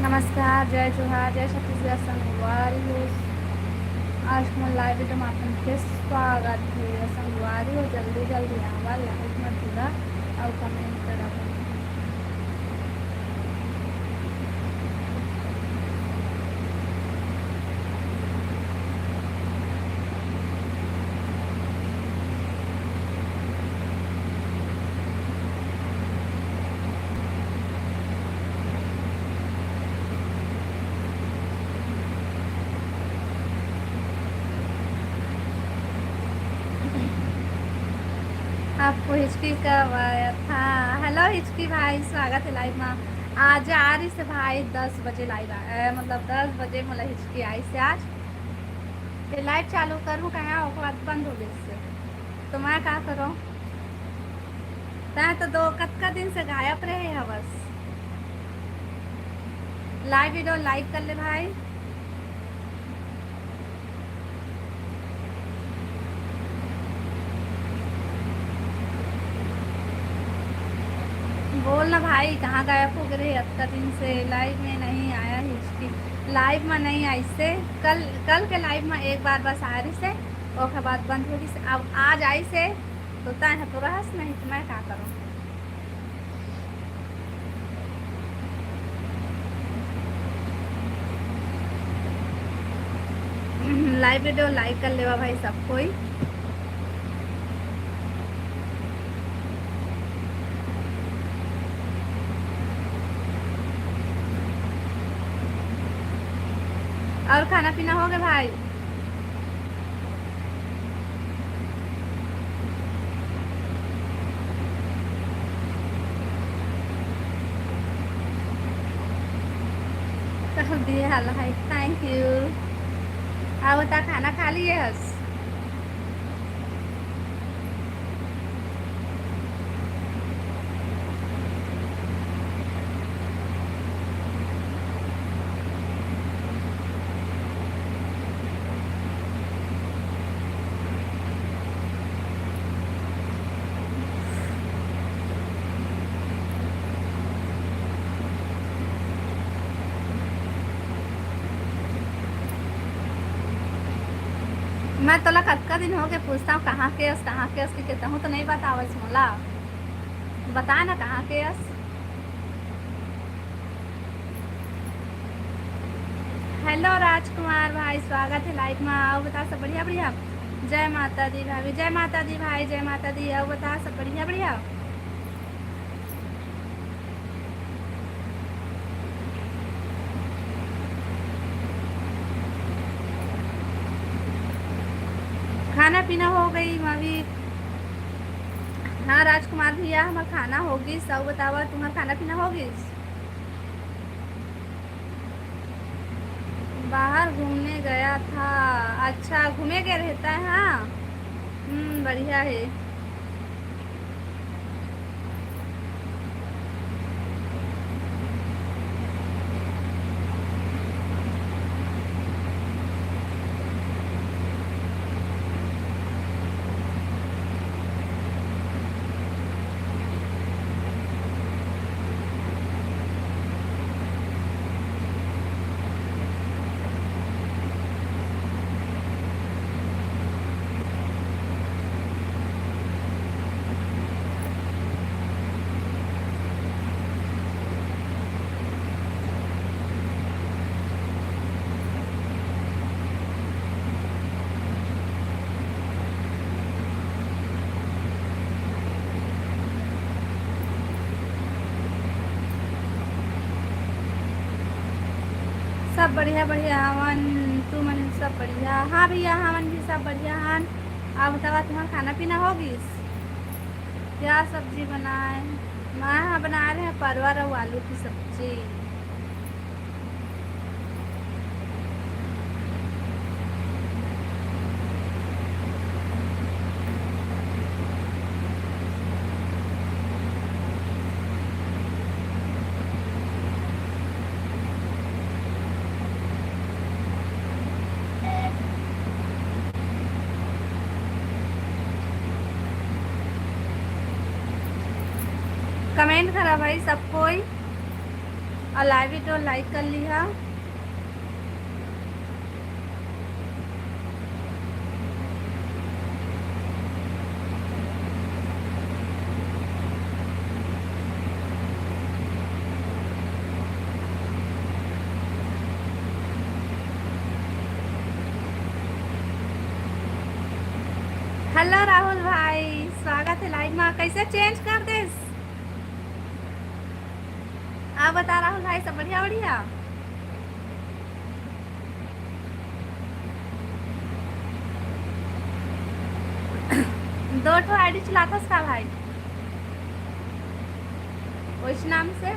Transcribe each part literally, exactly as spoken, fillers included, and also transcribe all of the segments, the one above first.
नमस्कार, जय जोहार, जय छत्तीसगढ़ संगवारी हो। आज मोर live video में आप मन के स्वागत हे। संगवारी हो, जल्दी जल्दी आवा, live में जुड़ा अउ comment करा। आपको हिचकी कब आया था? Hello हिचकी भाई, स्वागत हे live में। आज आ रहिस हे भाई दस बजे live आ, ए, मतलब दस बजे मोला हिचकी आइस हे आज। ये live चालू करूँ कहा, ओकर बाद बंद हो गइस हे। तो मैं का करूँ? तैं तो दो कतका दिन से गायब रहे हवस। Live video like कर ले भाई। बोल ना भाई, कहाँ गायब हो गए रहे? अतका दिन से live में नहीं आया हिचकी। Live में नहीं आइस हे, कल, कल के live में एक बार बस आ रहिस हे, ओकर बाद बंद हो गइस हे। अब आज आइस हे, तो तैं ह तो रहस नहीं, तो मैं का करूँ? Live video like कर लेवा भाई सब कोई। अउ खाना पीना हो गया भाई? सब दिए हाल है, thank you। अउ बता, खाना खा लिए हस? मैं तोला कतका दिन हो गए पूछता हूँ, कहाँ के अस, कहाँ के अस, कि कहता हूँ तो नहीं बतावस मोला। बता ना, कहाँ के अस। Hello राजकुमार भाई, स्वागत है live में। अउ बता, सब बढ़िया बढ़िया? जय माता दी भाभी, जय माता दी भाई, जय माता दी। अउ बता, सब बढ़िया बढ़िया? खाना पीना हो गई भाभी? हाँ राजकुमार भैया, हमार खाना हो गइस। अउ बतावा, तुम्हार खाना पीना हो गइस? बाहर घूमने गया था। अच्छा, घूमे गए रहता है। हाँ, हम्म, बढ़िया है। सब बढ़िया, बढ़िया हवन, तुमन सब बढ़िया? हाँ भैया, हमन भी सब बढ़िया हन। अउ बतावा, तुम्हार खाना पीना हो गइस? क्या सब्जी बनाए? मैं ह बनाए रहे परवर अउ आलू की सब्जी। Comment करा भाई सब कोई। अउ live video like कर लिहा। Hello राहुल भाई, स्वागत हे live मा। कैसे change कर देस? आप बता राहुल भाई, सब बढ़िया, बढ़िया? दो ठो ID चलाथस का भाई? उस नाम से?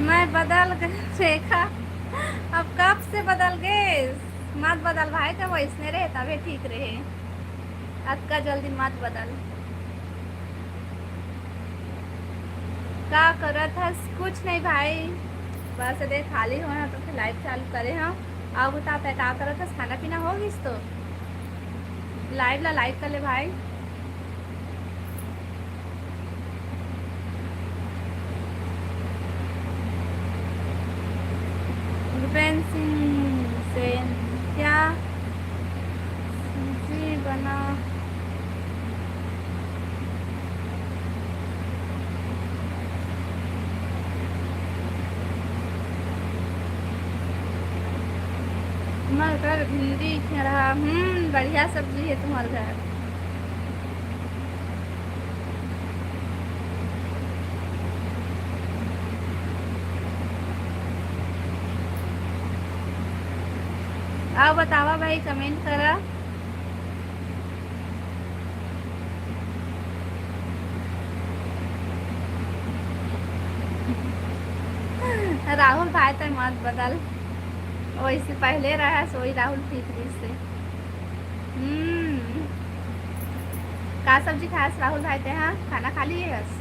मैं बदल गए रेखा, अब कब से बदल गए? मत बदल भाई, जब वैसने रहे तबे ठीक रहे, अतका जल्दी मत बदल। का करत हस? कुछ नहीं भाई, बस दे खाली होए हंव तो फिर live चालू करे हंव। अउ बता, तैं का करत हस? खाना पीना हो गिस तो? Live ला like कर ले भाई। रुपेन सिंह सेन, क्या सब्जी बना? हमर घर भिंडी घेरा। हम्म, बढ़िया सब्जी हे तुम्हर घर। अउ बतावा भाई, comment करा। राहुल भाई, तैं मत बदल, वैसे पहले रहस, वही राहुल ठीक रहिसे। हम्म, का सब्जी खास राहुल भाई, तैं हा खाना खा लिए हस?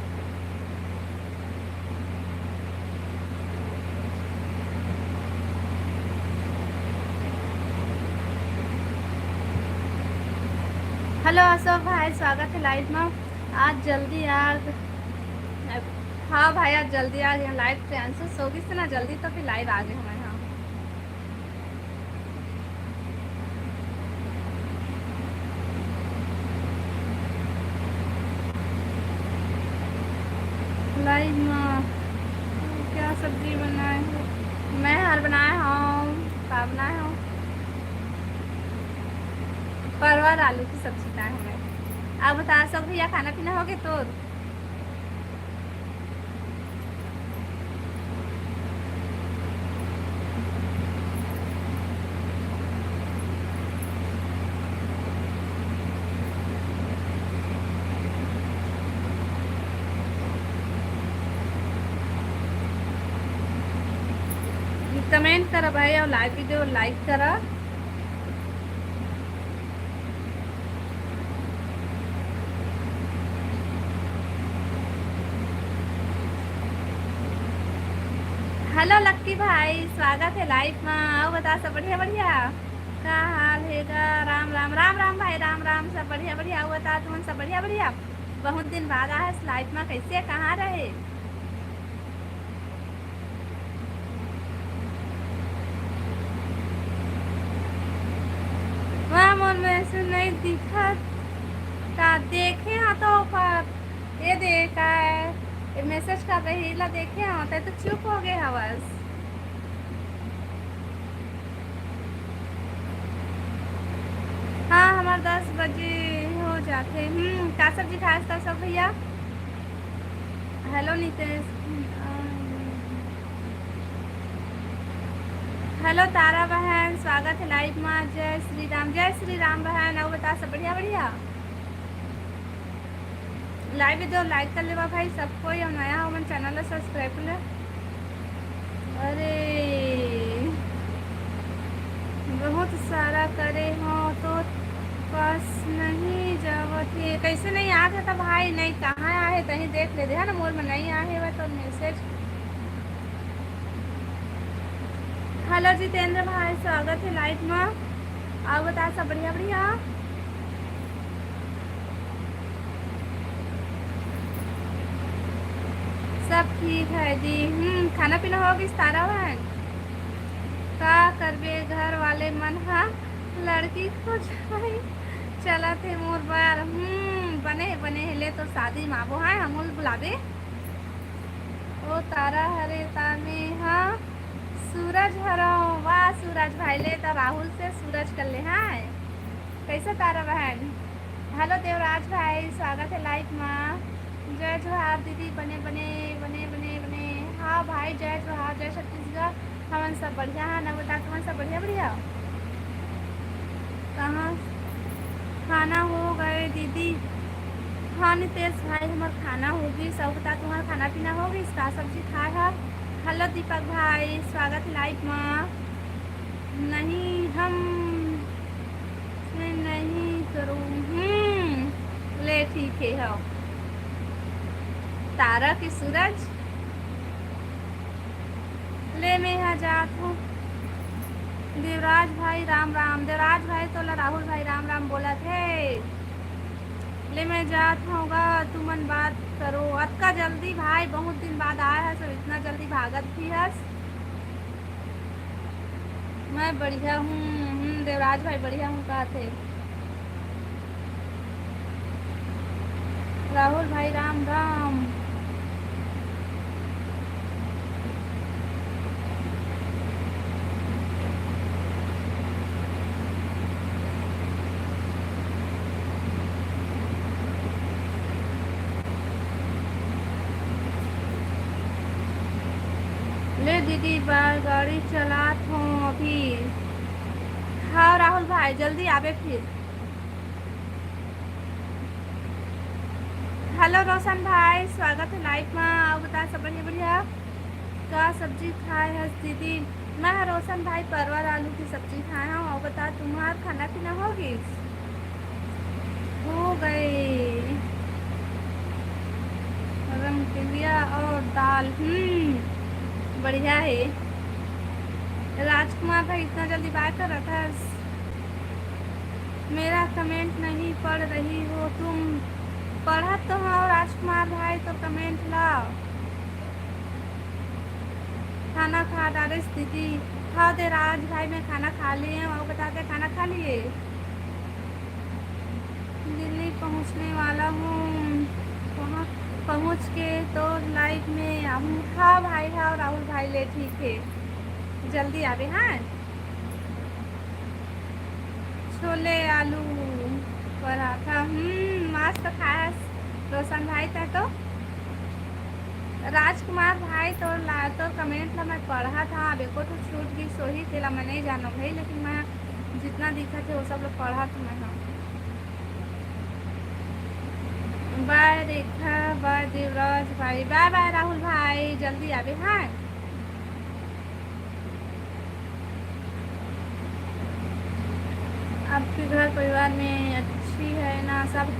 Hello अशोक भाई, स्वागत हे live मा। आज जल्दी आ ग-, हाँ भाई, आज जल्दी आ गे। Live cancel हो गिस ना, जल्दी तो फिर live आ गे हमन हा। Live मा क्या सब्जी बनाए हो? मैं हर बनाए हंव, का बनाए हंव? परवल आलू की सब्जी बनाए हंव मैं। अउ बता, सब भैया, खाना पीना हो गे तोर? Comment करा भाई अउ live video like करा। Hello लक्की भाई, स्वागत हे live मा। अउ बता, सब बढ़िया बढ़िया? का हाल हे गा? राम राम, राम राम भाई, राम राम। सब बढ़िया बढ़िया। अउ बता, तुमन सब बढ़िया बढ़िया? बहुत दिन बाद आए हस live मा, कैसे, कहाँ रहे? वाह, मोर message नहीं दिखत का? देखे हा तो ओकर, ये दे का, ये message कर रही ला देखे हा, तैं तो चुप हो गए हवस। हाँ, हमर दस बजे हो जाथे। हम्म, का सब्जी खास था सब भैया? Hello नितेश। Hello तारा बहन, स्वागत हे live मा। जय श्री राम, जय श्री राम बहन। अउ बता, सब बढ़िया बढ़िया? Live video like कर लेवा भाई सब कोई, अउ नया हो मन channel ला subscribe कर ले। अरे बहुत सारा करे हो तो पास नहीं जावत हे, कैसे नहीं आत हे त भाई? नहीं, कहाँ आहे तहीं देख ले दे, है ना, मोर में नहीं आहे वह तो message। हेलो जितेंद्र भाई, स्वागत है लाइव में। और बता, सब बढ़िया बढ़िया? सब ठीक है दी। हम्म, खाना पीना हो गइस तारा बहन? का करबे, घर वाले मन हा लड़की खोजाई चलत हे मोर बर। हम्म, बने हे, बने हे, ले तो शादी में आबो है, हमू ल बुलाबे। ओ तारा हरे ताने हा सूरज हरो। वाह सूरज भाई, ले तो राहुल से सूरज कर ले है। कैसे तारा बहन? हेलो देवराज भाई, स्वागत है लाइव मा। जय जोहार दीदी, बने बने बने बने बने। हाँ भाई, जय जोहार, जय छत्तीसगढ़। हमन सब बढ़िया है ना बेटा, तुमन सब बढ़िया बढ़िया? कहाँ खाना हो गए दीदी? हाँ नितेश भाई, हमार खाना हो गई। सब बता, तुम्हारा खाना पीना हो गई? का सब्जी खाए है? हेलो दीपक भाई, स्वागत है लाइव मा। नहीं, हम से नहीं करूँ। हम्म, ले ठीक है, हो। तारा के सूरज, ले मैं यहाँ जात हूँ। देवराज भाई राम राम। देवराज भाई तोला राहुल भाई राम राम बोलत है। ले मैं जात हूँ गा, तुमन बात करो। अतका जल्दी भाई, बहुत दिन बाद आया है, सब इतना जल्दी भागत भी हस। मैं बढ़िया हूँ। हम्म, देवराज भाई बढ़िया हूँ कहा थे। राहुल भाई राम राम। ले दीदी, बैलगाड़ी चलात हों अभी। हाँ राहुल भाई, जल्दी आबे फिर। हेलो रोशन भाई, स्वागत है लाइव में। आओ बता, सब बढ़िया बढ़िया? का सब्जी खाए हस दीदी? मैं ह रोशन भाई परवर आलू की सब्जी खाए हूँ। और बता, तुम्हार खाना पीना हो गई? हो गई। रमकेलिया और दाल, हम्म, बढ़िया है। राजकुमार भाई इतना जल्दी बाय कर रहा था। मेरा कमेंट नहीं पढ़ रही हो तुम। पढ़त तो हो राजकुमार भाई, तो कमेंट ला। खाना खा डारे दीदी। हाँ दे राज भाई, मैं खाना खा लिए हूँ। और बता दे, खाना खा लिए? दिल्ली पहुँचने वाला हूँ, वहाँ पहुँच के तो लाइव में आऊँ। हाँ भाई, हाँ राहुल भाई, ले ठीक है, जल्दी आबे। हाँ, छोले आलू पराठा, हम्म, मस्त खास रोशन भाई। तै तो राजकुमार भाई, तोर ला, तोर कमेंट ला मैं पढ़ा था, अब एको तो छूट गई सोही, तेला मैं नहीं जानो भाई, लेकिन मैं जितना दिखा थे वो सब लोग पढ़ा था मैं। हाँ, बाय रेखा, बाय देवराज भाई, बाय बाय राहुल भाई, जल्दी आबे। हाँ, आपके घर परिवार में अच्छी है ना सब?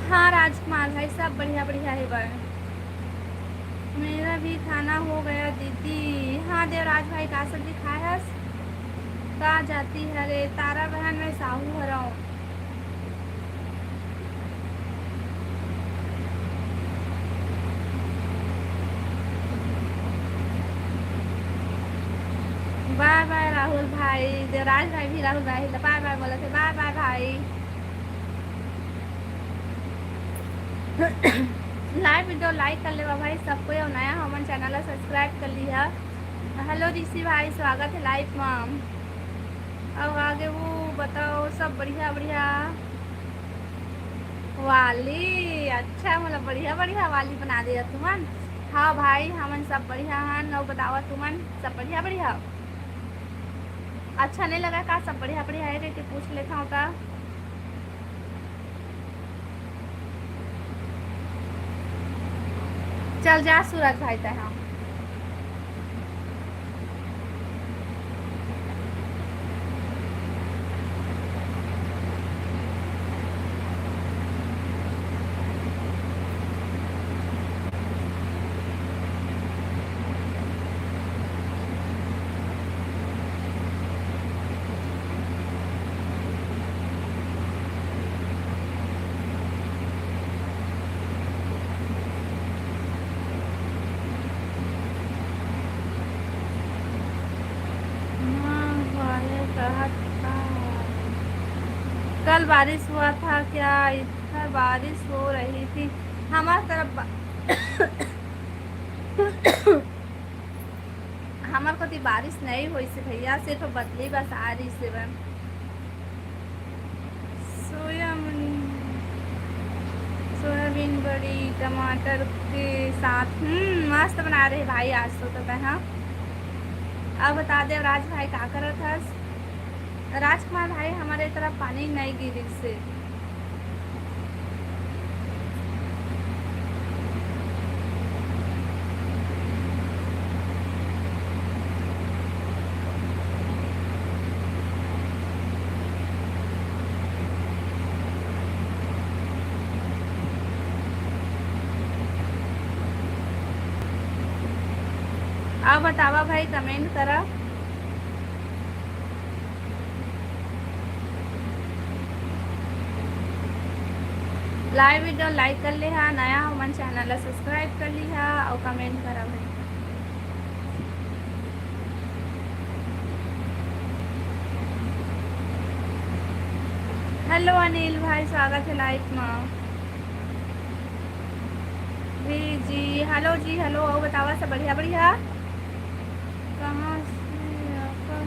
हाँ राजकुमार भाई, सब बढ़िया बढ़िया है बाय। मेरा भी खाना हो गया दीदी। हाँ देवराज भाई, का सब्जी खाए हस? का जाति हरे? तारा बहन, मैं साहू हरव। बाय बाय राहुल भाई, देवराज भाई भी राहुल भाई ला बाय बाय बोलत हे, बाय बाय भाई। लाइव वीडियो लाइक कर लेवा भाई सब कोई, और नया हमन चैनल ला सब्सक्राइब कर लिहा। हेलो ऋषि भाई, स्वागत है लाइव में। अब आगे वो बताओ, सब बढ़िया बढ़िया? वाली, अच्छा, मतलब बढ़िया बढ़िया वाली बना दिया तुमन। हाँ भाई, हमन सब बढ़िया हन। और बतावा तुमन, सब बढ़िया बढ़िया? अच्छा नहीं लगा का? सब बढ़िया बढ़िया है, देख के पूछ लेता हूँ का। चल जा सूरज भाई, तै हाँ। बारिश हुआ था क्या? इधर बारिश हो रही थी, हमार तरफ बा-, हमर कोती बारिश नहीं होइस हे भैया, सिर्फ बदली बस आ रहिस हे बस। सोयाबीन, सोयाबीन बड़ी टमाटर के साथ, हम्म, मस्त बना रहे भाई आज तो, तो तैं, हाँ। अब बता दे राज भाई, का करत हस? राजकुमार भाई, हमर ए तरफ पानी नहीं गिरिस हे। अउ बतावा भाई, comment करा। Live video like कर लिहा, नया हो मन channel ला subscribe कर लिहा अउ comment करा भाई। Hello अनिल भाई, स्वागत हे live मा। जी जी, hello जी, hello। अउ बतावा, सब बढ़िया बढ़िया? कहाँ से आकर,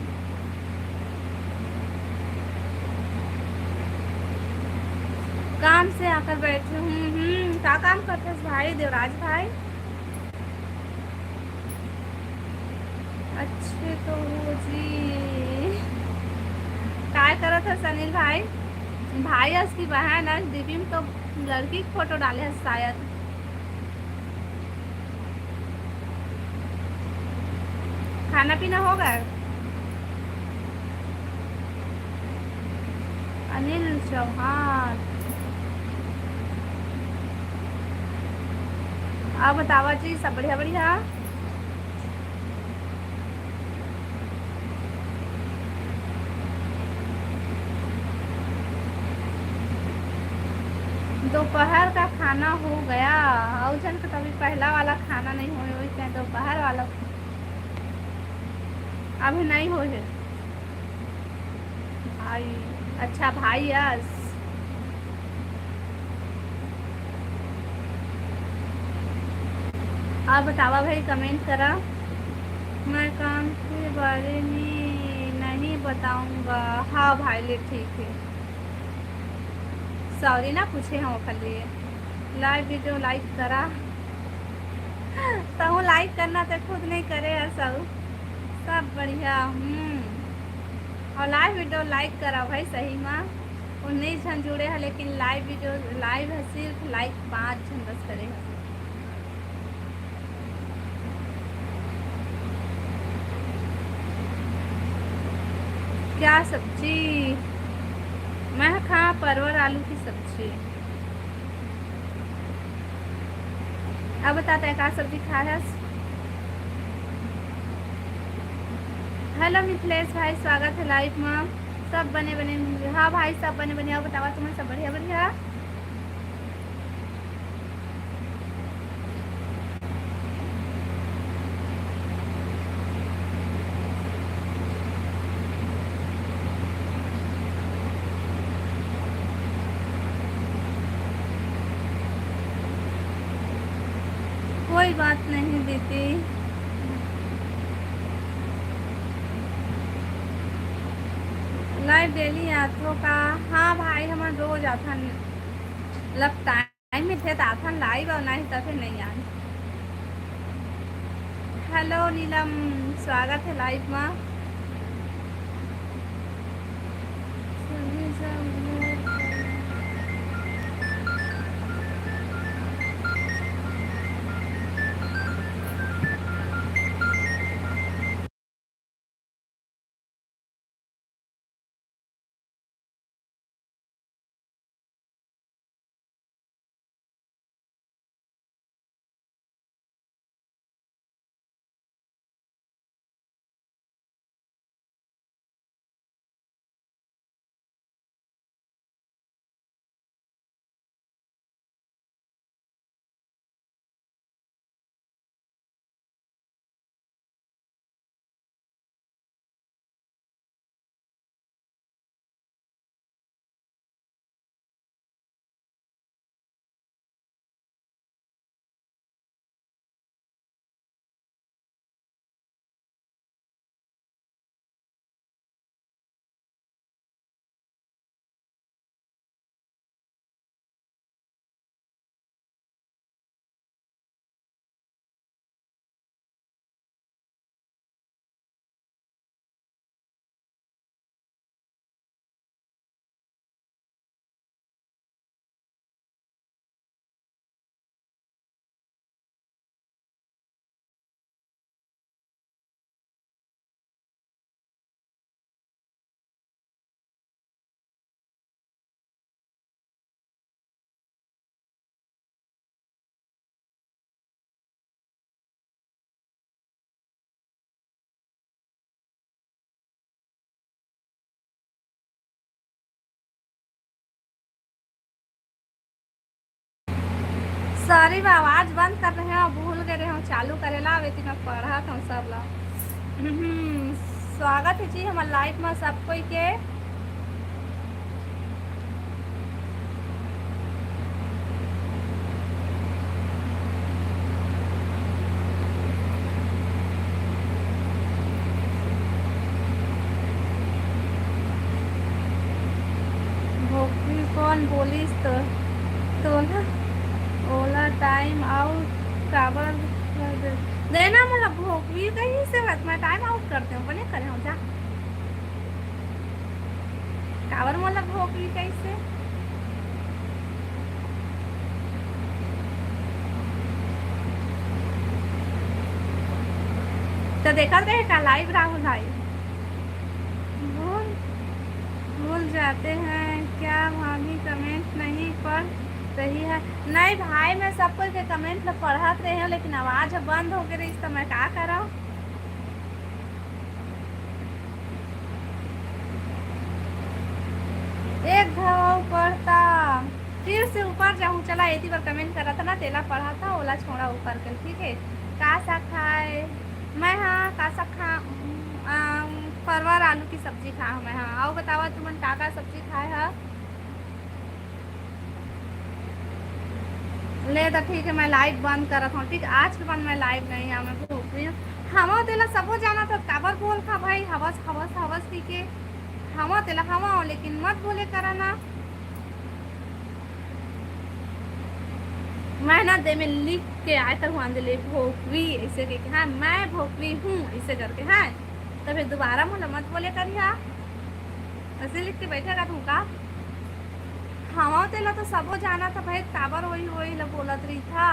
काम से आकर बैठे हूँ। हम्म, का काम करथस भाई, देवराज भाई? अच्छे तो हो जी। काय करत हस अनिल भाई? भाई अस की बहन अस, D P में तो लड़की के photo डाले हस शायद। खाना पीना हो गया? अनिल चौहान, अउ बतावा जी, सब बढ़िया बढ़िया? दोपहर का खाना हो गया, अउ झन के तो अभी पहला वाला खाना नहीं होए, वही कहे दोपहर वाला अभी नहीं होए हे। भाई, अच्छा भाई अस। अउ बतावा भाई, comment करा। मैं काम के बारे में नहीं बताऊंगा। हाँ भाई, ले ठीक हे। Sorry ना, पूछे हँव ओखर लिए। Live video like करा। तहूँ like करना ते खुद नहीं करे हस। सब बढ़िया। हम्म। अउ live video like करा भाई, सही मा। उन्नीस झन जुड़े हे, लेकिन live video, live हे, सिर्फ like पाँच झन बस करे हे। क्या सब्जी? मैं खाए परवल आलू की सब्जी। अउ बता, तैं का सब्जी खाए हस? Hello मिथिलेश भाई, स्वागत हे live मा। सब बने बने होंगे। हाँ भाई, सब बने बने। अउ बतावा, तुमन सब बढ़िया बढ़िया? कोई बात नहीं दीदी। Live daily आथो का? हाँ भाई, हमन रोज आथन। मतलब time मिलथे त आथन live, अउ नहीं त फिर नहीं आन। Hello नीलम, स्वागत हे live मा। सॉरी, मैं आवाज बंद कर रहे हूँ, भूल गए रहे हूँ चालू करे ला। अबे मैं पढ़त हूँ सब ला। हम्म, स्वागत है जी हमारे लाइव में सब कोई के। भोकरी कौन बोलिस तो, तो ना ओला टाइम आउट काबर कर दे? देना मोला भोकरी कहीं से बात, मैं टाइम आउट कर दे, बने करे हो जा। काबर मोला भोकरी कहीं से? तो देखा थे का लाइव राहुल भाई? भूल, भूल जाते हैं क्या भाभी, कमेंट नहीं पढ़ रही है? नहीं भाई, मैं सब कोई के कमेंट ला पढ़त रहे हूँ, लेकिन आवाज बंद हो गई रही, तो मैं का करा? एक घाव पढ़ता, फिर से ऊपर जाऊँ। चला, एती बार कमेंट करा था ना, तेला पढ़ा था, ओला छोड़ा ऊपर के, ठीक है? का साग खाए? मैं हाँ, का साग खा, अम, परवर आलू की सब्जी खा हूँ मैं, हाँ। आओ बतावा, तुमन का का सब्जी खाए हा? ले तो ठीक है, मैं लाइव बंद करत हूँ, ठीक? आज के बाद मैं लाइव नहीं आऊँ, मैं भोकरी हूँ। हवा तेला सबो जाना तो काबर बोल था भाई, हवस, हवस, हवस, ठीक है? हवा तेला हवा हो, लेकिन मत बोले करा ना। मैं ना दे में लिख के आए था, हुआ दे ले भोकरी ऐसे कह के, हाँ, मैं भोकरी हूँ ऐसे करके, हाँ। तो फिर दोबारा मोला मत बोले करिया, ऐसे लिख के बैठे रहूँ का? हवा तेला तो सबो जाना था भाई, काबर वही, वही ला बोलत रही था।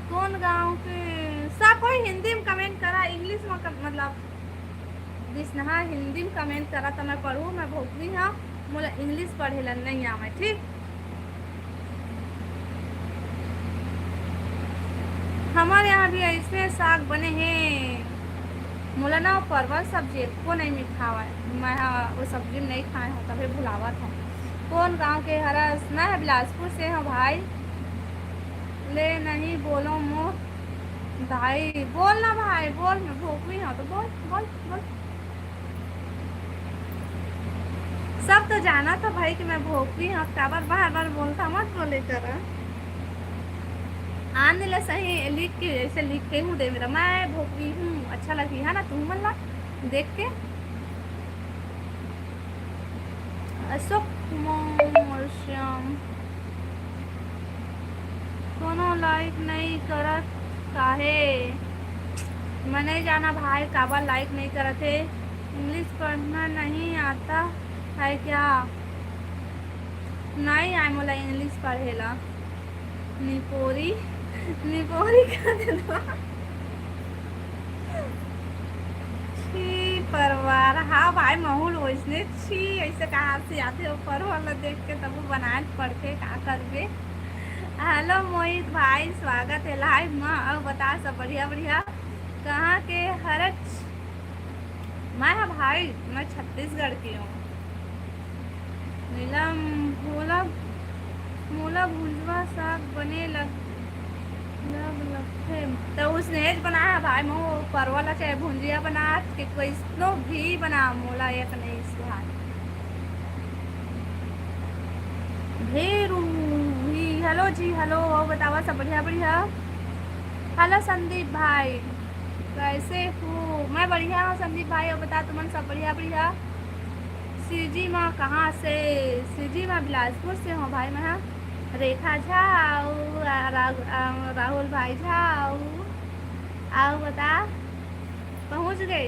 कौन गांव के? सब कोई हिंदी में कमेंट करा, इंग्लिश में कम-, मतलब, दिस नहा हिंदी में कमेंट करा, तो मैं पढ़ू, मैं भोकरी हूँ, मोला इंग्लिश पढ़े ला नहीं आवे, ठीक? हमारे यहाँ भी ऐसे साग बने हैं। मोला ना परवल सब्जी एको नहीं मिठावय, मैं हा वो सब्जी नहीं खाए हूँ, तभी भुलावत हूँ। कौन गांव के हरस? मैं हा बिलासपुर से हूँ भाई। ले नहीं बोलो मोर भाई, बोल ना भाई, बोल, मैं भोकरी हूँ तो बोल, बोल, बोल। सब तो जाना था भाई कि मैं भोकरी हूँ, काबर बार बार बोलता, मत बोले करा। आने ला सही लिख के, ऐसे लिख के हूँ दे मेरा, मैं भोकरी हूँ, अच्छा लगी है ना तुम मन ला देख के। अशोक कुमार श्याम, कोनो लाइक नहीं करत काहे? मैं नहीं जाना भाई, काबर लाइक नहीं करत हे। इंग्लिश पढ़ना नहीं आता है क्या? नहीं आए मोला इंग्लिश पढ़े ला। निपोरी, निपोरी कर दे दो। छी परवार, हाँ भाई, महूल वैसने छी, ऐसे कहाँ से आते हो? परवार ला देख के तब बनाए पड़ते, का करबे? हेलो मोहित भाई, स्वागत है लाइव में। अब बता सब बढ़िया बढ़िया, कहाँ के हरच? मैं, हाँ भाई, मैं छत्तीसगढ़ की हूँ। नीलम, मोला, मोला भुंजवा साग बने लग, लग, लगथे। तो उसने ज बनाया भाई, मैं वो परवल ला चाहे भुंजिया बना के कोई नो भी बना, मोला एक नहीं सुहाय। भेरू भी, हेलो जी, हेलो, और बतावा सब बढ़िया, बढ़िया। हेलो संदीप भाई, कैसे हो? मैं बढ़िया हूँ संदीप भाई, और बता तुमन सब बढ़िया, बढ़िया? सीजी माँ कहाँ से? सीजी माँ बिलासपुर से हूँ भाई मैं। हाँ, रेखा झा आऊ, आ, रा-, आ, राहुल भाई झा आऊ, आऊ बता, पहुँच गए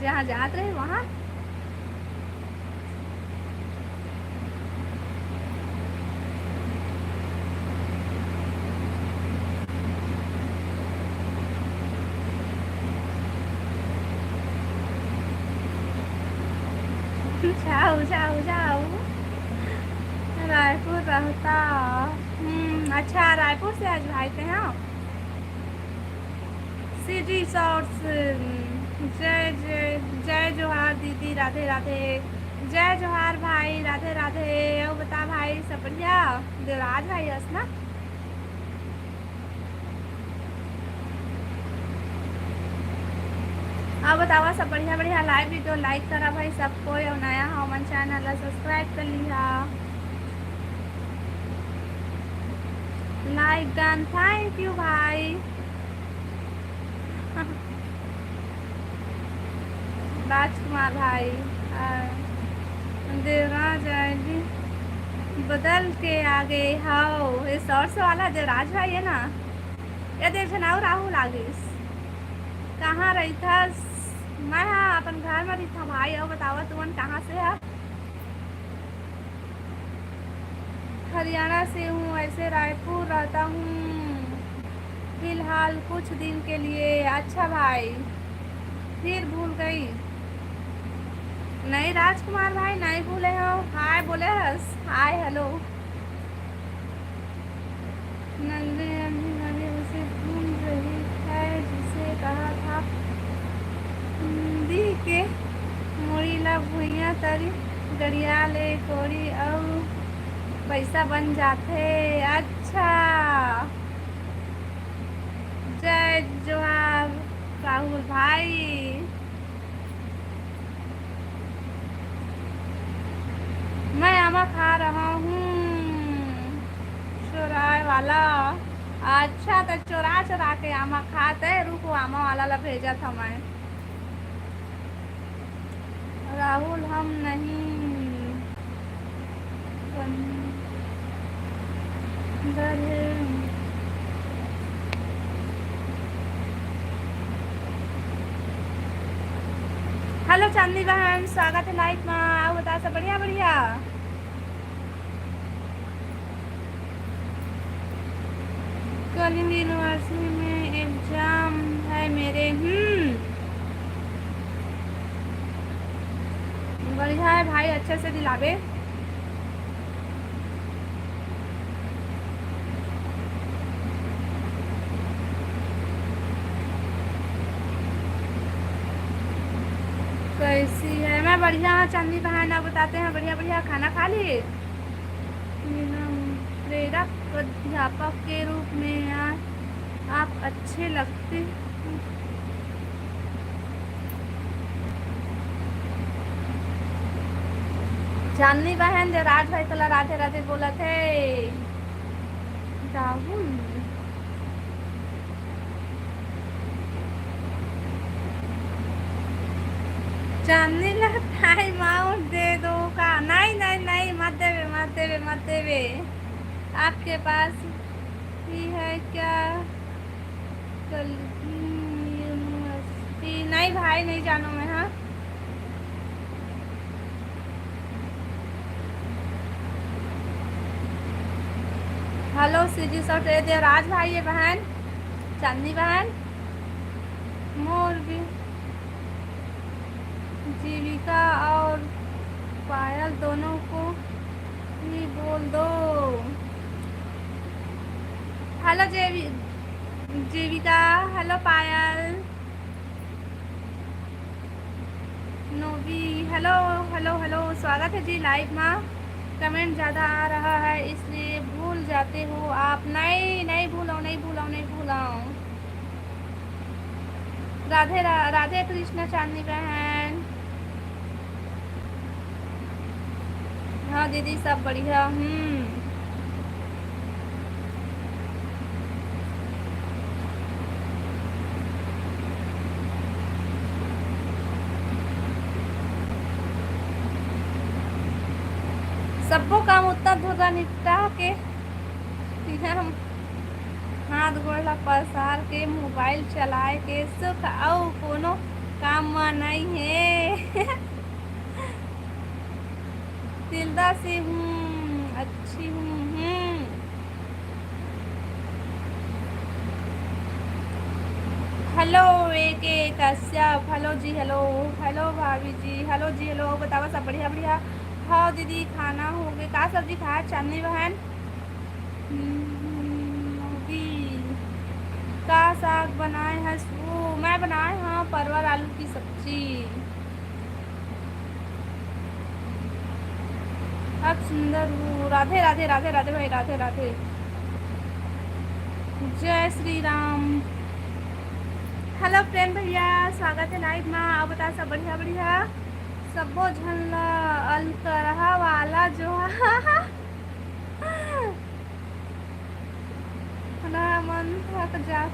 जहाँ जात रहे वहाँ। जाओ, जाओ, जाओ। रायपुर रहता। हम्म, अच्छा, रायपुर से आज भाई थे, हाँ। सीजी शॉर्ट्स, जय, जय, जय जोहार दीदी, राधे, राधे। जय जोहार भाई, राधे राधे। अउ बता भाई, सब बढ़िया? देवराज भाई हस ना? अउ बतावा, सब बढ़िया? बढ़िया। Live video like करा भाई सब कोई, अउ नया हो हमन channel ला subscribe कर लिहा। Like done, thank you भाई। राजकुमार भाई, आ, देवराज ID बदल के आ गे हव। ये shorts वाला देवराज भाई हे ना, ये दे झन अउ राहुल आ गिस। कहाँ रहिथस? मैं हा अपन घर म रहिथव भाई। अउ बतावा, तुमन कहाँ से हा? हरियाणा से हूँ, ऐसे रायपुर रहता हूँ फिलहाल कुछ दिन के लिए। अच्छा भाई, फिर भूल गई। नहीं राजकुमार भाई, नहीं भूले हो। Hi बोले हस, hi, hello। नंदू अभी अभी उसे घूम रही है जिसे कहा था हिंदी के मुड़ी ला भुइयां तरी गड़िया ले कोड़ी अउ पैसा बन जाथे। अच्छा, जय जोहार राहुल भाई। मैं आमा खा रहा हूँ, चोराए वाला। अच्छा, त चोरा चोरा के आमा खात हे। रुको, आमा वाला ला भेजत हव मैं। राहुल, हम नहीं बन-, बन-, Hello चांदनी बहन, स्वागत हे live मा। अउ बता, सब बढ़िया? बढ़िया। कलिंग university में exam है मेरे। हम्म, बढ़िया हे भाई, अच्छे से दिलाबे। कैसी है? मैं बढ़िया हूँ चांदनी बहन, आप बताते हैं, बढ़िया बढ़िया खाना खा लिए? मेरा प्रेरक अध्यापक के रूप में यार आप अच्छे लगते। चांदनी बहन, देवराज भाई तोला राधे राधे बोलत हे। राहुल, चांदनी ला time out दे दो का? नहीं, नहीं, नहीं, मत देवे, मत देवे, मत देवे। आपके पास ही है क्या? कलिंग university? नहीं भाई, नहीं जानों मैं। हाँ, hello सीजी सर, ए देवराज भाई, ये बहन चांदनी बहन, मोर भी जीविका और पायल दोनों को भी बोल दो। Hello जेवी-, जीविका, hello पायल, नोवी, hello, hello, hello, स्वागत है जी live मा। Comment ज़्यादा आ रहा है इसलिए भूल जाते हो आप। नहीं, नहीं भूलो, नहीं भूलो, नहीं भूलो। राधे रा-, राधे कृष्णा चांदनी बहन। हाँ दीदी, सब बढ़िया। हम्म। सब्बो काम उतना धुर्रा निपटा के हाथ गोड़ ला पसार के mobile चलाए के सुख अउ कोनो काम म नइ हे। दिलदा से हूँ, अच्छी हूँ। हम्म। Hello ए के कश्यप, hello जी, hello, hello भाभी जी, hello जी, hello। बतावा सब बढ़िया, बढ़िया? हाँ दीदी, खाना हो गए। का सब्जी खाए चांदनी बहन? हम्म, मोदी का साग बनाए हस? वो मैं बनाए हाँ परवल आलू की सब्जी। बहुत सुंदर हूँ। राधे राधे, राधे राधे भाई, राधे राधे। जय श्री राम। हेलो प्रेम भैया, स्वागत है लाइव मा। अउ बता, सब बढ़िया? बढ़िया। सब्बो झन ला अलकरहा वाला जोहार। ना मन थक जा।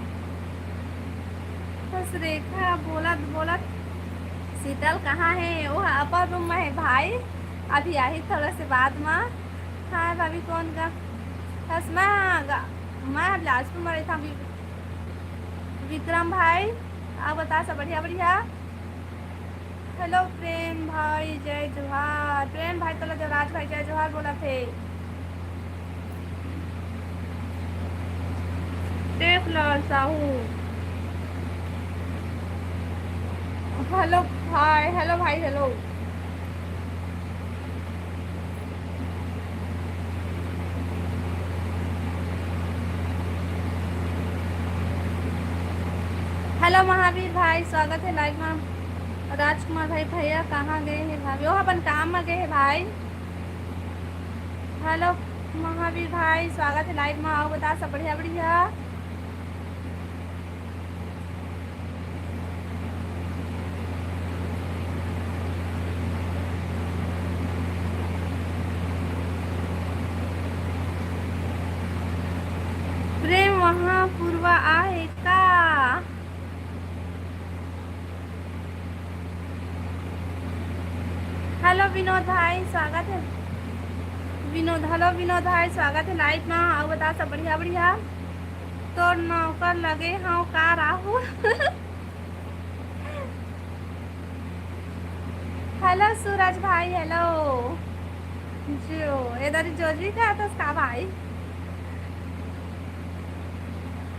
बस रेखा बोलत बोलत, शीतल कहाँ है? वो अपर रूम में है भाई, अभी आही थोड़ा से बाद में। हाँ भाभी, कौन गा? बस मैं गा, मैं बिलासपुर में रहता हूँ। वि-, विक्रम भाई, आप बता, सब बढ़िया? बढ़िया। हेलो प्रेम भाई, जय जोहार। प्रेम भाई तोला देवराज भाई जय जोहार बोलत हे। टेकलाल साहू। हेलो भाई, हेलो भाई, हेलो। हेलो महावीर भाई, स्वागत है लाइव में। राजकुमार भाई, भैया कहाँ गए हैं भाभी? वो अपन काम में गए हैं भाई। हेलो महावीर भाई, स्वागत है लाइव में। आओ बता, सब बढ़िया? बढ़िया। प्रेम वहाँ पूर्वा आए का? हेलो विनोद भाई, स्वागत है। विनोद, हेलो विनोद भाई, स्वागत है लाइव में। आओ बता, सब बढ़िया? बढ़िया। तोर नौकर लगे हव का राहुल? हेलो सूरज भाई, हेलो। जो इधर जोजी का तो का भाई।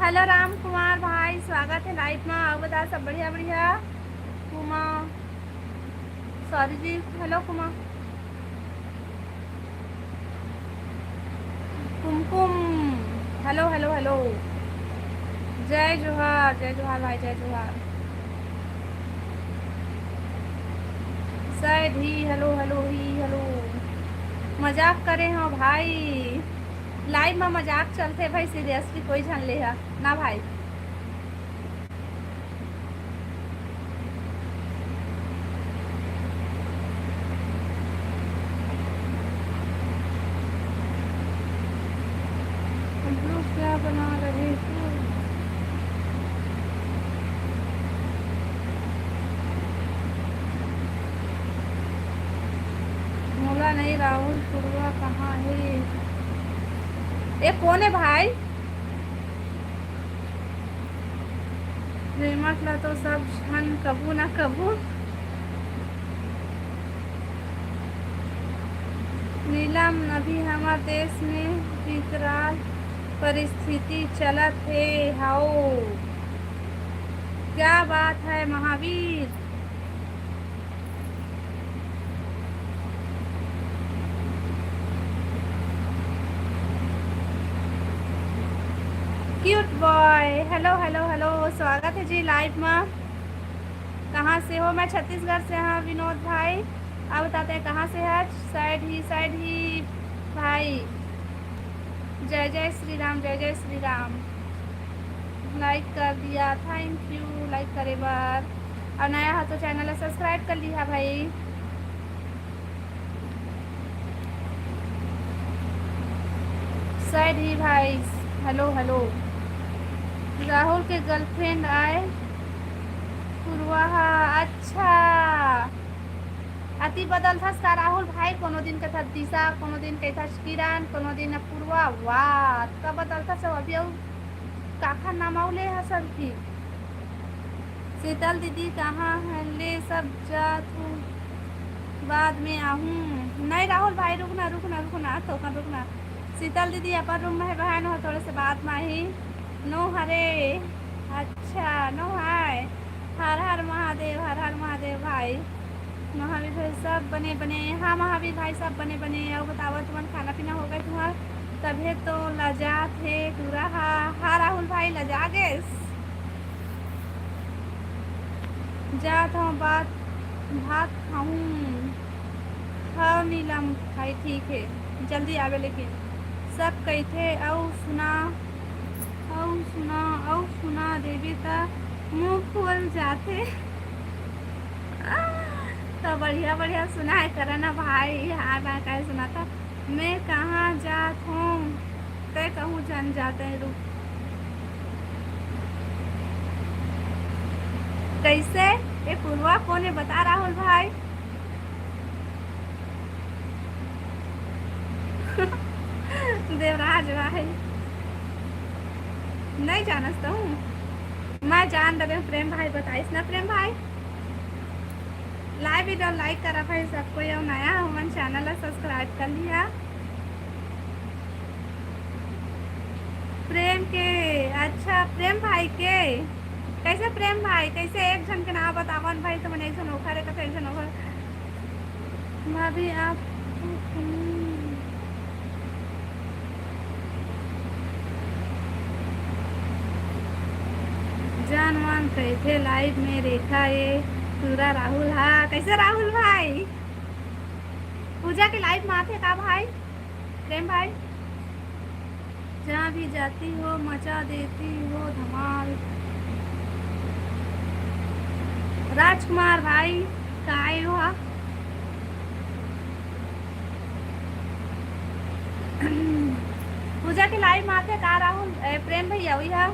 हेलो राम कुमार भाई, स्वागत है लाइव में। आओ बता, सब बढ़िया? बढ़िया। कुमार, सॉरी जी, हेलो कुमार। कुमकुम, हेलो, हेलो, हेलो। जय जोहार, जय जोहार भाई, जय जोहार। सैड ही, हेलो, हेलो, ही, हेलो। मजाक करे हो भाई, लाइव में मजाक चलथे भाई, सीरियसली कोई झन ले हा ना भाई। हम लोग क्या बना रहे हो? मोला नहीं राहुल पुरवा कहाँ है? ये कौन है भाई? प्रेमत ला तो सब झन कभू ना कभू। नीलम, अभी हमर देश में विकराल परिस्थिति चलत हे। हाओ, क्या बात है महावीर। क्यूट बॉय, हेलो, हेलो, हेलो, स्वागत है जी लाइव में। कहाँ से हो? मैं छत्तीसगढ़ से हाँ विनोद भाई। आप बताते हैं कहाँ से है? सैड ही, सैड ही भाई। जय जय श्री राम, जय जय श्री राम। लाइक कर दिया, थैंक यू लाइक करे बर। और नया हो तो चैनल ला सब्सक्राइब कर लिहा भाई। सैड ही भाई, हेलो, हेलो। राहुल के गर्लफ्रेंड आए पुरवा हा, अच्छा। अति बदलथस का राहुल भाई, कोनो दिन कथस दिशा, कोनो दिन कथस किरण, कोनो दिन पुरवा, वाह, अतका बदलथस। अभी अउ काखर नाम अउ ले हस अभी। शीतल दीदी कहाँ है? ले सब जात हूँ, बाद में आहूँ। नहीं राहुल भाई, रुकना, रुकना, रुकना, थोकन रुकना। शीतल दीदी अपन रूम में है बहन हो, थोड़े से बाद में ही। नो हरे, अच्छा, नो हाय। हर हर महादेव, हर हर महादेव भाई। महावीर भाई सब बने बने, हाँ महावीर भाई सब बने बने। अउ बतावा तुमन खाना पीना हो गए तुम्हार? तभे तो लजात हे टूरा हा। हाँ राहुल भाई लजा गेस। जात हूँ बात, भात खाऊं। हाँ नीलम भाई, ठीक हे, जल्दी आबे, लेकिन सब कहिथे, "अउ सुना, अउ सुना, अउ सुना देबे त मुंह फूल जाथे।" तो बढ़िया बढ़िया सुनाए करा ना भाई, हाय भाई, काहे सुनाथा? मैं कहाँ जात हूँ, तै कहूँ जन जाते हैं, रुक। कैसे? ए पूर्वा कोन हे, बता राहुल भाई। देवराज भाई, नहीं जानस तो हूँ। मैं जान डरे हूँ, प्रेम भाई बताइस ना, प्रेम भाई। Live video like करा भाई सबको, ये नया हो मन channel ला subscribe कर लिया। प्रेम के, अच्छा प्रेम भाई के, कैसे प्रेम भाई, कैसे एक झन के नाम बतावन भाई, तुमन एक झन ओखर, एक झन ओखर। भाभी आप जन मन कहिथे live में रेखा ए पूरा राहुल हा। कैसे राहुल भाई? पूजा के live में आथे का भाई? प्रेम भाई, जहाँ भी जाती हो मचा देती हो धमाल। राजकुमार भाई, का आए हो आप? पूजा के live में आथे का राहुल, ए, प्रेम भैया, वही हा।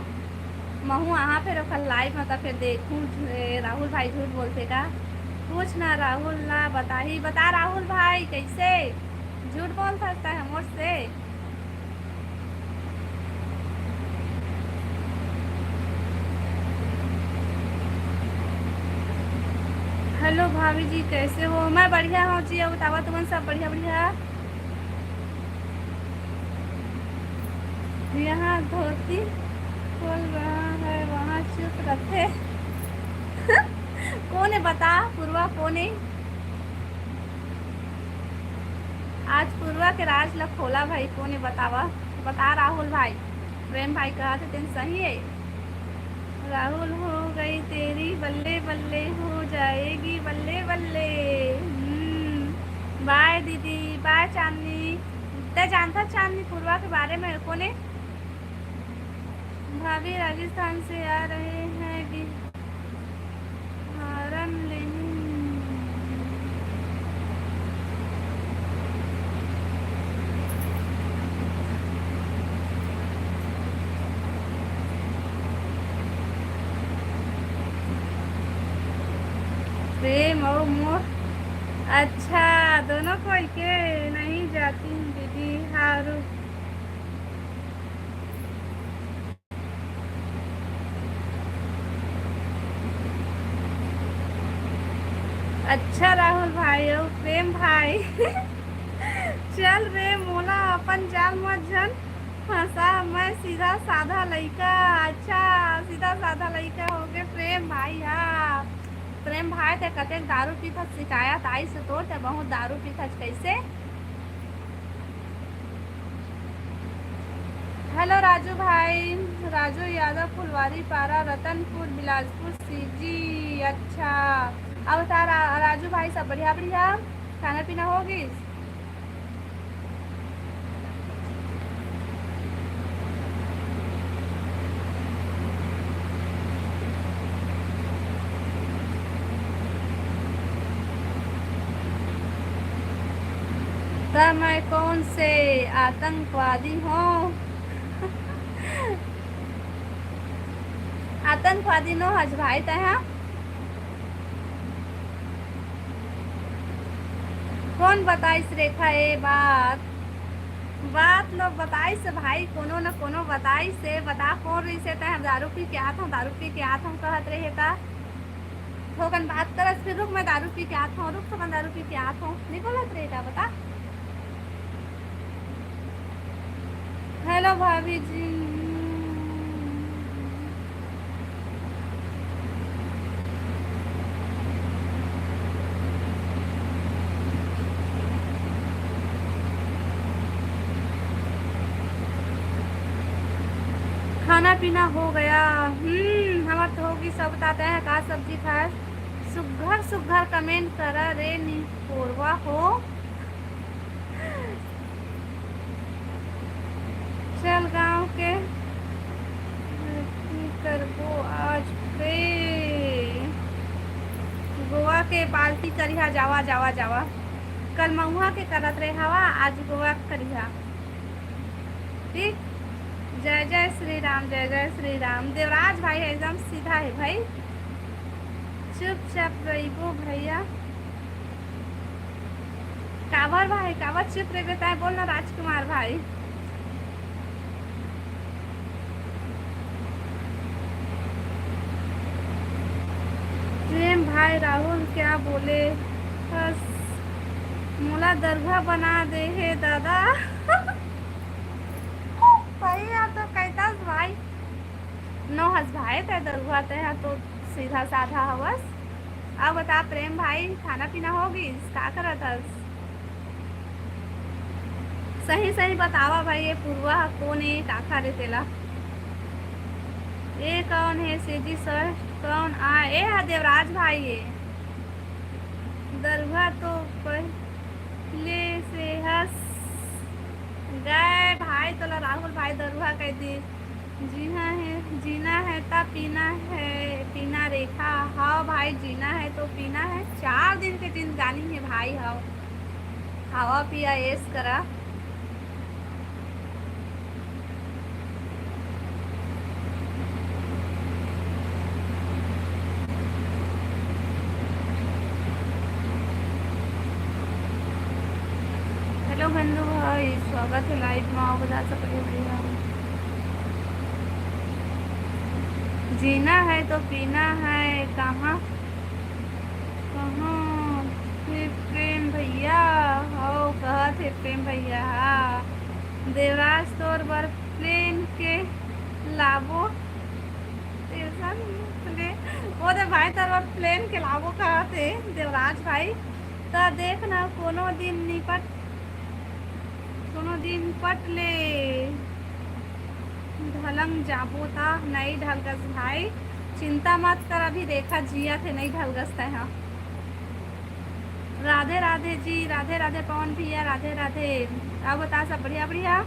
महू आहा फेर ओकर live में, त फेर देखूं, ए, राहुल भाई झूठ बोलथे का? पूछ ना राहुल ला बताही, बता राहुल भाई, कैसे झूठ बोलथस तैं हमर से? Hello भाभी जी, कैसे हो? मैं बढ़िया हूँ जी, अउ बतावा तुमन सब बढ़िया बढ़िया? यहाँ धोती खोल रहा है, वहाँ चुप रथे। कोन हे बता, पूर्वा कोन हे? आज पूर्वा के राज ल खोला भाई, कोन हे बतावा, बता राहुल भाई। प्रेम भाई कहत हे तेन सही हे। राहुल हो गई तेरी बल्ले बल्ले, हो जाएगी बल्ले बल्ले। हम्म, बाय दीदी, बाय चांदनी। तै जानथा चांदनी पूर्वा के बारे में कोने? भाभी राजस्थान से आ रहे हैं बिहारन लेने। प्रेम अउ मोर। अच्छा, दोनों कोई के नहीं जाती हूँ दीदी। हाँ, रुक। अच्छा राहुल भाई अउ प्रेम भाई। चल रे मोला अपन जाल मत झन फंसा, मैं सीधा साधा लइका। अच्छा, सीधा साधा लइका होगे प्रेम भाई। हाँ प्रेम भाई, ते कतेक दारू पीथस, शिकायत आइस तोर, ते बहुत दारू पीथस कैसे? Hello राजू भाई, राजू यादव, फुलवारी पारा, रतनपुर, बिलासपुर सीजी। अच्छा, अउ बता रा-, राजू भाई, सब बढ़िया बढ़िया, खाना पीना हो गिस? त मैं कौन से आतंकवादी हूँ? आतंकवादी नो हस भाई तैं हा। कौन बताइस रेखा ए बात? बात लो बताइस भाई, कोनो न कोनो बताइस हे। बता कौन रहिस हे, तैं हा दारू पी के आत हूँ, दारू पी के आत हूँ कहत रहे ता। थोकन बात करस, फिर रुक, मैं दारू पी के आत हूँ, रुक, थोकन दारू पी के आत हूँ, नहीं बोलत रहे ता, बता। Hello भाभी जी। खाना पीना हो गया? हम्म, हमर तो होगी। सब बताते हैं का सब्जी खाए। सुग्घर सुग्घर comment करा रे निपोरवा हो। चल गाँव के करबो आज रे। गोवा के पार्टी करिहा, जावा, जावा, जावा। कल महुआ के करत रहे हवा, आज गोवा के करिहा। ठीक, जय जय श्री राम, जय जय श्री राम। देवराज भाई एकदम सीधा है भाई, चुपचाप रहिबो भैया। काबर भाई, काबर चुप रहिबे ताय, बोल ना राजकुमार भाई। प्रेम भाई राहुल क्या बोले, बस मोला दरुहा बना दे हे दादा। सही है तो कहता भाई, नो हस भाई, ते दरुहा ते हा तो सीधा साधा हवस। अब बता प्रेम भाई, खाना पीना हो गइस? का करत हस? सही सही बतावा भाई, ये पुरवा ह कोन ए, का करे तेला? ये कौन है सीधी सर? कौन आ? ए हा देवराज भाई ये। दरुहा तो पहले से हस गए भाई, तोला राहुल भाई दरुहा कह दी। जीना है, जीना है ता पीना है, पीना रेखा। हाँ भाई, जीना है तो पीना है। चार दिन के जिंदगानी है भाई। हाँ, खावा पिया ऐश करा। हेलो गंदू भाई, स्वागत है लाइव में। आओ, बजा सकते हो भैया। जीना है तो पीना है। कहाँ, कहाँ थे प्रेम भैया? हो, कहाँ थे प्रेम भैया? हाँ, देवराज तोर बर प्लेन के लाबो। स्टेशन प्लेन, वो दे भाई, तोर बर प्लेन के लाबो कहाँ थे देवराज भाई? तो देख ना, कोनो दिन निपट कोनो दिन पट ले ढलंग जाबो ता। नई ढलगस भाई, चिंता मत कर, अभी देखा जिया थे नई ढलगस तै हा। राधे राधे जी, राधे राधे पवन भैया, राधे राधे। अब बता सब बढ़िया बढ़िया।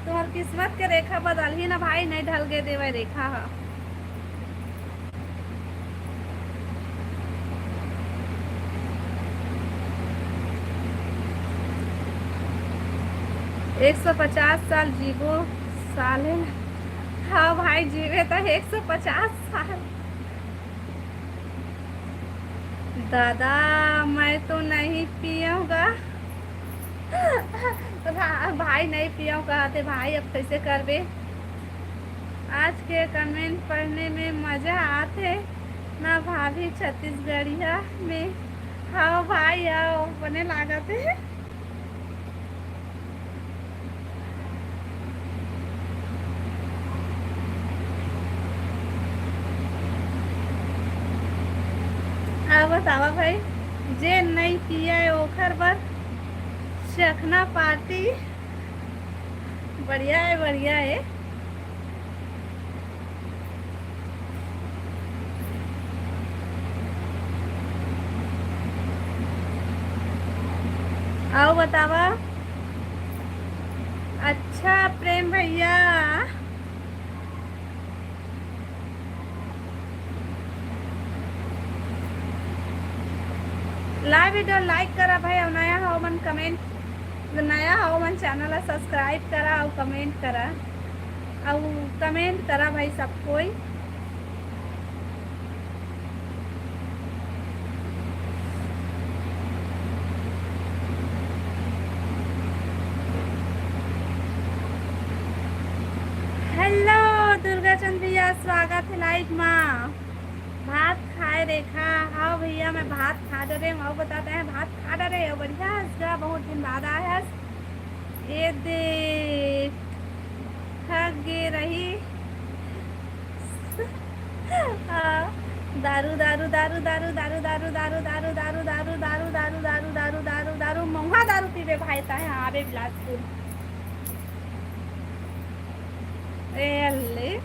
तुम्हार किस्मत के रेखा बदल ही ना भाई, नई ढल गए देवे रेखा हा। एक सौ पचास साल जीबो साले। हाँ भाई, जीवे तो एक सौ पचास साल। दादा, मैं तो नहीं पीऊँगा। भाई नहीं पियो कहते भाई, अब कैसे करबे? आज के कमेंट पढ़ने में मजा आथे ना भाभी, छत्तीसगढ़िया में। हाँ भाई, आओ, बने लागत है। हाँ, बतावा भाई, जे नहीं पिए ओखर बर चखना पार्टी। बढ़िया है, बढ़िया है। आओ बतावा। अच्छा प्रेम भैया, लाइव वीडियो लाइक करा भाई, और नया हो मन कमेंट, नया हो मन चैनल ला सब्सक्राइब करा और कमेंट करा, और कमेंट करा भाई सब कोई। हेलो दुर्गा चंद भैया, स्वागत है लाइव मा। भात खाए रेखा। हाँ भैया, मैं भात खा डरे हूँ। और बताते हैं, भात खा डरे हो? बढ़िया हस गा, बहुत दिन बाद आए हस। ये देख, थक गे रही। हाँ, दारू, दारू, दारू, दारू, दारू, दारू, दारू, दारू, दारू, दारू, दारू, दारू, दारू, दारू, दारू, दारू, महुआ दारू पीबे भाई, ताहे आबे बिलासपुर। ए अल्ले।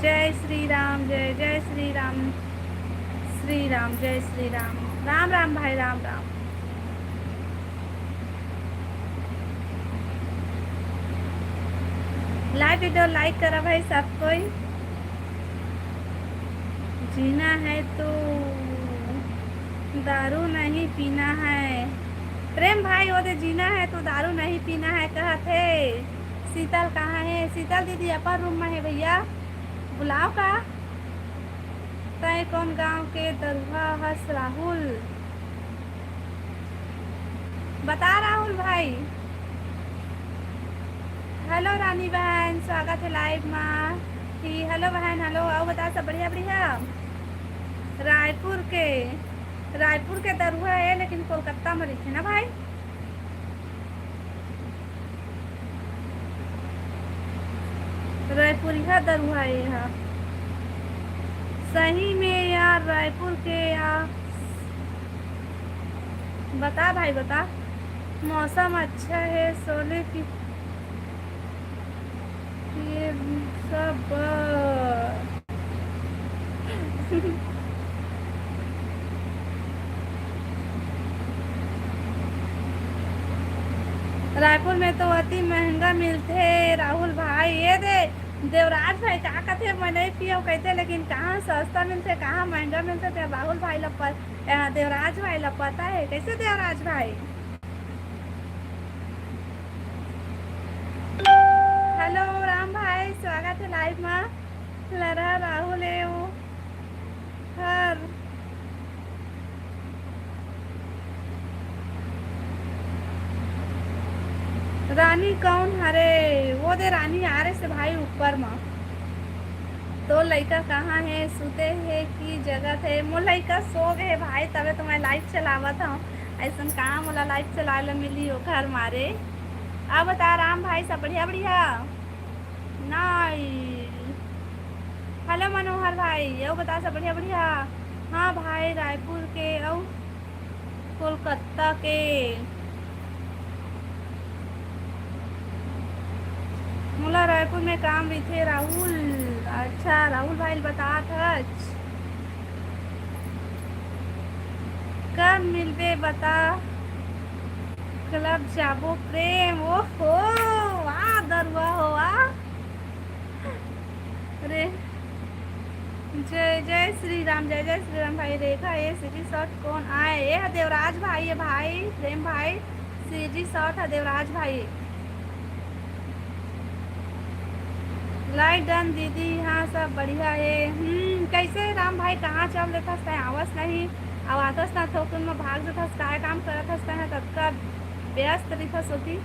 जय श्री राम, जय जय श्री राम, श्री राम, जय श्री राम। राम राम भाई, Ram Ram. Live video like करा भाई सब कोई। जीना है तो दारू नहीं पीना है। प्रेम भाई, वो दे जीना है तो दारू नहीं पीना है कहत हे। शीतल कहाँ है? शीतल दीदी अपन room में है भैया, बुलाओ का। तय कौन गांव के दरुहा हस राहुल? बता राहुल भाई। Hello रानी बहन, स्वागत है live मा। कि hello बहन, hello। अउ बता, सब बढ़िया बढ़िया? रायपुर के, रायपुर के दरुहा है, लेकिन कोलकाता में रहिथे ना भाई। रायपुरिया दरुहा ये हा। सही में यार, रायपुर के यार। बता भाई, बता। मौसम अच्छा है, सोले की ये सब। रायपुर में तो अति महंगा मिलथे राहुल भाई। ये दे देवराज भाई का कथे, मैं नहीं पियो कहते, लेकिन कहाँ सस्ता मिलथे, कहाँ महंगा मिलथे, ते राहुल भाई ला प-, अ, देवराज भाई ला पता है। कैसे देवराज भाई? Hello राम भाई, स्वागत है live मा। लरा राहुल ए वो हर। रानी कौन हरे? वो दे रानी आ रहे से भाई ऊपर मा। तो लइका कहाँ है? सुते है कि जगत है? मोर लइका सो गए भाई, तबे तो मैं live चलावत हूँ। ऐसन कहाँ मोला live चलाए ला मिली ओखर मारे। अब बता राम भाई, सब बढ़िया बढ़िया? नहीं। Hello मनोहर भाई, अउ बता, सब बढ़िया बढ़िया? हाँ भाई, रायपुर के अउ कोलकाता के। मोला रायपुर में काम रहिथे राहुल। अच्छा, राहुल भाई ल बतात हच। कब मिलबे बता, club जाबो प्रेम। ओहो, वाह दरुआ हो, वाह। अरे, जय जय श्री राम, जय जय श्री राम भाई। रेखा, ये CG shot कौन आए? ये ह देवराज भाई, ये भाई प्रेम भाई, CG shot ह देवराज भाई। Like done दीदी, हाँ सब बढ़िया है। हम्म, कैसे राम भाई, कहाँ चल देथस तै? आवस नहीं, अब आथस ना थोकुन में भाग जथस, काय काम करत हस तै? ततका व्यस्त रहिथस होती।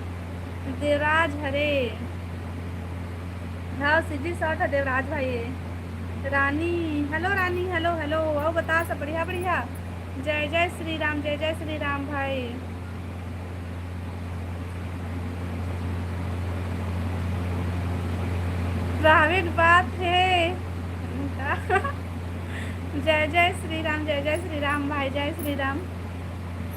देवराज हरे। हाँ, CG shot ह देवराज भाई। रानी, hello रानी, hello, hello। अउ बता, सब बढ़िया, बढ़िया? जय जय श्री राम, जय जय श्री राम भाई। Private बात है। जय जय श्री राम, जय जय श्री राम भाई, जय श्री राम।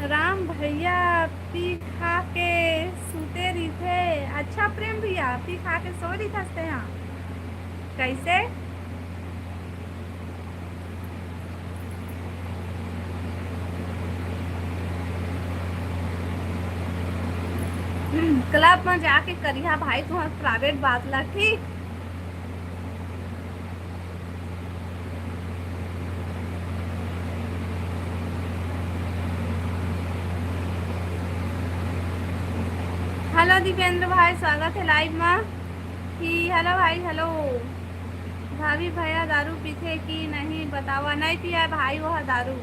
राम भैया पी खा के सूते रहिथे। अच्छा प्रेम भैया, पी खा के सो रहिथस तैं हा? कैसे? Club में जाके करिहा भाई तुहर private बात ला, ठीक? Hello दीपेंद्र भाई, स्वागत है live मा। कि hello भाई, hello। भाभी, भैया दारू पीथे कि नहीं बतावा? नहीं पिया भाई वो दारू।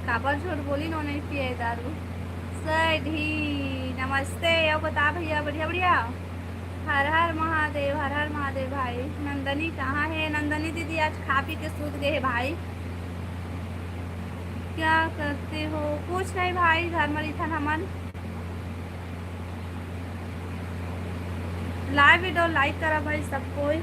काबर झूठ बोली, नो नहीं पिए दारू। सही, नमस्ते। अउ बता भैया, बढ़िया बढ़िया? हर हर महादेव, हर हर महादेव भाई। नंदनी कहाँ है? नंदनी दीदी आज खा पी के सूत गए है भाई। क्या करते हो? कुछ नहीं भाई, घर में रहिथन हमन। Live video like करा भाई सब कोई।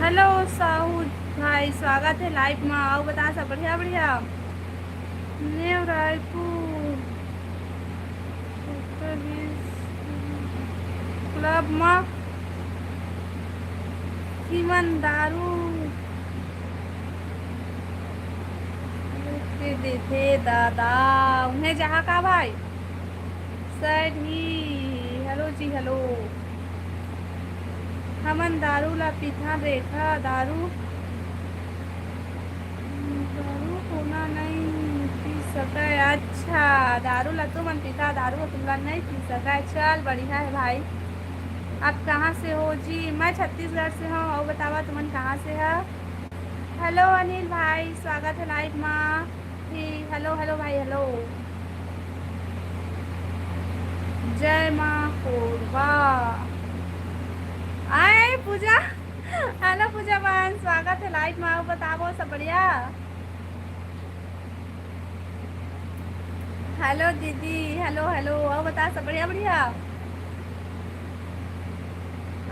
Hello साहू भाई, स्वागत है live में। अउ बता, सब बढ़िया बढ़िया? New रायपुर। क्लब म किमन दारू के देथे दादा, उन्हें जहाँ का भाई। सैड ही, हेलो जी, हेलो। हमन दारू ला पीथन रेखा, दारू, दारू कोना नहीं पी सके। अच्छा, दारू ला तुमन पीथा, दारू ला तुमला नहीं पी सके। चल, बढ़िया है भाई। आप कहाँ से हो जी? मैं छत्तीसगढ़ से हूँ। और बतावा, तुमन कहाँ से है? हेलो अनिल भाई, स्वागत है लाइव मा। ही, हेलो, हेलो भाई, हेलो। जय माँ कोरबा। आए पूजा। हेलो पूजा बहन, स्वागत है लाइव मा। बतावो, सब बढ़िया? हेलो दीदी, हेलो, हेलो। और बता, सब बढ़िया, बढ़िया?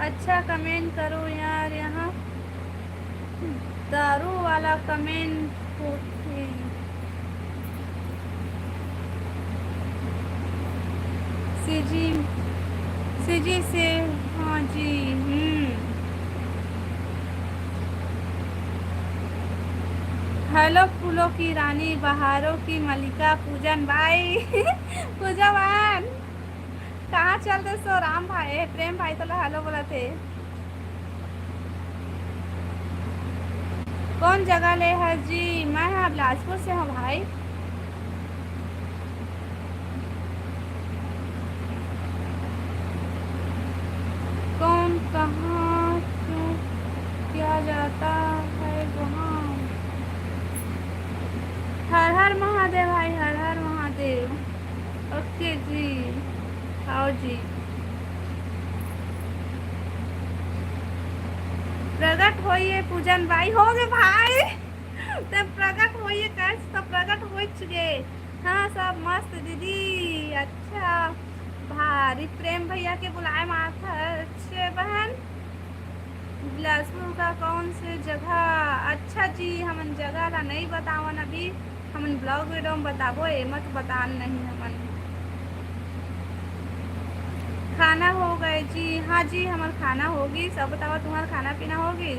अच्छा कमेंट करो यार, यहाँ दारू वाला कमेंट होथे। सीजी, सीजी से, हाँ जी, हम्म। हेलो फूलों की रानी, बहारों की मलिका, पूजन भाई। पूजावान, कहाँ चल दे सो राम भाई, ए, प्रेम भाई तोला हेलो बोलत हे। कौन जगह ले हस जी? मैं हा बिलासपुर से हूँ भाई। कौन, कहाँ, क्यों, क्या जाता है वहाँ? हर हर महादेव भाई, हर हर महादेव। ओके जी, आओ जी। प्रगट होइए पूजन बाई, हो गे भाई। ते प्रगट होइए, कैसे तो प्रगट हो चुके। हाँ, सब मस्त दीदी। अच्छा, भारी प्रेम भैया के बुलाए माथा। अच्छे बहन, बिलासपुर का कौन से जगह? अच्छा जी, हमन जगह ला नहीं बतावन अभी, हमन ब्लॉग वीडियो में बताबो, एमा तो बतान नहीं हमन। खाना हो गए जी? हाँ जी, हमर खाना होगी। सब बतावा, तुम्हार खाना पीना होगी?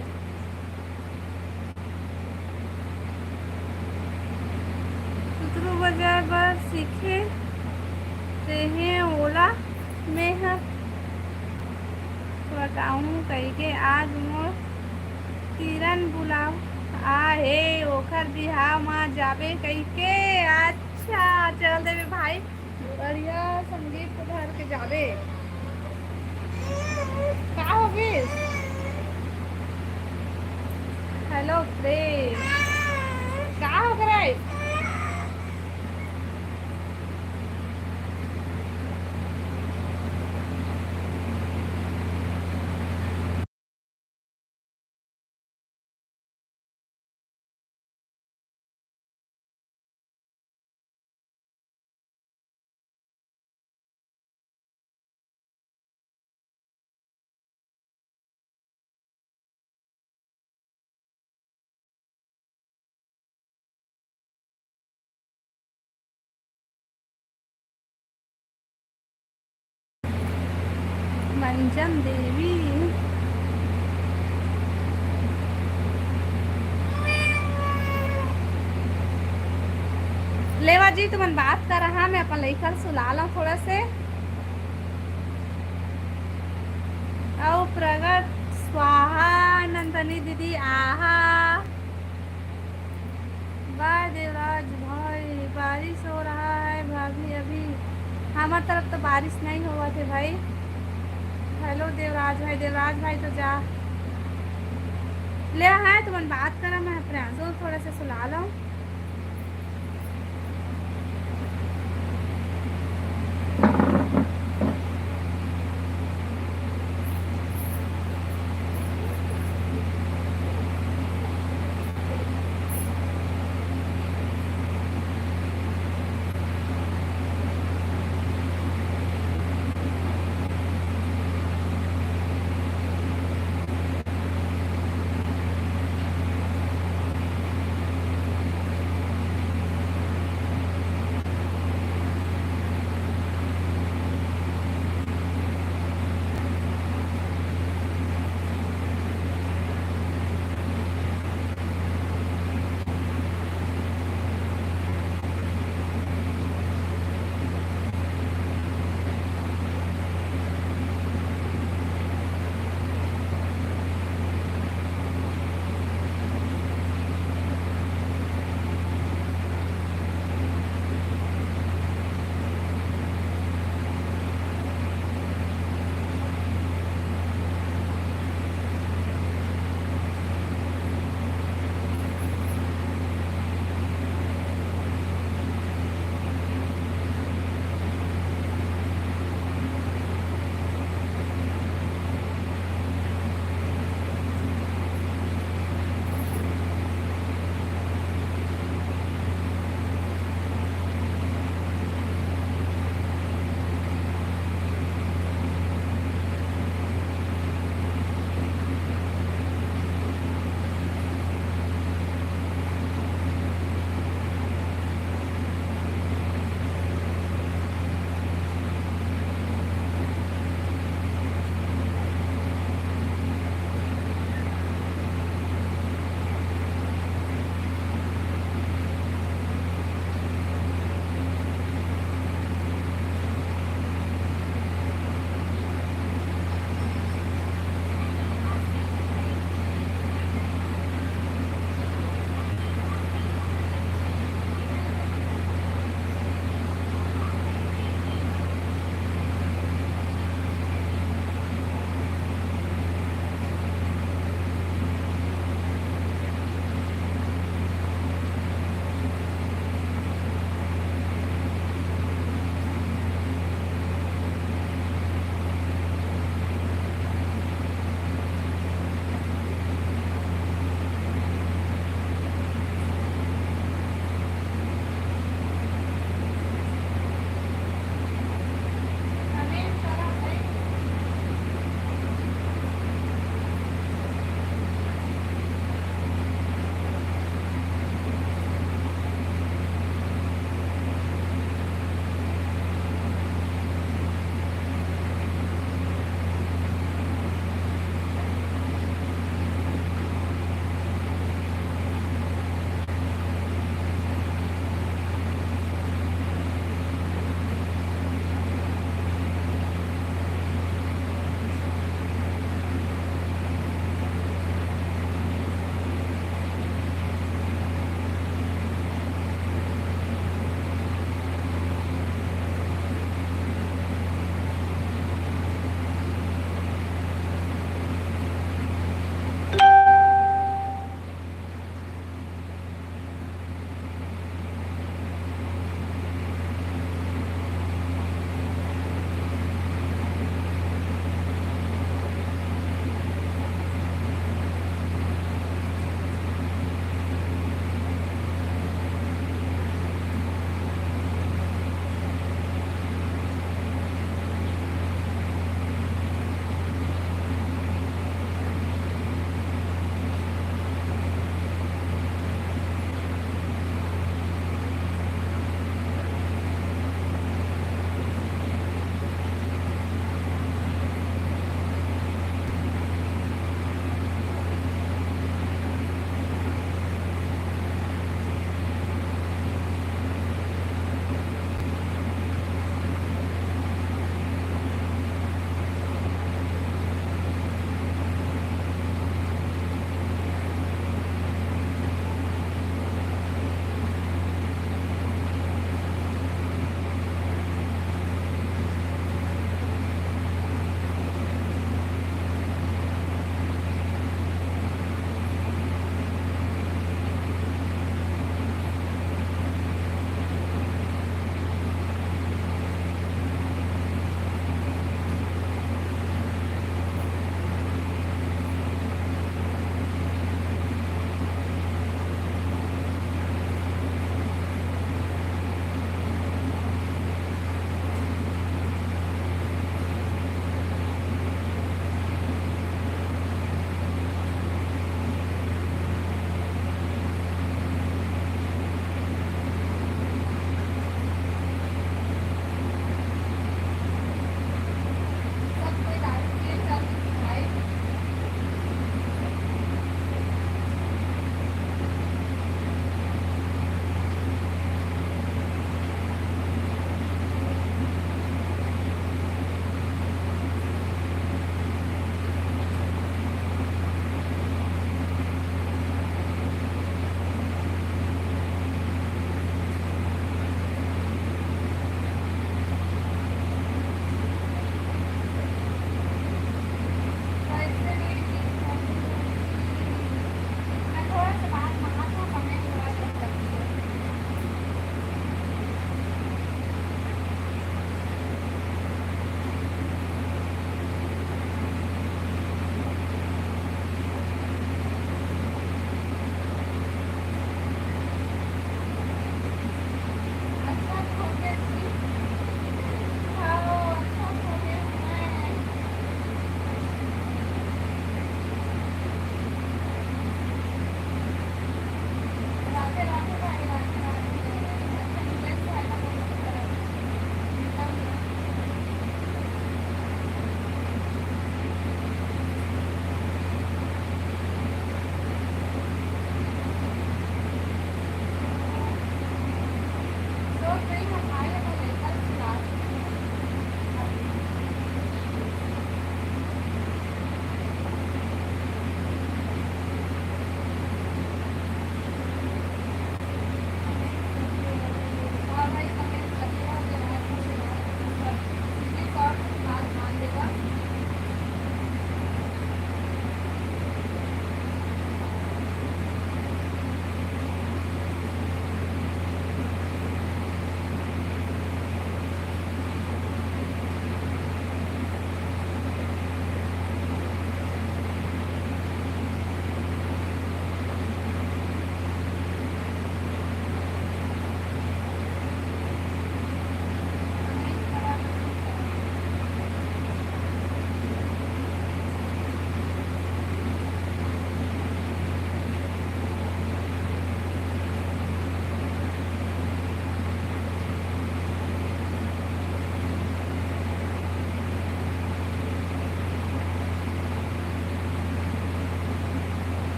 सुतरू बजाए बर सीखे रेहे ओला मेंह बताहूँ कहिके आज मोर किरण बुलाव आ हे, ओखर बिहाव म जाबे कहिके। अच्छा, चल देबे भाई। बढ़िया संगीत धर के जाबे। का हो गिस? हेलो प्रेम, का हो गे? मंजन देवी। लेवा जी, तुमन बात कर रहा, मैं अपन लइका ल सुला लव थोड़ा से। अउ प्रगट स्वाहा, नंदनी दीदी आहा। बाय देवराज भाई, बारिश हो रहा है भाभी। अभी हमार तरफ तो बारिश नहीं होवत हे भाई। हेलो देवराज भाई, देवराज भाई तो जा ले है, तुमन बात करा, मैं प्रियांशु थोड़ा सा सुला लव।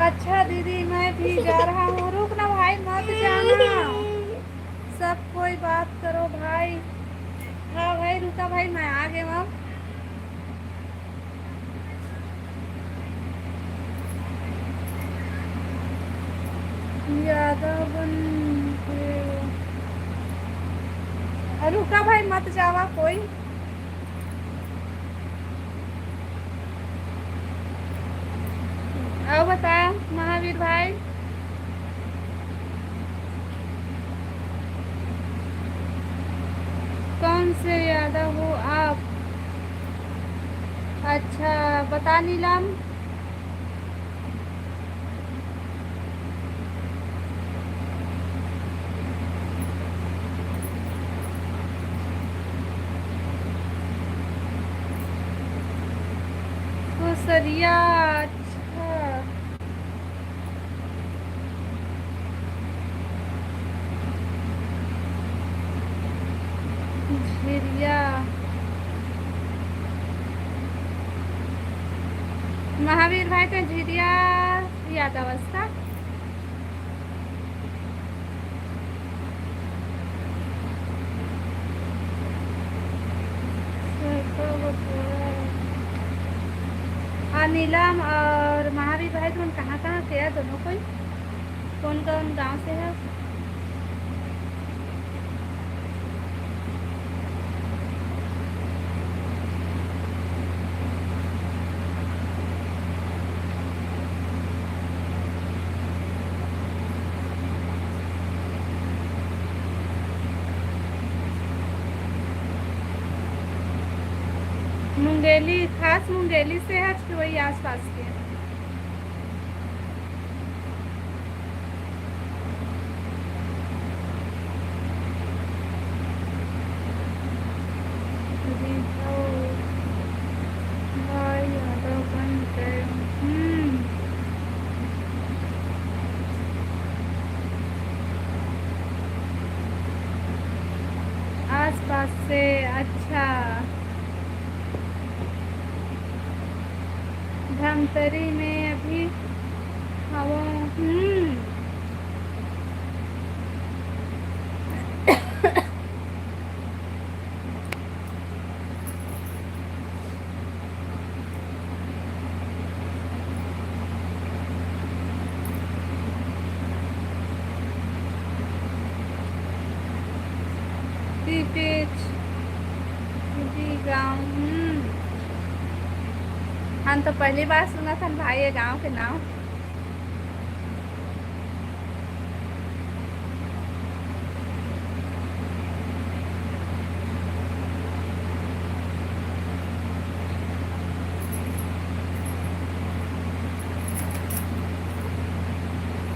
अच्छा दीदी, मैं भी जा रहा हूँ। रुक ना भाई, मत जाना। सब कोई बात करो भाई। हाँ भाई, रुका भाई, मैं आ गया हूँ। यादव बन गए। रुका भाई, मत जावा कोई। और बताओ महावीर भाई, कौन से यादव हो आप? अच्छा, बता नीलम। कुसरिया, अच्छा। झिरिया। महावीर भाई तो झिरिया यादव अवस्था। और नीलम और महावीर भाई, तुम कहाँ कहाँ से है दोनों कोई? कौन कौन गांव से है? मुंगेली, खास मुंगेली से है कि वही आसपास के? भाई यादव बन गए। हम्म। आसपास से, अच्छा। धमतरी में अभी हवों। हम्म। पीपेच जी गाँव। हम्म। हम तो पहली बार सुना था भाई ये गाँव के नाम।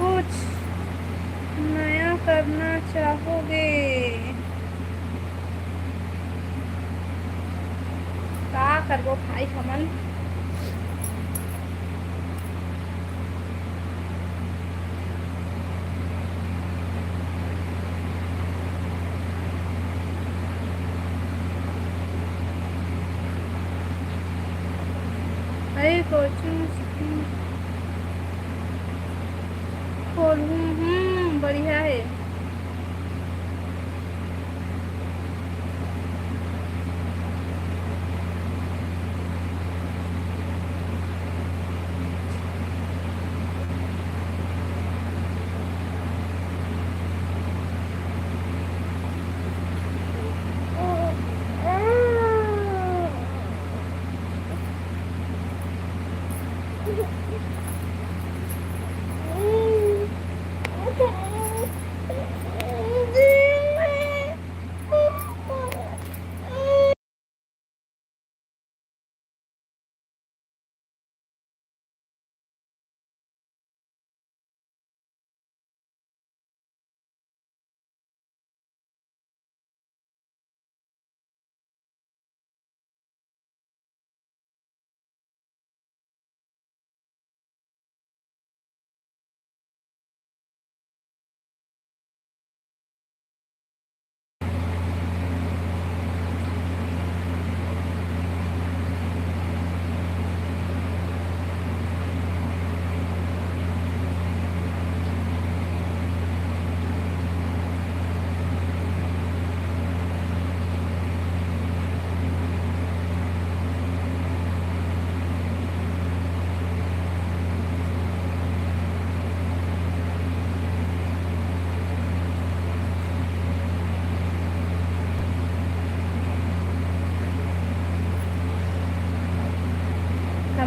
कुछ नया करना चाहोगे? का करबो भाई हमन? अरे कोचिंग खोलहूँ, हम्म, बढ़िया है।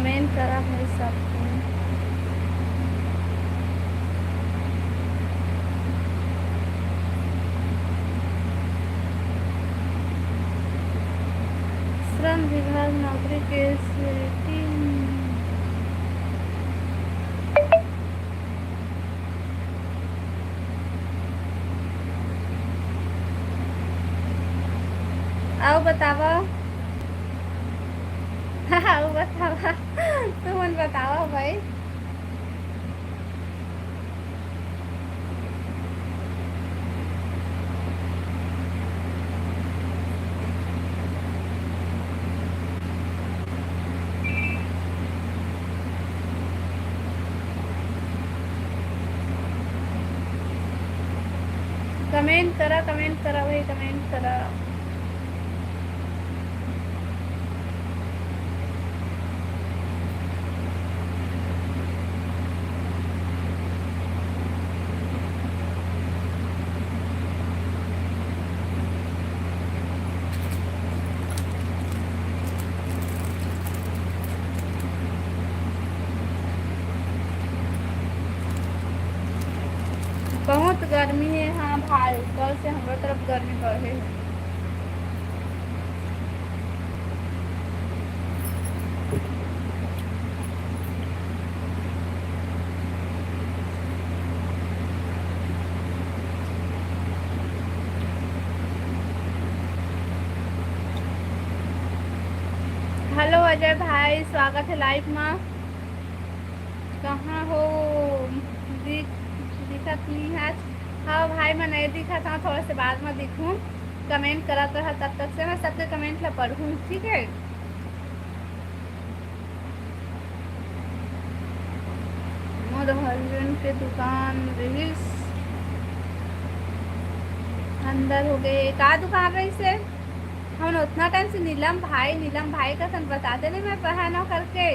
कमेंट करा भाई सब। श्रम विभाग नौकरी के सेटिंग। अउ बतावा। अउ बतावा। तुमन बतावा भाई। कमेंट करा, कमेंट करा भाई, कमेंट करा। बहुत गर्मी हे। हाँ भाई, कल से हमरो तरफ गर्मी बढ़े हे। हेलो अजय भाई, स्वागत हे लाइव मा। कहाँ हो? दिख, दिखत नहीं है। हाँ भाई, मैं नहीं दिखत हूँ, थोड़ा से बाद में दिखूँ। कमेंट करत रहा, तब तक से मैं सबके कमेंट ला पढ़ूँ, ठीक है? मोर हस्बैंड के दुकान रहिस, अंदर हो गए। का दुकान रहिस हे? हम उतना टाइम से नीलम भाई, नीलम भाई का सन बताते नहीं, मैं पहनो करके।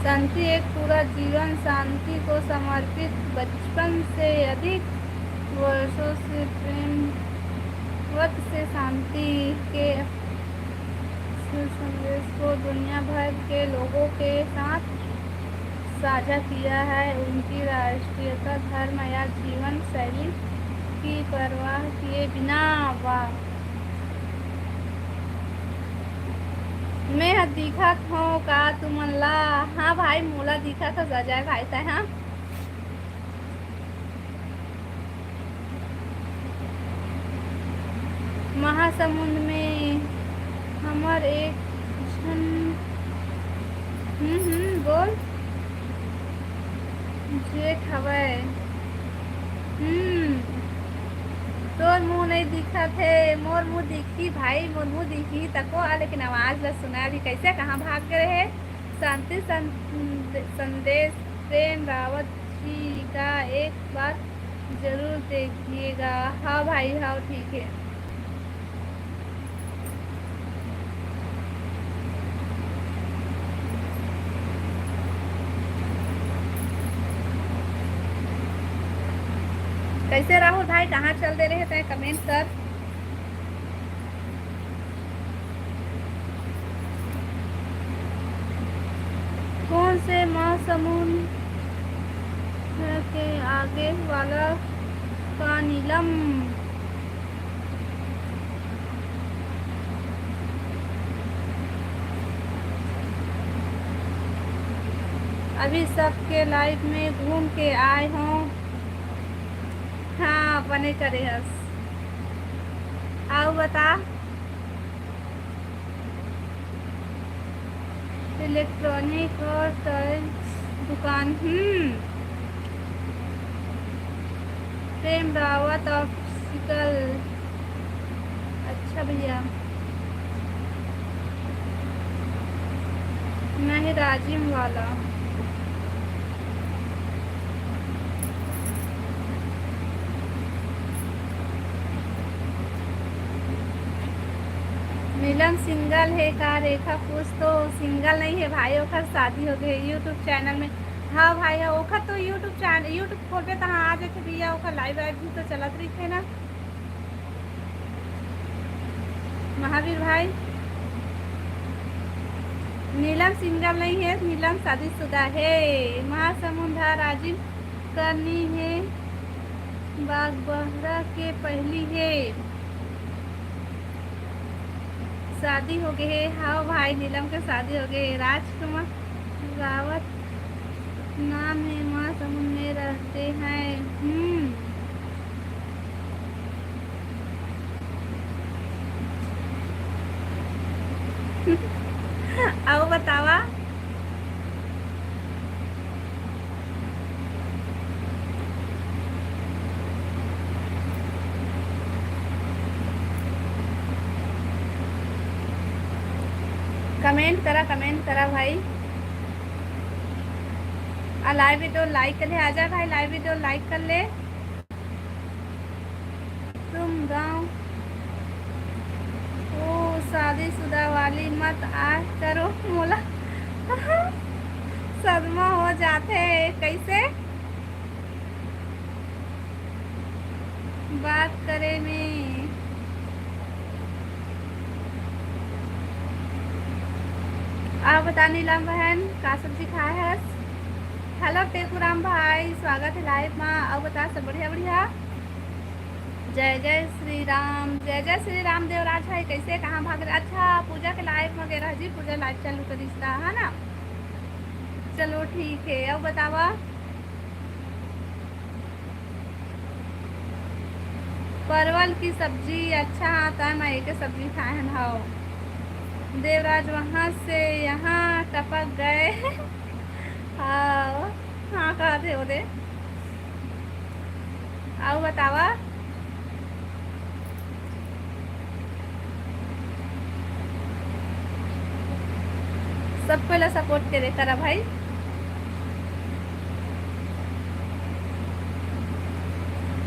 शांति एक पूरा जीवन शांति को समर्पित, बचपन से अधिक वर्षों से प्रेम वत से शांति के संदेश को दुनिया भर के लोगों के साथ साझा किया है। उनकी राष्ट्रीयता, धर्म या जीवन शैली की परवाह किए बिना। वाह, मैं ह दिखत हूँ का तुमन ला? हाँ भाई, मोला दिखत हस अजय भाई, तै हाँ। महासमुंद में हमर एक झन, हम्म, हम्म, बोल, जेठ हवय। हम्म, तोर मुंह नहीं दिखत हे, मोर मुंह दिखी भाई, मोर मुंह दिखी तको आ, लेकिन आवाज ला सुना भी कैसे, कहाँ भाग गए हे? शांति सं-, संदेश प्रेम रावत जी का एक बार जरूर देखिएगा। हाँ भाई, हाँ, ठीक है। कैसे राहुल भाई, कहाँ चल दे रहे थे, कमेंट कर। कौन से महासमुंद के आगे वाला का नीलम? अभी सबके लाइव में घूम के आए हों। हाँ, बने करे हस। अउ बता। इलेक्ट्रॉनिक और टॉयज दुकान, हम्म। प्रेम रावत ऑप्टिकल। अच्छा भैया, नहीं, राजिम वाला। मिलन सिंगल हे का रेखा? कुछ तो सिंगल नहीं है भाई, ओकर शादी हो गई। YouTube चैनल में हाँ भाई, हाँ, ओखर तो YouTube चैनल, YouTube खोलबे तहाँ आ जाथे भैया, ओखर लाइव वाइव भी तो चलत रहिथे ना। महावीर भाई, नीलम सिंगल नहीं है, नीलम शादीशुदा है। महासमुंद हा राजिम करनी है, बागबहरा के पहली है। शादी हो गए हे। हाँ भाई, नीलम के शादी हो गए हे। राजकुमार रावत नाम है, महासमुंद में रहते हैं। हम्म। अउ बतावा। कमेंट करा, कमेंट करा भाई। आ लाइव वीडियो लाइक कर ले, आजा भाई, लाइव वीडियो लाइक कर ले। तुम गाँव ओ शादीशुदा वाली मत आ करो मोला। सदमा हो जाथे। कैसे? बात करे में। आप बता नीलम बहन, का सब्जी खाए हस? हेलो टेकूराम भाई, स्वागत है लाइव मा। अउ बता, सब बढ़िया बढ़िया? जय जय श्री राम, जय जय श्री राम देवराज भाई, कैसे, कहाँ भाग रहे? अच्छा, पूजा के लाइव में गए रह जी, पूजा लाइव चालू करिस ता, है ना? चलो ठीक है, अब बतावा। परवल की सब्जी, अच्छा, हाँ, तय मैं एक सब्जी खाए हन, हाँ। देवराज वहाँ से यहाँ टपक गए। हाँ, हाँ, कहा थे वो दे। अउ बतावा। सब कोई ला सपोर्ट करे करा भाई।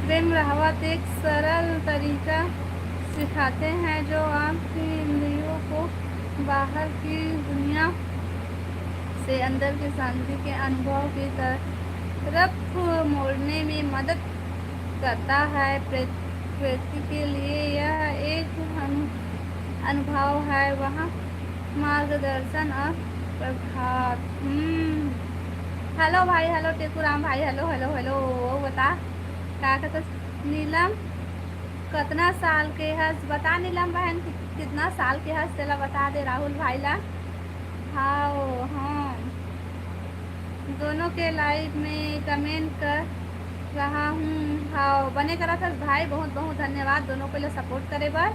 प्रेम रहवत एक सरल तरीका सिखाते हैं जो आपकी इंद्रियों को बाहर की दुनिया से अंदर की शांति के अनुभव की तरफ मोड़ने में मदद करता है। प्रकृति के लिए यह एक अनुभव है। वहाँ मार्गदर्शन और प्रभात। हम्म। हेलो भाई, हेलो टेकूराम भाई, हेलो, हेलो, हेलो। बता, का कहता नीलम, कितना साल के हस? बता नीलम बहन, कि-, कितना साल के हस, तेला बता दे राहुल भाई ला। हाँ, हाँ। दोनों के लाइव में कमेंट कर रहा हूँ। हाँ, बने करत हस भाई, बहुत बहुत धन्यवाद दोनों को सपोर्ट करे बर।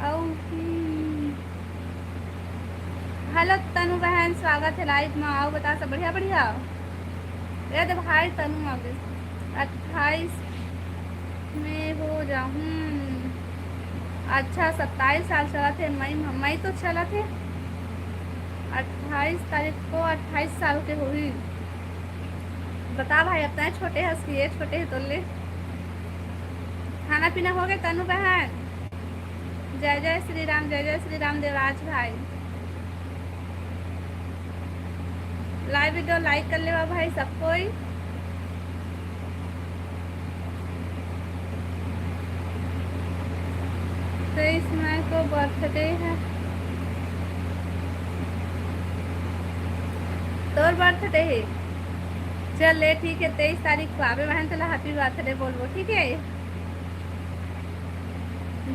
अउ, हम्म, हेलो तनु बहन, स्वागत है लाइव में। अउ बता, सब बढ़िया बढ़िया? ए दे भाई, तनु आ गई। अट्ठाईस में हो जाहूँ। अच्छा, सत्ताईस साल चलत हे, मई, मई तो चलत हे। अट्ठाईस तारीख को अट्ठाईस साल के होही। बता भाई, अब तय छोटे हस कि ये छोटे हे तोर ले? खाना पीना हो गए तनु बहन? जय जय श्री राम, जय जय श्री राम देवराज भाई। लाइव वीडियो लाइक कर लेवा भाई सब कोई। तेईस मई को बर्थडे है। तोर बर्थडे है? चल ले, ठीक है, तेईस तारीख को आबे बहन, तेला हैप्पी बर्थडे बोलबो, ठीक है?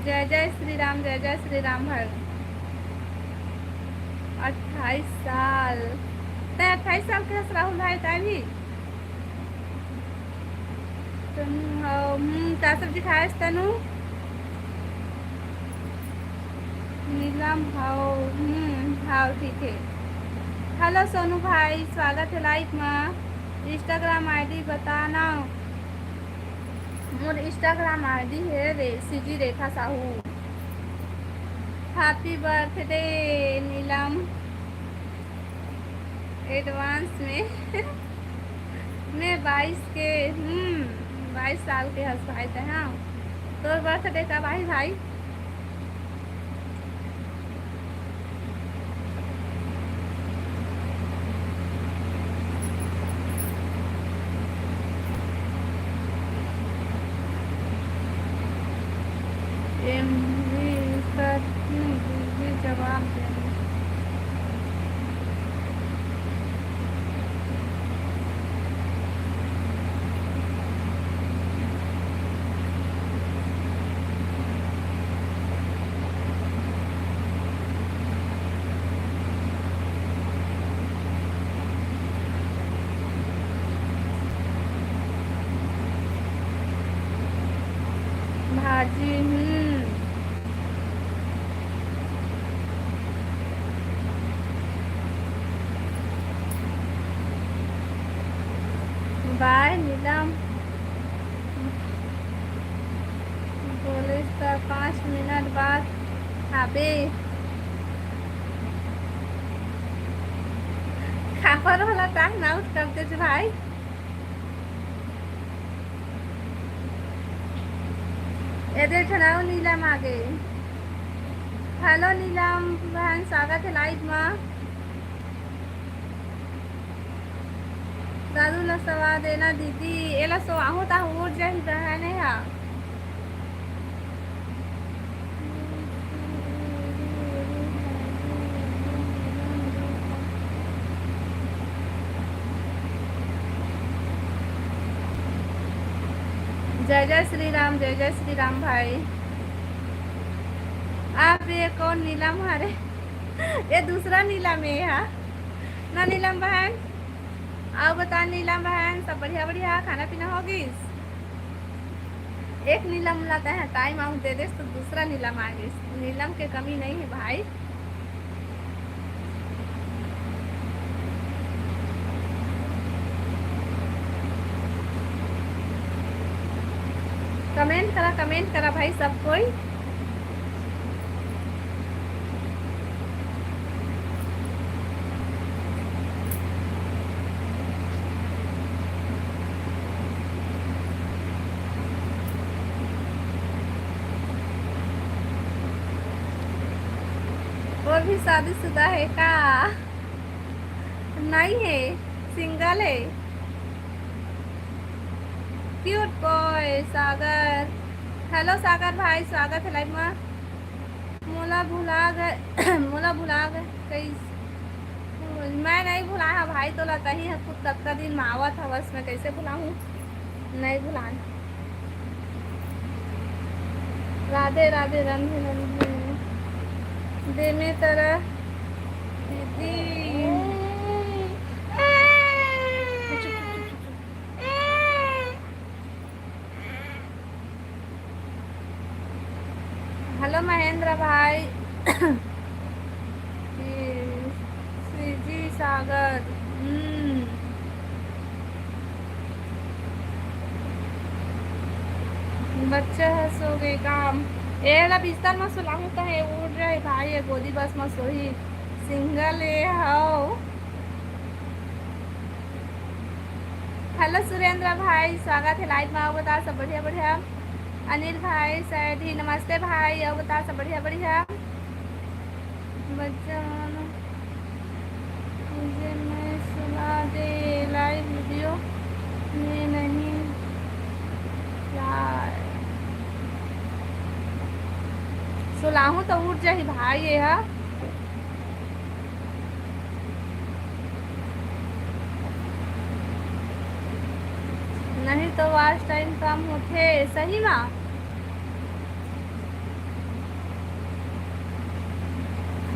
जय जय श्री राम, जय जय श्री राम भाई। अट्ठाईस साल, तय अट्ठाईस साल के हस राहुल भाई, तय भी? तनु, हव, हम्म, का सब्जी खाएस तनु? नीलम, हव, हम्म, हव, ठीक है। हेलो सोनू भाई, स्वागत है लाइव मा। Instagram ID बताना। मोर Instagram ID है रे, सीजी रेखा साहू। Happy birthday नीलम, advance में। मैं बाईस के, हम्म, बाईस साल के हस भाई ते, हाँ। तोर बर्थडे कब आही भाई? एमजी सर, नहीं, दीदी जवाब दे। भाजी, हम्म। बाय नीलम। बोले त पाँच मिनट बाद आबे। खापर वाला टांग ना उठ कर दे भाई। एदे ठनाओ नीलम आगे। हेलो नीलम बहन, स्वागत है लाइव मा। दादू ला सवा देना दीदी, एला सोआहू ता उठ जाही बहन हा। जय जय श्री राम, जय जय श्री राम भाई। आप ये कौन नीलम हरे? ये दूसरा नीलम है हा ना नीलम बहन? आओ बता नीलम बहन, सब बढ़िया बढ़िया, खाना पीना हो गइस? एक नीलम ला तैं टाइम आउट दे देस तो दूसरा नीलम आ गइस। नीलम के कमी नहीं है भाई। कमेंट करा, कमेंट करा भाई सब कोई। वो भी शादीशुदा है का? नहीं है, सिंगल है। क्यूट बॉय सागर। हेलो सागर भाई, स्वागत है लाइव मा। मोला भुला गए, मोला भुला गए कइसे? मैं नहीं भुलाया भाई, तोला तही ह खुद कतका दिन मा आवत हवस, मैं कइसे भुलाहूँ? नहीं भुलान। राधे राधे रंधे रंधे दे में तरा दीदी। हेलो महेंद्र भाई। ये सीजी सागर, हम्म। बच्चा ह सो गे काम। ए ला बिस्तर म सुलाहूं त हे उठ रहे भाई, ये गोदी बस म सोही। सिंगल ए हव। हेलो सुरेंद्र भाई, स्वागत है लाइव में। आओ बता सब बढ़िया बढ़िया। अनिल भाई सैडी नमस्ते भाई, आओ बता सब बढ़िया बढ़िया। बच्चा मन मुझे मैं सुला दे, लाइव वीडियो में नहीं यार। सुलाहूं तो उठ जाही भाई ये हा। नहीं तो वॉच टाइम कम होथे सही मा।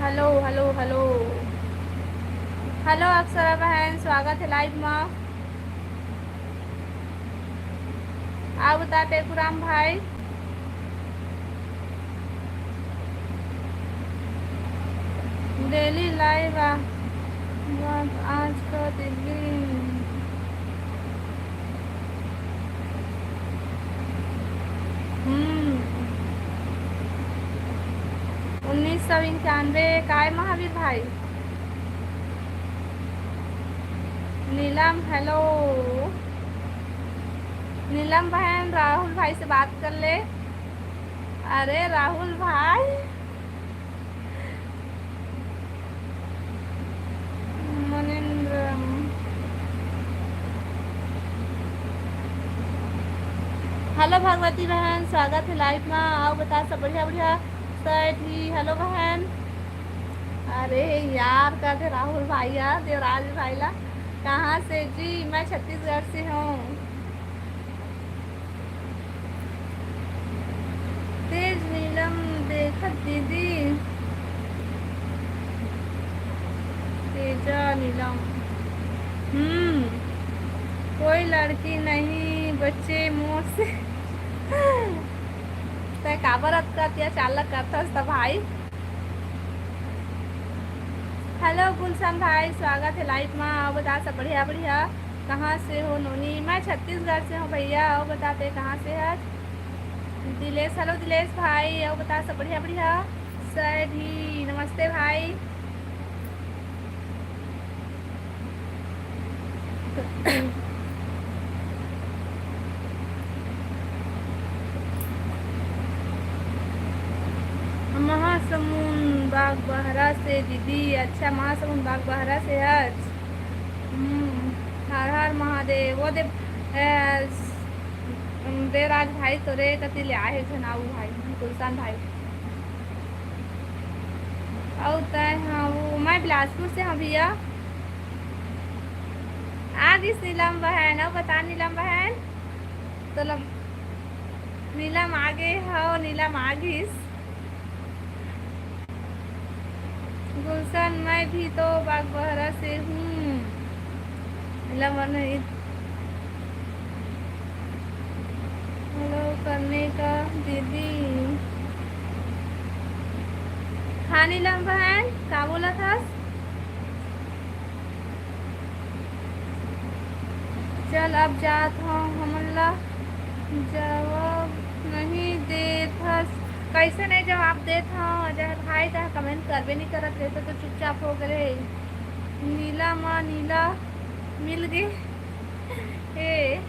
Hello hello hello hello Akshara बहन, स्वागत है लाइव मा। आप बता टेकुराम भाई। डेली लाइव आ, बात आज का दिल्ली। हम्म। उन्नीस सौ इक्यानवे काय महावीर भाई? नीलम, हेलो। नीलम बहन, राहुल भाई से बात कर ले। अरे राहुल भाई, मनिंद्र। Hello भगवती बहन, स्वागत हे live मा। अउ बता, सब बढ़िया? बढ़िया। सैठी, hello बहन। अरे यार, कहते राहुल भाई या देवराज भाई ला, कहाँ से जी? मैं छत्तीसगढ़ से हूँ। तेज नीलम देखत दीदी। तेजा नीलम। हम्म। कोई लड़की नहीं बचे मोर से। तै काबर अतका अत्याचार ल करथस त भाई? Hello गुलशन भाई, स्वागत हे live मा। अउ बता, सब बढ़िया? बढ़िया। कहाँ से हो नोनी? मैं छत्तीसगढ़ से हूँ भैया। अउ बता, तै कहाँ से हस? दिलेश, hello दिलेश भाई। अउ बता, सब बढ़िया? बढ़िया। सैठी, नमस्ते भाई। महासमुंद बागबहरा से दीदी। अच्छा, महासमुंद बागबहरा से हस। हम्म, हर हर महादेव। वो दे, ए, देवराज भाई तोरे कति ले आहे झनाऊ भाई, गुलशन भाई। अउ तै, हाँ, वो मैं बिलासपुर से हूँ भैया। आ गिस नीलम बहन, अउ बता नीलम बहन, तोला नीलम आगे हव, नीलम आ गिस। गुलशन, मैं भी तो बागबहरा से हूँ। नीलम, नहीं, hello करने का दीदी। हाँ नीलम बहन, का बोलत हस? चल अब जात हव, हमन ला जवाब नहीं देत हस। कैसे नहीं जवाब देत हव? जहर भाई तह comment करबे नहीं करत रहे तो चुपचाप हो गए। नीला मा नीला मिल गे। ए,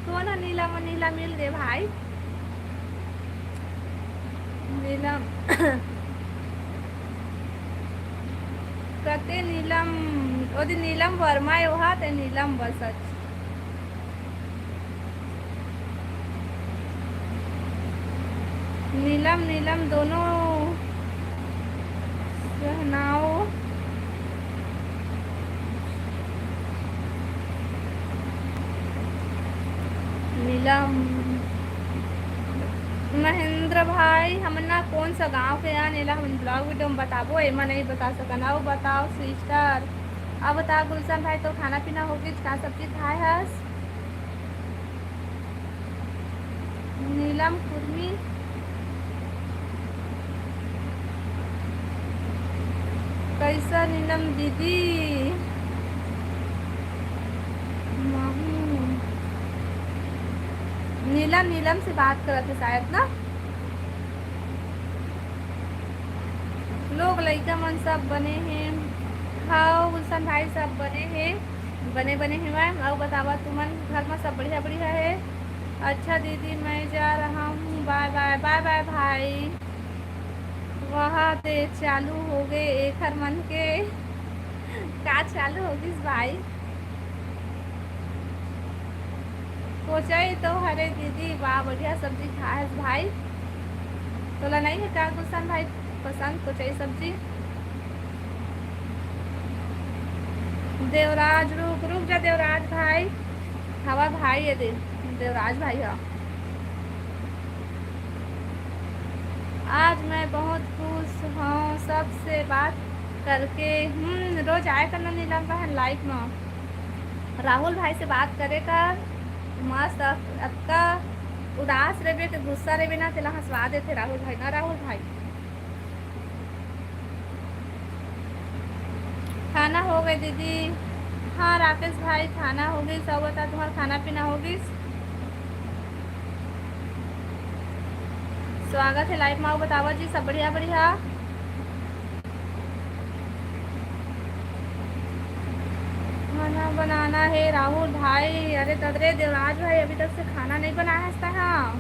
कोन ह नीला मा नीला मिल गे भाई? नीलम। कते नीलम, ओदे नीलम वर्मा ए ओहा, ते नीलम बसच। नीलम, नीलम दोनों सहनाओ। नीलम। महेंद्र भाई, हमन ना कोन सा गांव के आन, एला हमन vlog video में बताबो, एमा नहीं बता सकन। अउ बताओ sister, अब बता गुलशन भाई, तो खाना पीना हो गइस, का सब्जी खाए हस? नीलम कुर्मी। कैसा नीलम दीदी? महू। नीलम, नीलम से बात करत हे शायद ना। लोग लइका मन सब बने हे। हाँ गुलशन भाई, सब बने हे, बने बने हे मैम। अउ बतावा तुमन घर में सब बढ़िया बढ़िया हे? अच्छा दीदी, मैं जा रहा हूँ, बाय बाय। बाय बाय भाई। वहाँ ते चालू हो गए एखर मन के। का चालू हो गिस भाई? कोचई तो हरे दीदी, वाह, बढ़िया सब्जी खाए हस भाई। तोला नहीं है का गुलशन भाई पसंद कोचई सब्जी? देवराज, रुक, रुक जा देवराज भाई। हवा भाई ये दे, देवराज भाई हा। आज मैं बहुत खुश हूँ सबसे बात करके। हम्म, रोज आया करना नीलम बहन live में। राहुल भाई से बात करे कर, मस्त। अतका उदास रेबे के गुस्सा रेबे ना, तेला हंसवा देथे राहुल भाई ना, राहुल भाई। खाना हो गए दीदी? हाँ राकेश भाई, खाना हो गइस। अउ बता, तुम्हार खाना पीना हो गइस? स्वागत है live में। अउ बतावा जी, सब बढ़िया बढ़िया? खाना बनाना है राहुल भाई। अरे तदरे देवराज भाई, अभी तक से खाना नहीं बनाया है। हाँ,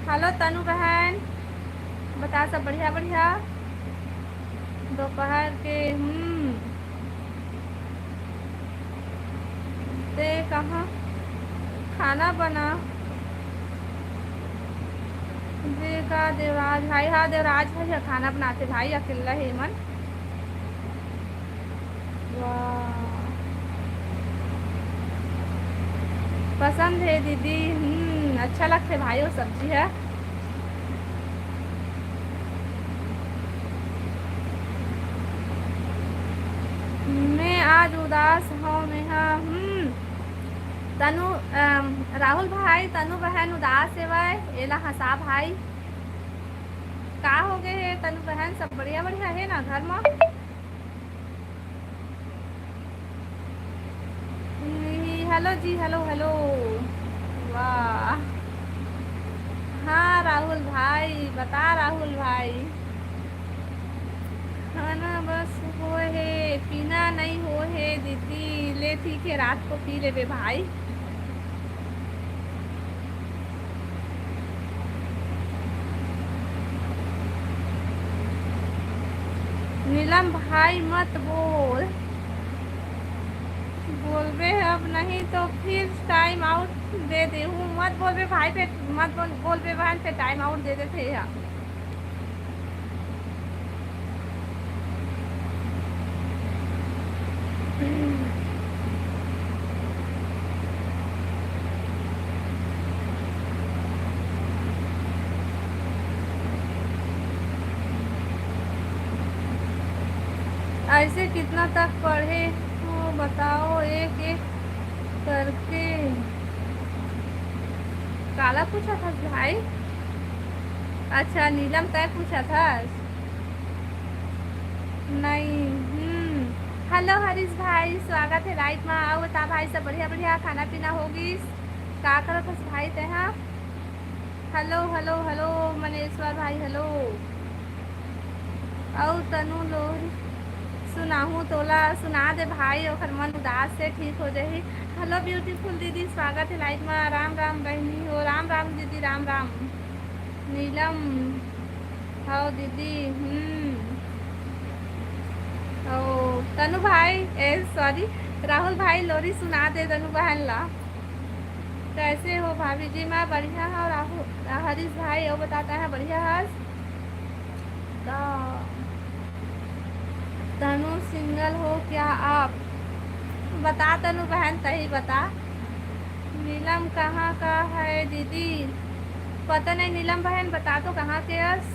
हेलो तनु बहन, बता सब बढ़िया बढ़िया? दोपहर के, हम्म, ते कहाँ खाना बना? ये का देवराज भाई, हाँ, देवराज भाई ह खाना बनाथे भाई, अकेला हे मन। वाह, पसंद हे दीदी। हम्म, अच्छा लगथे भाई वो सब्जी ह। मैं आज उदास हव, मैं हा, हम्म। तनु, अम, राहुल भाई, तनु बहन उदास हेवय, एला हंसा भाई। का हो गए हे तनु बहन, सब बढ़िया, बढ़िया हे ना घर म? नहीं, हेलो जी, हेलो, हेलो। वाह। हाँ, राहुल भाई, बता राहुल भाई। खाना बस होए हे, पीना नहीं होए हे दीदी। ले ठीक हे, रात को पी लेबे भाई। नीलम भाई मत बोल, बोलबे अब नहीं तो फिर टाइम आउट दे देहूँ। मत बोलबे भाई, पे मत बोल, बोलबे बहन, पे टाइम आउट दे देथे या। ऐसे कितना तक पढ़े हो बताओ, एक एक करके। काला पूछत हस भाई? अच्छा नीलम, तय पूछत हस? नहीं। हम्म। हेलो हरीश भाई, स्वागत हे लाइव मा। अउ बता भाई, सब बढ़िया बढ़िया, खाना पीना हो गिस? का करत हस भाई तेहा? हेलो हेलो हेलो मनेश्वर भाई, हेलो। अउ तनु लोहरी सुनाहूँ तोला, सुना दे भाई, ओखर मन उदास हे, ठीक हो जाही। हेलो ब्यूटीफुल दीदी, स्वागत हे लाइव मा। राम राम बहिनी हो, राम राम दीदी, राम राम। नीलम, हव दीदी, हम्म। ओ, तनु भाई, ए, सॉरी, राहुल भाई, लोरी सुना दे तनु बहन ला। कैसे हो भाभी जी? मैं बढ़िया हूँ। राहुल, हरीश भाई, वो बताता है बढ़िया हस। तो तनु सिंगल हो क्या आप? बता तनु बहन, तही बता। नीलम कहाँ का है दीदी? पता नहीं नीलम बहन, बता तो कहाँ के हस।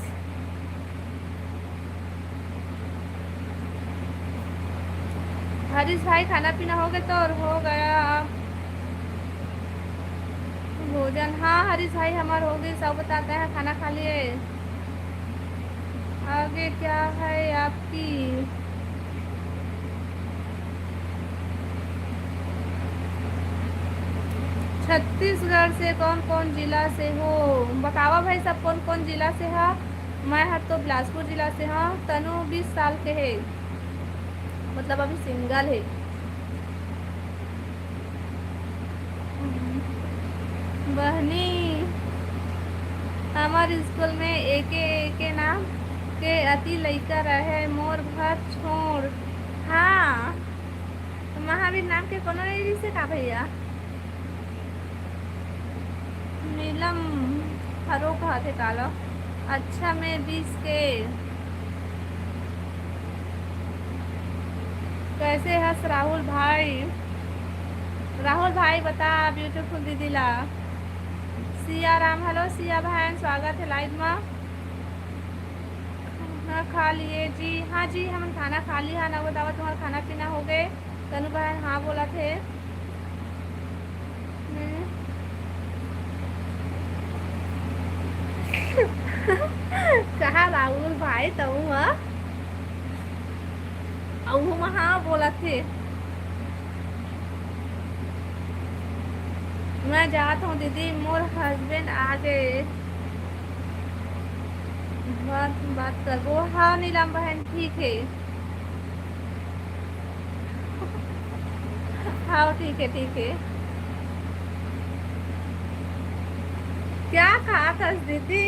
हरीश भाई, खाना पीना हो गया तो? और हो गया भोजन। हाँ हरीश भाई, हमार हो गई, सब बताते हैं, खाना खा लिए। आगे क्या है आपकी? छत्तीसगढ़ से कौन कौन जिला से हो? बतावा भाई, सब कौन कौन जिला से हा? मैं हर तो बिलासपुर जिला से हा। तनु बीस साल के हे, मतलब अभी सिंगल हे। बहनी, हमर स्कूल में एके एके नाम के अति लइका रहे, मोर घर छोड़। हाँ, महावीर नाम के कोनो नहीं रिसे का भैया? नीलम हरो कहत हे काला। अच्छा, मैं बीस के। कैसे हस राहुल भाई? राहुल भाई बता ब्यूटीफुल दीदी ला। सिया राम, हेलो सिया बहन, स्वागत है लाइव मा। खाना खा लिए जी? हाँ जी, हमन खाना खा लिए। हाँ, ना बतावा, तुम्हारा खाना पीना हो गए? तनु बहन हाँ बोलत हे। हम्म। कहा राहुल भाई, तहूँ हा? अउ वो हाँ बोलत हे। मैं जात हूँ दीदी, मोर हस्बैंड आ गए, बात, बात करबो। हाँ नीलम बहन, ठीक है। हाँ, ठीक है, ठीक है। क्या खात हस दीदी?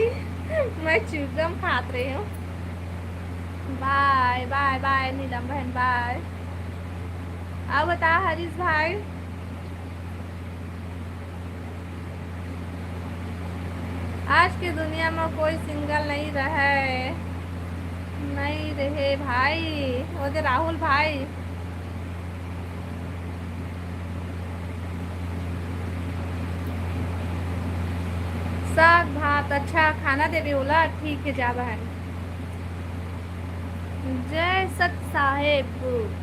मैं च्युइंगम खात रही हूँ। बाय बाय बाय नीलम बहन, बाय। अब बता हरीश भाई, आज के दुनिया म कोई single नइ रहय, नइ रहे भाई। ओ दे राहुल भाई, साग भात अच्छा खाना देबे ओला, ठीक हे, जा बहन। जय सत साहेब।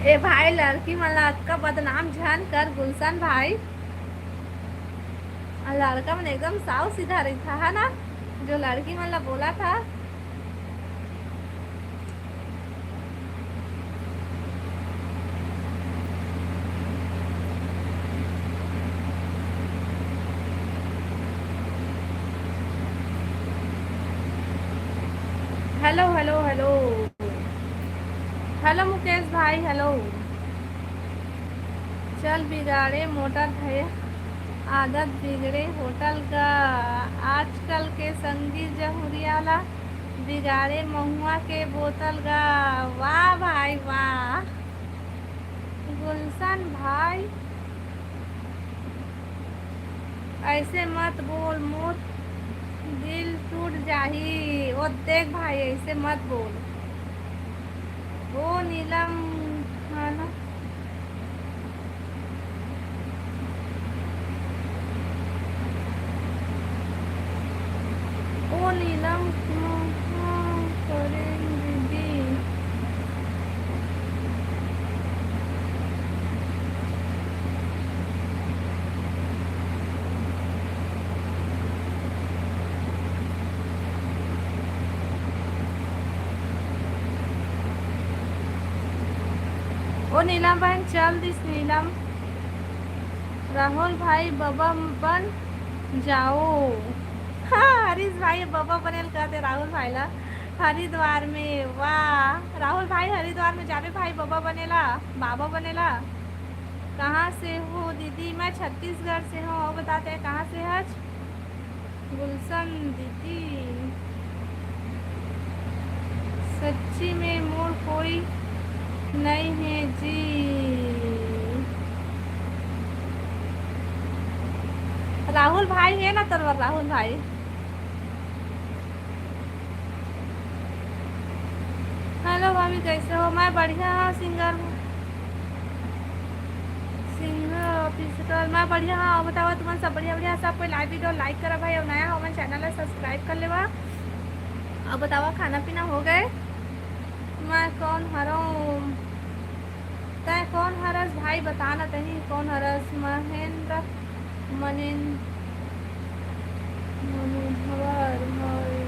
ए भाई, लड़की मन ला अतका बदनाम झन कर गुलशन भाई। आ लड़का मन एकदम साव सीधा रहिथा, है ना, जो लड़की मन ला बोलत हा। Hello, hello, hello, hello Mukesh भाई, hello। चल बिगाड़े मोटर भैया, आदत बिगड़े होटल का। आजकल के संगी जहुरिया ला बिगाड़े महुआ के बोतल गा। वाह भाई वाह, गुलशन भाई, ऐसे मत बोल, मोर दिल टूट जाही। ओ देख भाई, ऐसे मत बोल। ओ नीलम, है ना? ओ नीलम, कहाँ करें दीदी? ओ नीलम बहन, चल दिस नीलम। राहुल भाई, बबा बन जाओ। हाँ, हरीश भाई, बबा बनेल कहते राहुल भाई ला हरिद्वार में। वाह, राहुल भाई, हरिद्वार में जाबे भाई, बबा बनेला, बाबा बनेला। कहाँ से हो दीदी? मैं छत्तीसगढ़ से हूँ। और बताते हैं, कहाँ से हच? गुलशन दीदी, सच्ची में मोर कोई नहीं है जी। राहुल भाई है ना तोर बर, राहुल भाई। हेलो भाभी, कैसे हो? मैं बढ़िया हूँ, सिंगर हूँ। सिंगर ऑफिशियल, मैं बढ़िया हूँ। बताओ, तुमन सब बढ़िया, बढ़िया? सब कोई लाइव वीडियो लाइक करा भाई, और नया हो मन चैनल ला सब्सक्राइब कर लेवा। अब बतावा, खाना पीना हो गए? मैं कौन हरऊँ? तैं कौन हरस भाई, बता ना तहीं, कौन हरस? महेंद्र, मनेन-, मनोहर भाई,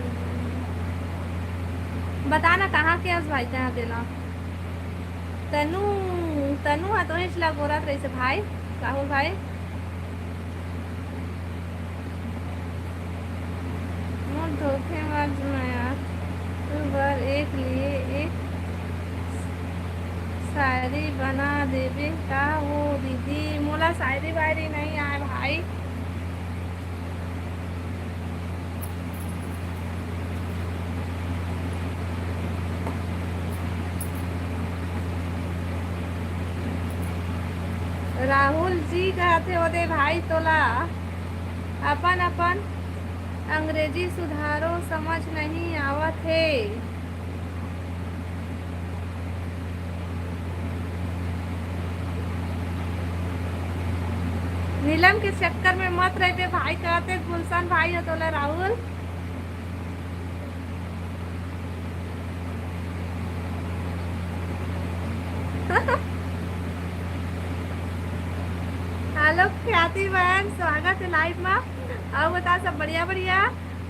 बता ना कहाँ के हस भाई, तैं तेला। तनु, तनु हा तो हिचला गोरत रहिसे भाई, राहुल भाई। मोर धोखेबाज मया, तू बर एक लिए एक शायरी बना देबे का हो दीदी? मोला शायरी वायरी नहीं आए भाई। राहुल जी कहथे, ओदे भाई तोला अपन अपन अंग्रेजी सुधारो, समझ नहीं आवत हे। नीलम के चक्कर में मत रहिबे भाई, कहते गुलशन भाई हो तोला राहुल। हेलो ख्याति बहन, स्वागत है लाइव में। अउ बता, सब बढ़िया बढ़िया?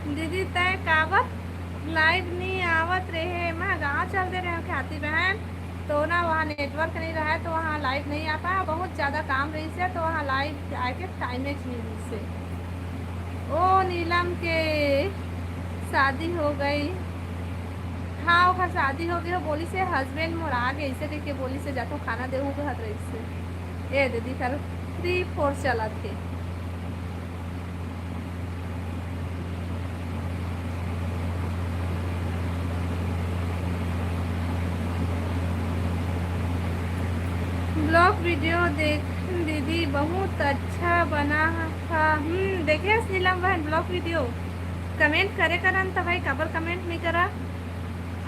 दीदी तय काबर लाइव नहीं आवत रहे? मैं गाँव चल दे रहे हूँ ख्याति बहन, तो ना वहाँ नेटवर्क नहीं रहा है, तो वहाँ लाइव नहीं आ पाया। बहुत ज़्यादा काम रही से, तो वहाँ लाइव आए के टाइम नहीं रही से। ओ नीलम के शादी हो गई। हाँ, ओकर शादी हो गई हो, बोली से हस्बैंड मोर आ गए, इसे देख के बोली से जातो खाना देहू कहत रही से। ए दीदी कर थ्री फोर चलत के। Vlog video देख दीदी, बहुत अच्छा बना था। हम्म, देखे हस नीलम बहन vlog video? Comment करे करन त भाई, काबर comment नहीं करा?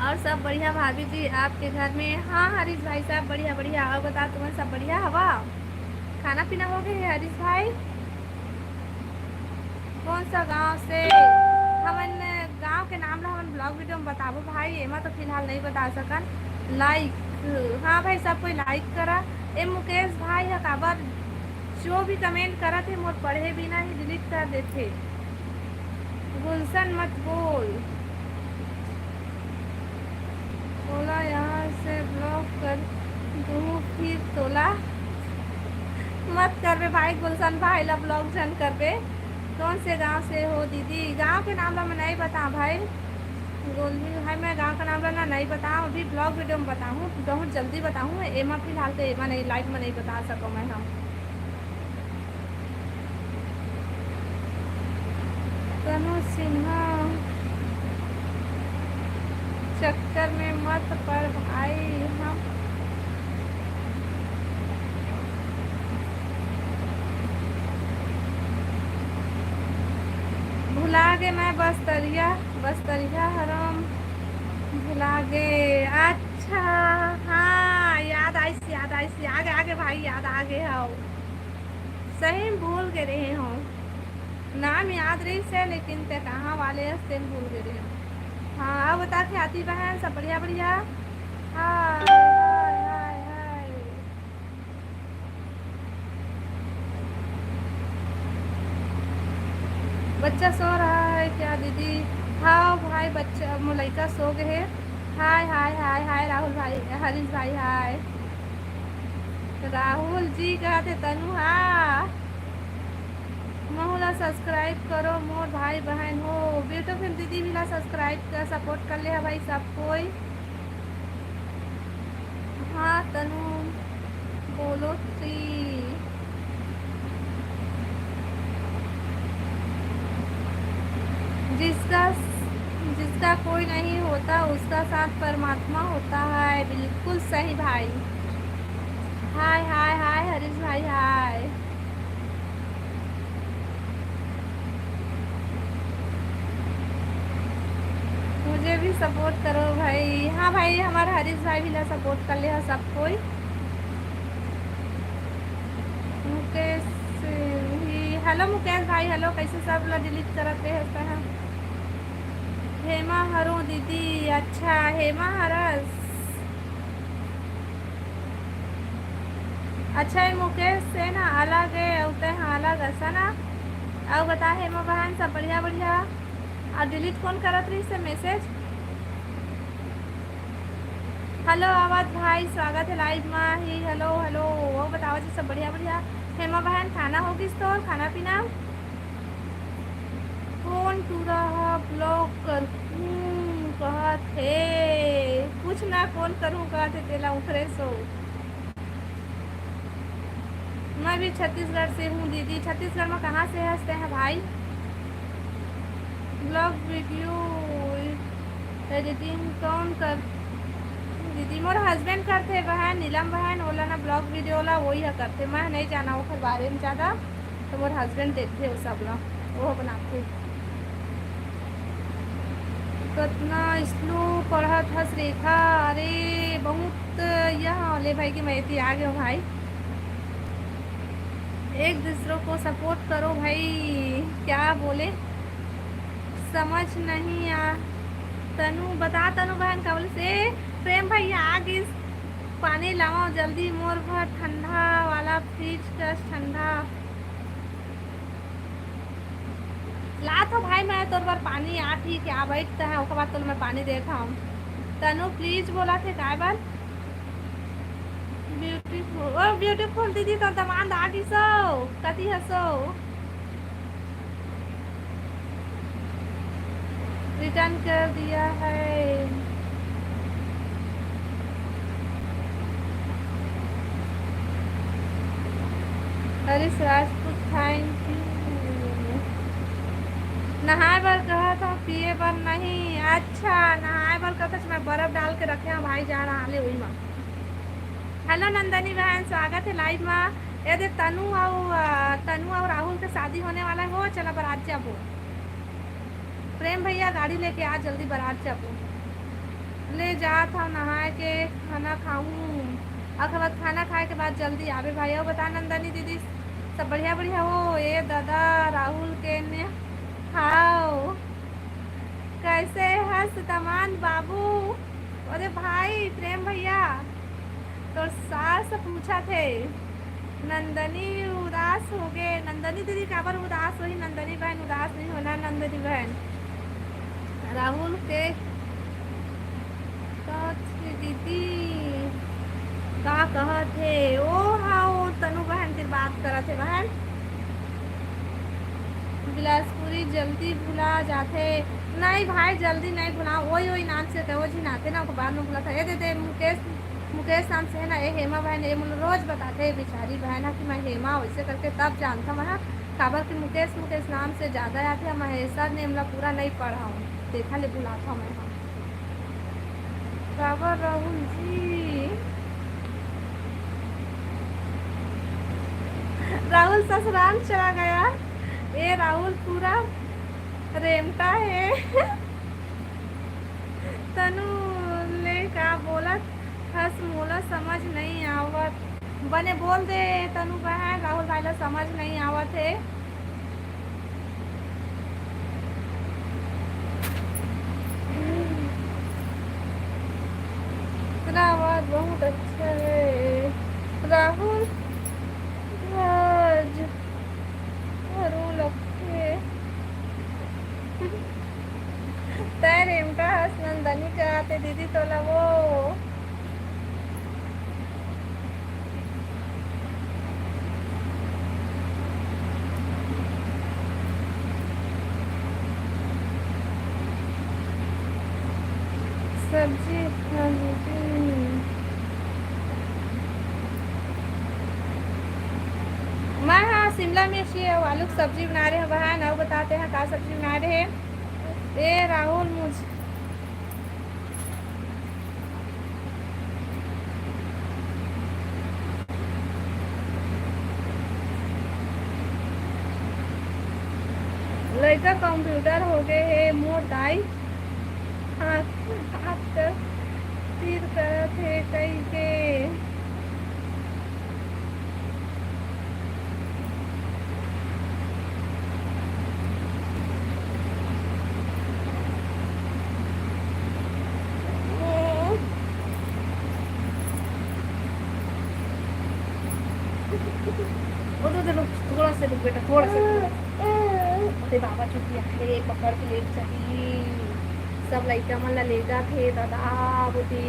और सब बढ़िया भाभी जी आपके घर में? हाँ हरीश भाई, सब बढ़िया बढ़िया। और बता, तुमन सब बढ़िया हवा? खाना पीना हो गए हरीश भाई? कौन सा गांव से? हमन गांव के नाम ला हमन vlog video में बताबो भाई, एमा तो फिलहाल नहीं बता सकन। Like, हाँ भाई, सब कोई like करा। ए मुकेश भाई ह काबर जो भी comment करत हे, मोर पढ़े बिना ही delete कर देथे। गुलशन मत बोल। तोला यहाँ से block कर दूँ फिर तोला। मत करबे भाई, गुलशन भाई ला block झन करबे। कौन से गांव से हो दीदी? गांव के नाम ला मैं नहीं बताऊँ भाई, गोलवी भाई, मैं गांव का नाम ला ना नहीं बताऊँ, अभी vlog video में बताऊँ, बहुत जल्दी बताऊँ। एमा फिलहाल तो एमा नहीं, live में नहीं बता सकूँ मैं। हम तनु सिन्हा चक्कर में मत पड़ भाई, हम भुला गे मैं बस्तरिया, बस्तरिया हरम भुला गे। अच्छा, हाँ, याद आइस, याद आइस, आगे, आगे भाई, याद आगे हव। सही में भूल गे रहे हो, नाम याद रहिस हे, लेकिन ते कहाँ वाले हस, तेन भूल गे रहे हो। हाँ, अब बता, ख्याति बहन, सब बढ़िया, बढ़िया? हाय, हाय, हाय, हाय। बच्चा सो रहा है क्या दीदी? हाँ भाई, बच्चा, मोर लइका सो गए है। हाय, हाय, हाय, हाय, राहुल भाई, हरीश भाई, हाय। राहुल जी कहत हे तनु, हाँ। महू ला subscribe करो मोर भाई बहन हो। Beautiful दीदी भी ला subscribe कर, support कर ले हा भाई सब कोई। हाँ तनु, बोलो थ्री। जिसका, जिसका कोई नहीं होता, उसका साथ परमात्मा होता है। बिल्कुल सही भाई। हाय, हाय, हाय, हरीश भाई, हाय। मुझे भी support करो भाई। हाँ भाई, हमारा हरीश भाई भी ला support कर ले हा सब कोई। मुकेश भी, hello मुकेश भाई, hello, कैसे सब ला delete करत रहे हस तैं? हेमा हरो दीदी, अच्छा, हेमा हरस। अच्छा, ये मुकेश से ना अलग है, अउ तैं हा अलग, ऐसा ना? अउ बता, हेमा बहन, सब बढ़िया, बढ़िया? अउ delete कौन करत रहिस हे message? Hello अवध भाई, स्वागत है live मा ही। Hello, hello। अउ बतावा जी, सब बढ़िया, बढ़िया? हेमा बहन, खाना हो गिस तोर, खाना पीना? कौन टूरा हा block करहूँ कहत हे? कुछ ना, कौन करहूँ कहत हे तेला, उखरे सो। मैं भी छत्तीसगढ़ से हूँ दीदी। छत्तीसगढ़ में कहाँ से हस तैं हा भाई? Vlog video editing कौन कर? दीदी, मोर husband करथे बहन, नीलम बहन, ओला ना vlog video ला वही हा करथे, मैं नहीं जाना ओकर बारे में ज़्यादा। तो मोर husband देखथे वो सब ला, वो बनाथे। कतना slow पढ़त हस रेखा, अरे बहुत। यहाँ ले भाई कि मैं एती आ गया हूँ भाई। एक दूसरों को support करो भाई, क्या बोले समझ नहीं आ। तनु बता, तनु बहन का बोले से प्रेम भैया आ गिस, पानी लावा जल्दी मोर बर ठंडा वाला, fridge कस ठंडा। ला तो भाई, मैं तोर बर पानी आत ही क्या, बैठ तो है, ओकर बाद तोर मैं पानी देत हूँ। तनु please बोला थे काय बार? Beautiful, ओ beautiful दीदी, तो दमांद आ गिसो, कति हसो? Return कर दिया है। Harish Rajput, thank you। नहाए बर कहत हूँ, पिए बर नहीं। अच्छा, नहाए बर कहत हूँ, मैं बर्फ डाल के रखे हूँ भाई, जा रहा ले वही मा। हेलो नंदनी बहन, स्वागत है लाइव मा। ये दे तनु अउ, अ, तनु अउ राहुल के शादी होने वाला है, हो चला बारात जाबो। प्रेम भैया गाड़ी लेके आ, जल्दी बारात जाबो। ले जात हव नहाए के, खाना खाऊं। अखबार खाना खाए के बाद जल्दी आबे भाई। अउ बता नंदनी दीदी, सब बढ़िया बढ़िया हो? ए दादा राहुल के ने हाव, कैसे हस दमांद बाबू? अरे भाई प्रेम भैया, तोर सास पूछा थे। नंदनी उदास हो गए। नंदनी दीदी काबर उदास होही? नंदनी बहन उदास नहीं होना। नंदनी बहन राहुल के कथे दीदी का कहत हे? ओ हाँ, वो तनु बहन के बात करत हे बहन। बिलासपुरी जल्दी भुला जाथे। नहीं भाई, जल्दी नहीं भुला, वही वही नाम से कहो जी नाते ना, ओकर बाद में भुला था। ये दे दे मुकेश, मुकेश नाम से है ना, ये हेमा बहन, ये मुझे रोज बताते हैं बेचारी बहन है कि मैं हेमा, वैसे करके तब जानता मैं, हाँ। काबर कि मुकेश, मुकेश नाम से ज्यादा याद है, महेश्वर ने हमला पूरा नहीं पढ़ा हूँ, देखा ले भुला था मैं, हाँ। काबर राहुल जी, राहुल ससुराल चला गया। ये राहुल पूरा रेमटा है। तनु ले का बोलत हस, मोला समझ नहीं आवत। बने बोल दे तनु बहन, राहुल भाई ला समझ नहीं आवत है। तेरा आवाज बहुत अच्छा है राहुल। आज हरू लगथे। तै रेमटा हस नंदनी का आते दीदी तोला वो। सब्जी, हाँ, हम्म। मैं हाँ शिमला मिर्ची अउ आलू के सब्जी बना रहे हैं बहन। अउ बताते हैं का सब्जी बना रहे हैं। ए राहुल मुझ लइका कंप्यूटर हो गए हे मोर दाई। हाथ, हाथ कर तीर करत हे कई के। वो तो, तो रुक, थोड़ा सा रुक बेटा, थोड़ा सा, थोड़ा सा। अरे बाबा चुटिया, अरे पकड़ के लेके चली। सब लइका मन ला लेगा थे दादा बोती।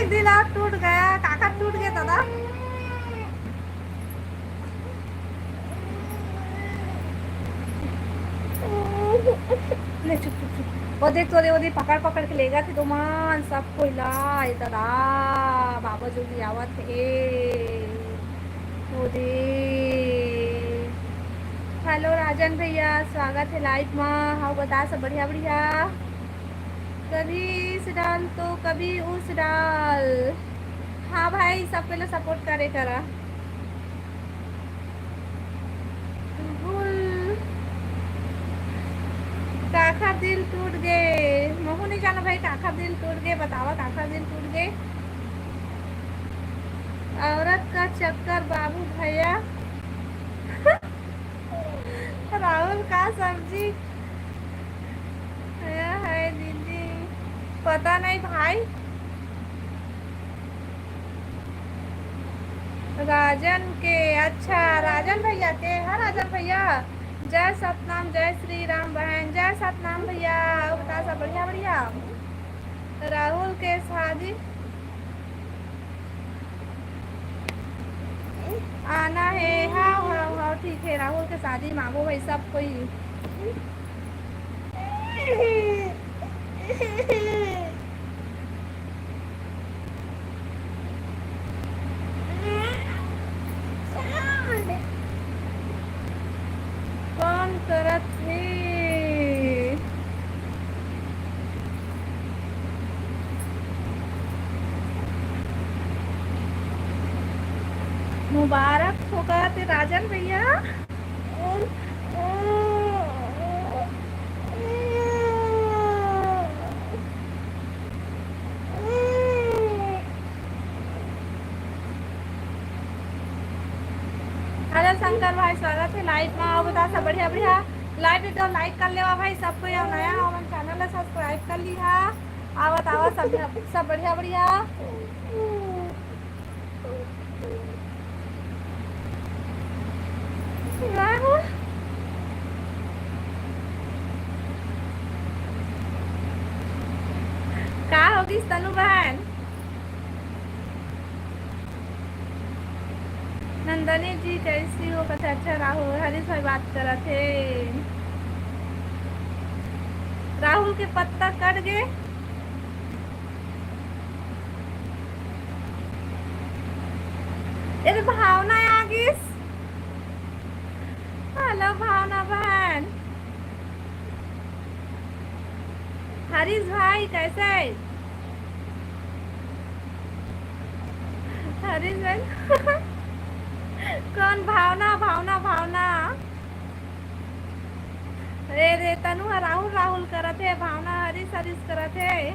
दिल टूट गया, काकर टूट गया दादा? ले चुप, चुप, चुप। वो देख, तोरे वो देख, पकड़, पकड़ के ले जाथे तो मान सब कोई ला, ए दादा, बाबा जोगी आवत हे। वो देख। Hello राजन भैया, स्वागत है live मा। हाँ, बता सब बढ़िया, बढ़िया। कभी इस डाल तो कभी उस डाल। हाँ भाई, सब पहले support करे करा। भूल। काखर दिल टूट गे, महू नहीं जानो भाई, काखर दिल टूट गे, बतावा काखर दिल टूट गे। औरत का चक्कर बाबू भैया। राहुल का सब्जी है, है दीदी, पता नहीं भाई। राजन के, अच्छा, राजन भैया के, हाँ, राजन भैया, जय सतनाम, जय श्री राम बहन, जय सतनाम भैया, और बता सब बढ़िया, बढ़िया। राहुल के शादी आना है, हाँ, हाँ, हाँ, ठीक है, राहुल के शादी मांगो भाई सब कोई। कौन करत हे? मुबारक होगा ते राजन भैया। Hello शंकर भाई, स्वागत है live मा। आओ बता सब बढ़िया बढ़िया। Live एक बार like कर लेवा भाई सब कोई, और नया हो मन channel ला subscribe कर लिहा। आवत आवत सब सब बढ़िया बढ़िया। राहुल, का होगिस तनु बहन? नंदनी जी कैसी हो? कथे अच्छा राहुल, हरीश भाई बात करत हे। राहुल के पत्ता कट गे। ए भावना आ गिस। Hello भावना बहन। हरीश भाई कैसे? हरीश भाई कौन भावना, भावना, भावना? रे रे तनु ह राहुल राहुल करत हे, भावना हरीश हरीश करत हे।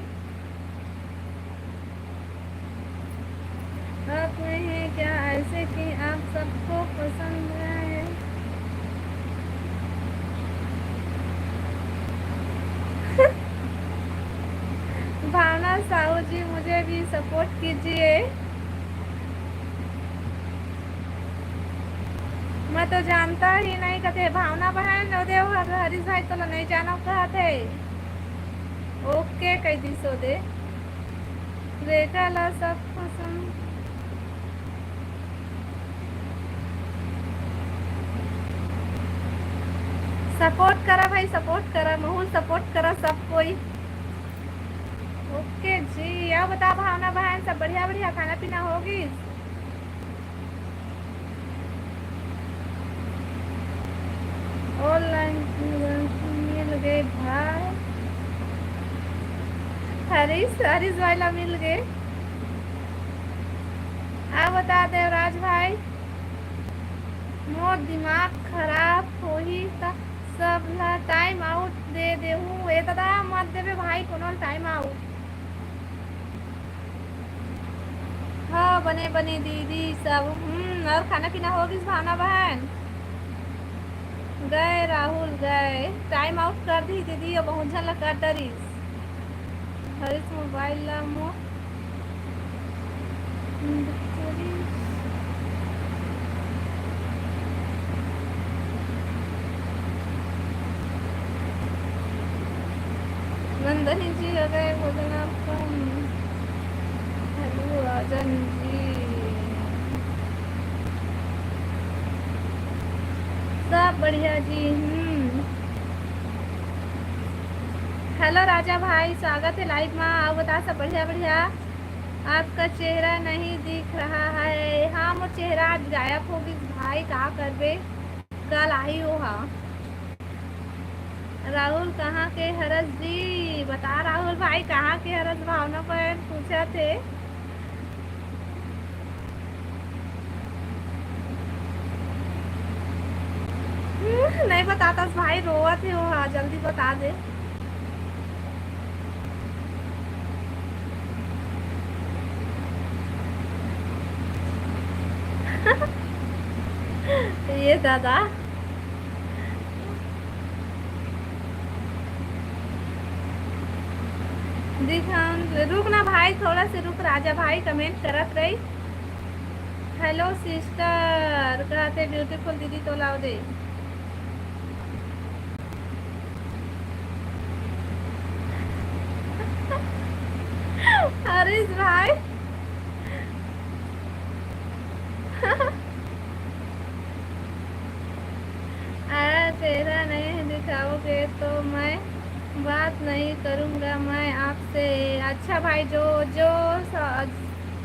आप में है क्या ऐसे कि आप सबको पसंद आए? भावना साहू जी मुझे भी support कीजिए। मैं तो जानता ही नहीं कथे भावना बहन, ओदे हरीश भाई तो नहीं जानो कहा थे। OK कह दी सो दे। रेखा ला सब पसंद। Support करा भाई, support करा, महूल support करा सब कोई। OK जी, अब बता भावना बहन, सब बढ़िया बढ़िया खाना पीना होगी? Online मिल गए भाई। हरीश, हरीश भाई ला मिल गए। आ बता देवराज भाई, मोर दिमाग खराब होही त सब ला time out दे देहूं। ए दादा मत देवे भाई कोनो time out। हाँ बने बने दीदी सब। हम्म, और खाना पीना हो गिस भावना बहन? गए राहुल गए, time out कर दी दीदी, अब बहुत झन ला कर डरिस। हरीश मोबाइल ला मो नंदनी जी आ गए भोजन आपका। Hello बढ़िया जी। हम्म। हेलो राजा भाई, स्वागत है लाइव मा। आओ बता, सब बढ़िया? बढ़िया। आपका चेहरा नहीं दिख रहा है। हाँ, मोर चेहरा आज गायब हो गइस भाई, का करबे, कल आही वो हा। राहुल कहाँ के हरस जी? बता राहुल भाई, कहाँ के हरस? भावना बहन पूछत हे। हम्म, नहीं बताता भाई, रोवत हे वो हा, जल्दी बता दे। ये दादा। दिखान, रुक ना भाई, थोड़ा से रुक राजा भाई, comment करत रही। हेलो सिस्टर, कहते ब्यूटीफुल दीदी तो लाओ दे। हरीश भाई। अगर चेहरा नहीं दिखाओगे तो मैं बात नहीं करूँगा मैं आपसे। अच्छा भाई, जो जो स-,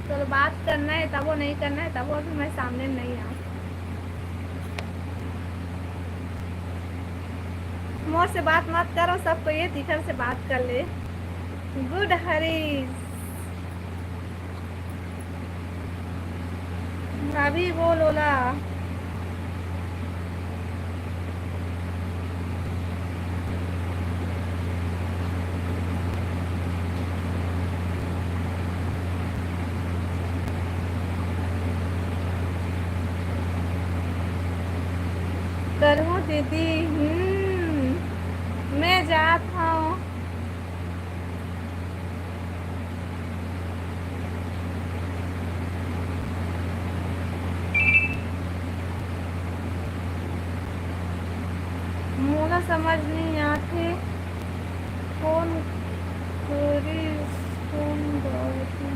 चलो, बात करना है तब वो, नहीं करना है तब वो, अभी मैं सामने नहीं आऊँ। मोर से बात मत करो, सबको ये दिखर से बात कर ले। गुड हरीश। भाभी बोल ओला। करहूँ दीदी, हम्म, मैं जात हूँ। मोला समझ नहीं आथे, कौन करिस, कौन गलती।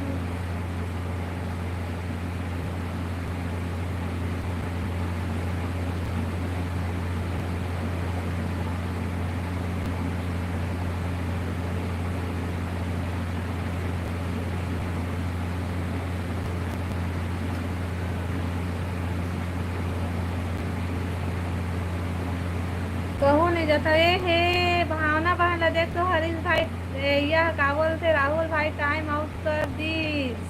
कहूँ नहीं जाता। ए हे, भावना बहन ला देख तो हरीश भाई, ए, यह का बोलते, राहुल भाई टाइम आउट कर दीस।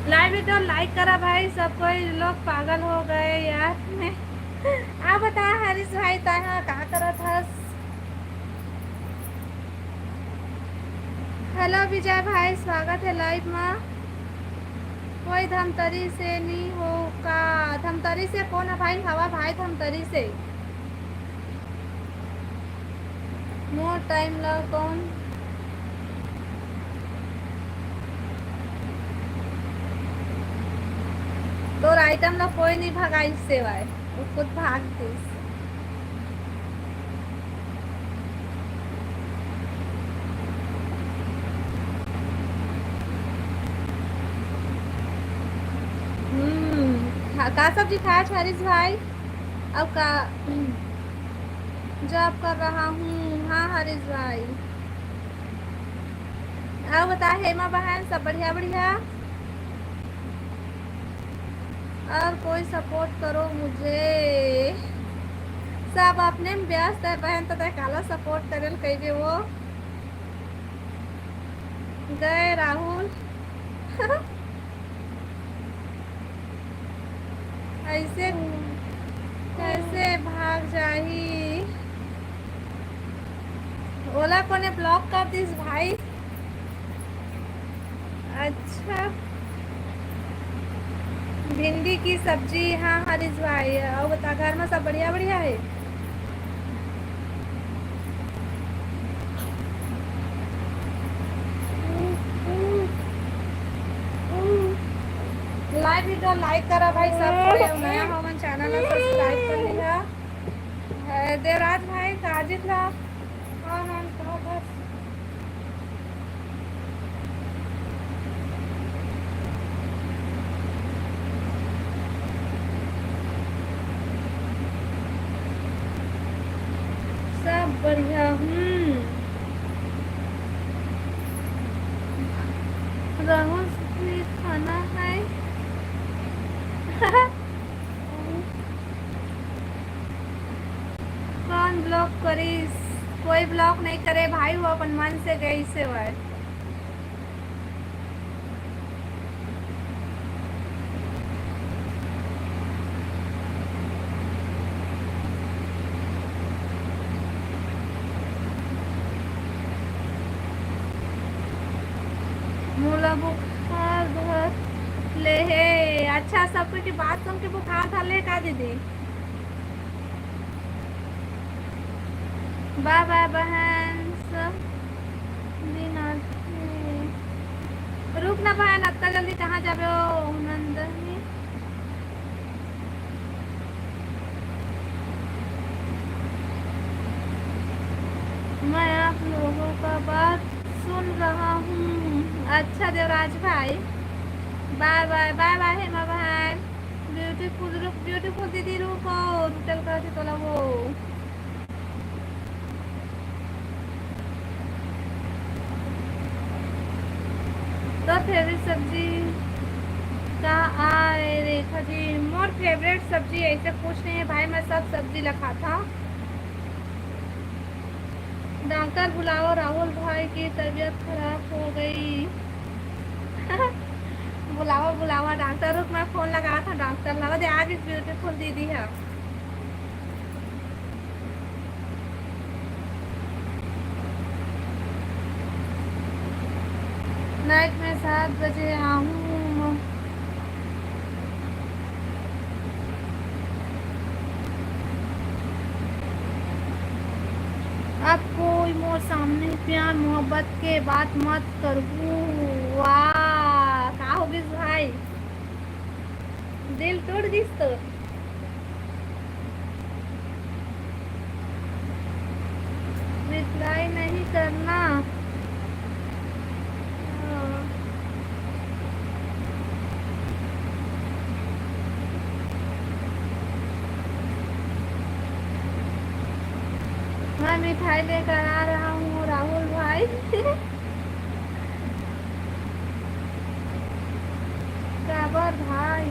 लाइव वीडियो लाइक करा भाई, सब कोई लोग पागल हो गए यार। मैं, आ बता हरीश भाई, तैं हा का करत हस? हेलो विजय भाई, स्वागत है लाइव मा। कोई धमतरी से नहीं हो का? धमतरी से कौन है भाई? हवा भाई धमतरी से। मोर टाइम ला कौन? तोर आइटम ला कोई नहीं भगाइस सेवाय, वो खुद भाग दिस। हम्म, खा-, का सब्जी खाए हरीश भाई? अब का, हम्म, जॉब कर रहा हूँ। हाँ हरीश भाई, अब बता हेमा बहन, सब बढ़िया बढ़िया? और कोई सपोर्ट करो मुझे। सब अपने में व्यस्त है बहन, तो तैं काला सपोर्ट करे ल कहिबे वो। गए राहुल। ऐसे कैसे भाग जाही? ओला कोने ब्लॉक कर दिस भाई? अच्छा, भिंडी की सब्जी। हाँ, हरीश भाई, अउ बता, घर में सब बढ़िया, बढ़िया है? Live video like करा भाई, सब कोई नया हो मन channel ला subscribe कर लिहा। अ, देवराज भाई, काजित ला, हाँ, हाँ, कहा बस। सब बढ़िया। हम्म। राहुल सुखी खाना है। कौन block करिस? कोई block नहीं करे भाई, वो अपन मन से गई से वह। मोला बुखार धर ले हे। अच्छा, सब कोई के बात सुन के बुखार धर ले का दीदी? बाय बाय बहन, सब दिन आथे। रुक ना बहन, अतना जल्दी कहाँ जाबे ओ नंदनी? मैं आप लोगों का बात सुन रहा हूँ। अच्छा देवराज भाई, बाय बाय, बाय बाय हेमा बहन। Beautiful रुक, beautiful दीदी रुको, रुकल कहते तोला वो। तो फेवरेट सब्जी का आय रेखा जी? मोर फेवरेट सब्जी ऐसे कुछ नहीं है भाई, मैं सब सब्जी ला खाता। डॉक्टर बुलाओ, राहुल भाई की तबीयत खराब हो गई। बुलावा बुलावा डॉक्टर, रुक मैं फोन लगा था डॉक्टर लगा दे, आज इस ब्यूटीफुल दीदी है। नाइट में सात बजे आऊँ। आप कोई मोर सामने प्यार मोहब्बत के बात मत करहू। वाह, का हो गिस भाई, दिल टूट गिस तो। रिप्लाई नहीं करना। हाँ। मैं मिठाई लेकर आ रहा हूँ राहुल भाई। काबर भाई?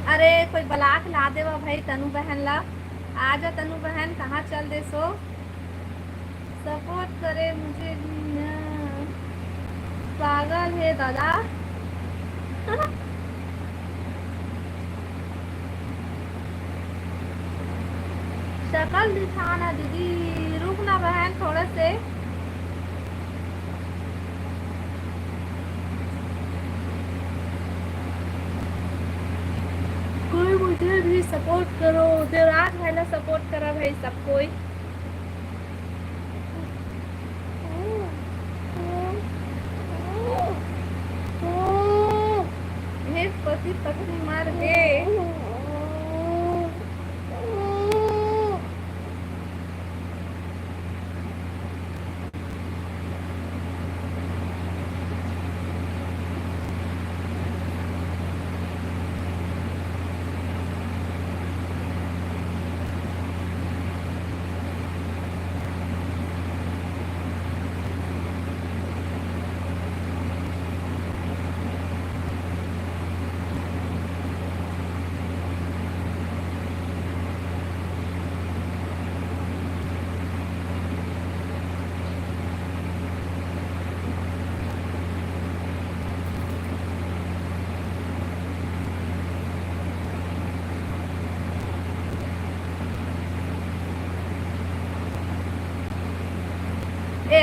अरे कोई बला के ला देवा भाई तनु बहन ला। आजा तनु बहन, कहाँ चल दे सो? सपोर्ट करे मुझे भी ना। पागल है दादा। शकल दिखाना दीदी, रुक ना बहन थोड़ा से। कोई मुझे भी सपोर्ट करो, देवराज भाई ला सपोर्ट करा भाई सब कोई। हे पति पत्नी मर गे।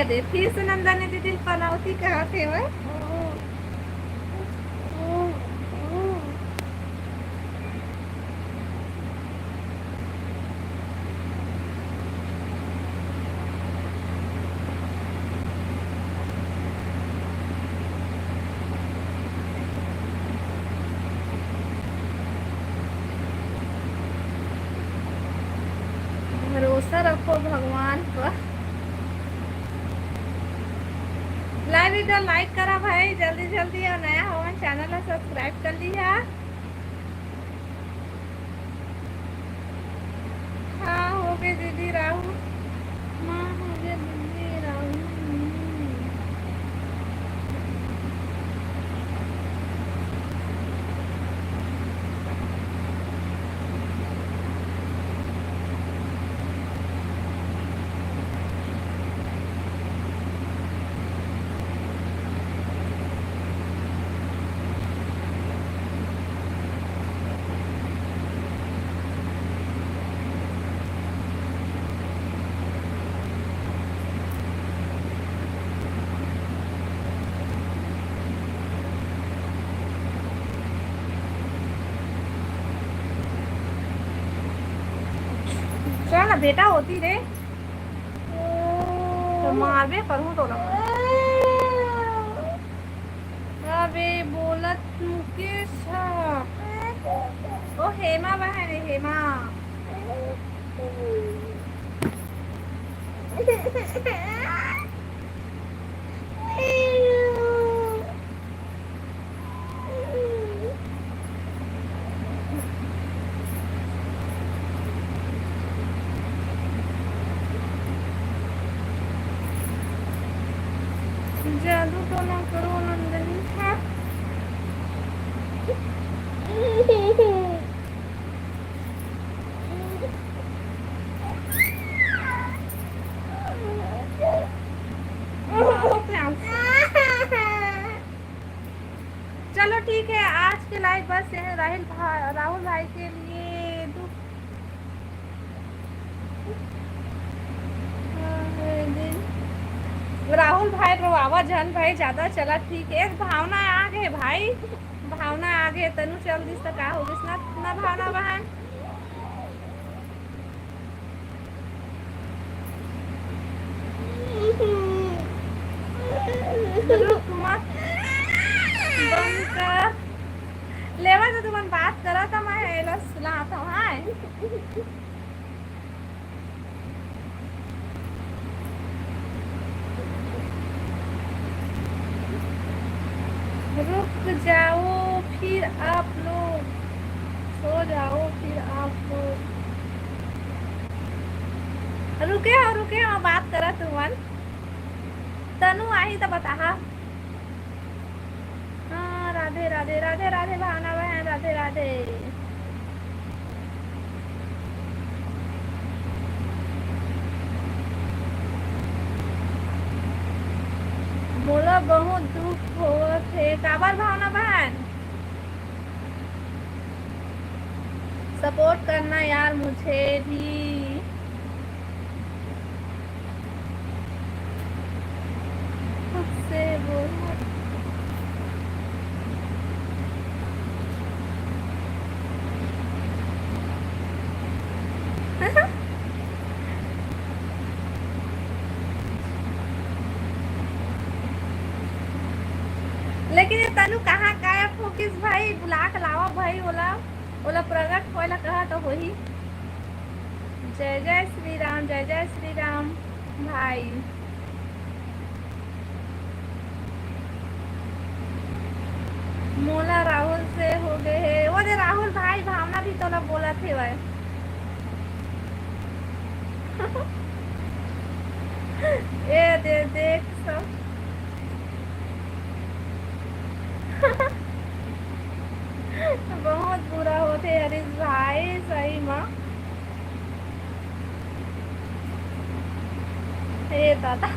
दे, फिर से नंदनी दीदी पनौती कहत हे, ओए। भरोसा रखो भगवान पर। Live video like करा भाई जल्दी जल्दी, और नया हो मन channel ला subscribe कर लिहा। हाँ, हो गए दीदी राहुल। माँ, हो गए दीदी राहुल। चल ना बेटा, होती रे। तो मारबे करूँ तोला। अबे बोलत मुकेश ह। ओ हेमा बहन हे, हेमा। जादू टोना करो नंदनी। हाँ। चलो ठीक है, आज के live बस यहीं। राहुल भाई, राहुल भाई के लिए दो। राहुल भाई रोआवा झन भाई, ज्यादा चला ठीक है। भावना आ गए भाई, भावना आ गए। तनु चल दिस त का हो गिस ना, ना भावना बहन। रुक मत, बंद कर। लेवा तो तुमन बात करा था, मैं एला सुनात हूँ, हाँ। रुक जाओ फिर आप लोग, सो जाओ फिर आप लोग। रुके हो, रुके हो, बात करा तुमन। तनु आही त बताहा। हाँ, राधे, राधे, राधे, राधे, भावना बहन, राधे, राधे। मोला बहुत दुख होवत हे। काबर भावना बहन? Support करना यार मुझे भी। खुद से बोल। लेकिन ये तनु कहाँ गायब हो गिस भाई? बुला के लावा भाई, ओला, ओला प्रगट होए ला कहा तो होही। जय जय श्री राम, जय जय श्री राम भाई। मोला राहुल से हो गए हे। वो दे राहुल भाई, भावना भी तोला बोलत हेवय। ए दे, देख सब। बहुत बुरा होथे हरीश भाई, सही मा। हे दादा।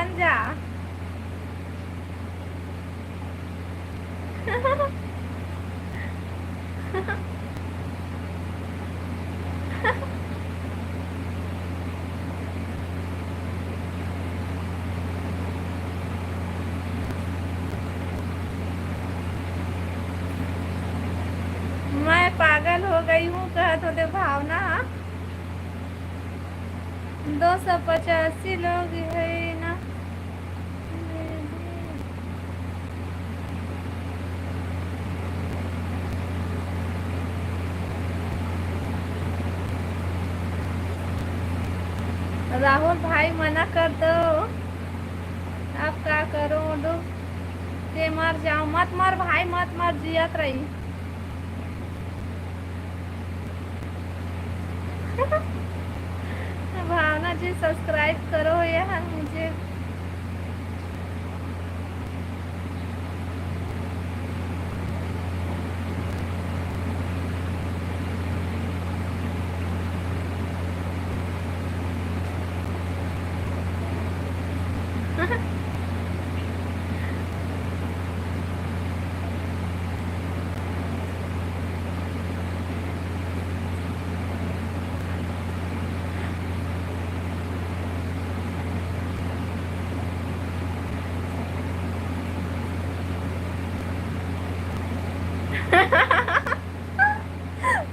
बन जा। मैं पागल हो गई हूँ, कहत होते भावना। दो सौ पचासी लोग है ना। राहुल भाई मना कर दो, आप का करो, डूब के मर जाओ। मत मर भाई, मत मर, जियत रही। भावना जी, सब्सक्राइब करो यार मुझे।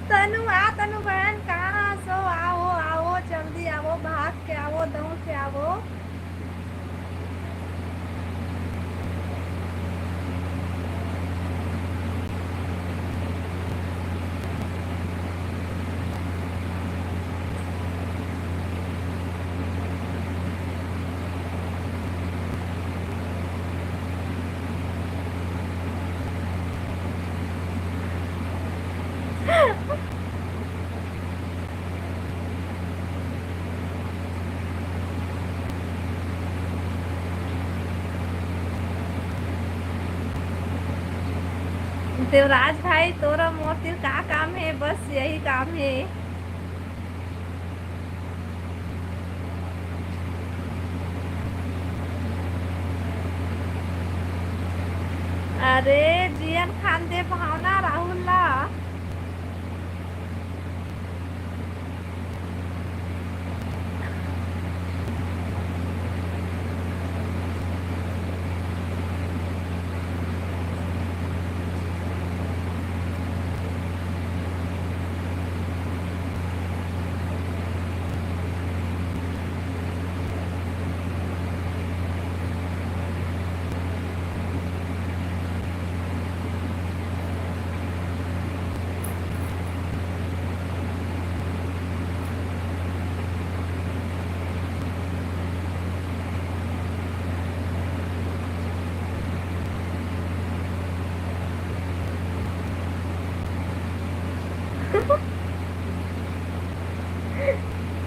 तनु, आ, तनु बहन, कहाँ सो? आओ, आओ, जल्दी आओ, भाग के आओ, दौड़ के आओ। देवराज भाई, तोरा मोर तीर का काम हे? बस यही काम हे। अरे जियन खान दे भावना राहुल ला।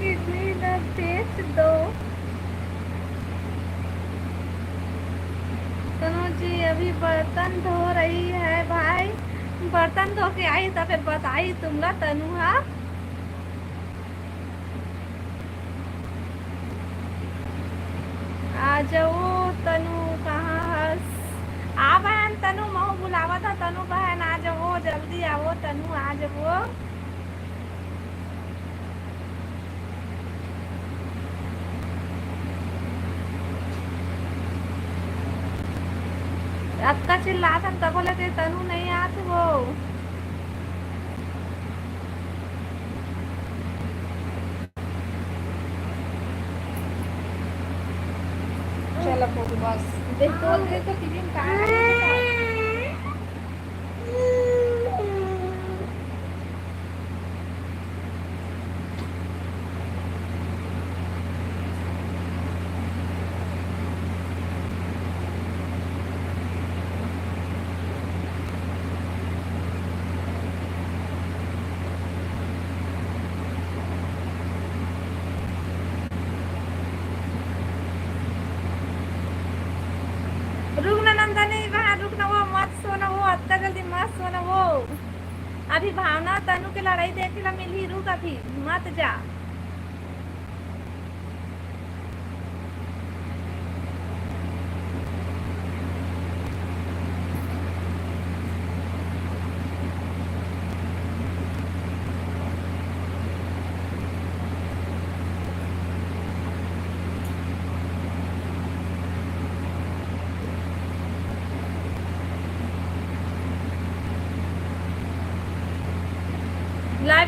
किडनी ला बेच दो। तनु जी अभी बर्तन धो रही है भाई, बर्तन धो के आई त फिर बताई तुमला तनु हा। आ जाओ तनु, कहाँ हस? आ बहन तनु, महू बुलावत ह तनु बहन, आ जाओ, जल्दी आओ तनु, आ जाओ। अतका चिल्लात हन तभो ले ते तनु नहीं आत वो। चल अब बस। देख, बोल दे तो टीवी में कहाँ है? रुक ना नंदनी, वहाँ रुक ना, वो मत सो ना, वो अतना जल्दी मत सो ना, वो अभी भावना तनु के लड़ाई देखे ला मिलही, रुक अभी मत जा।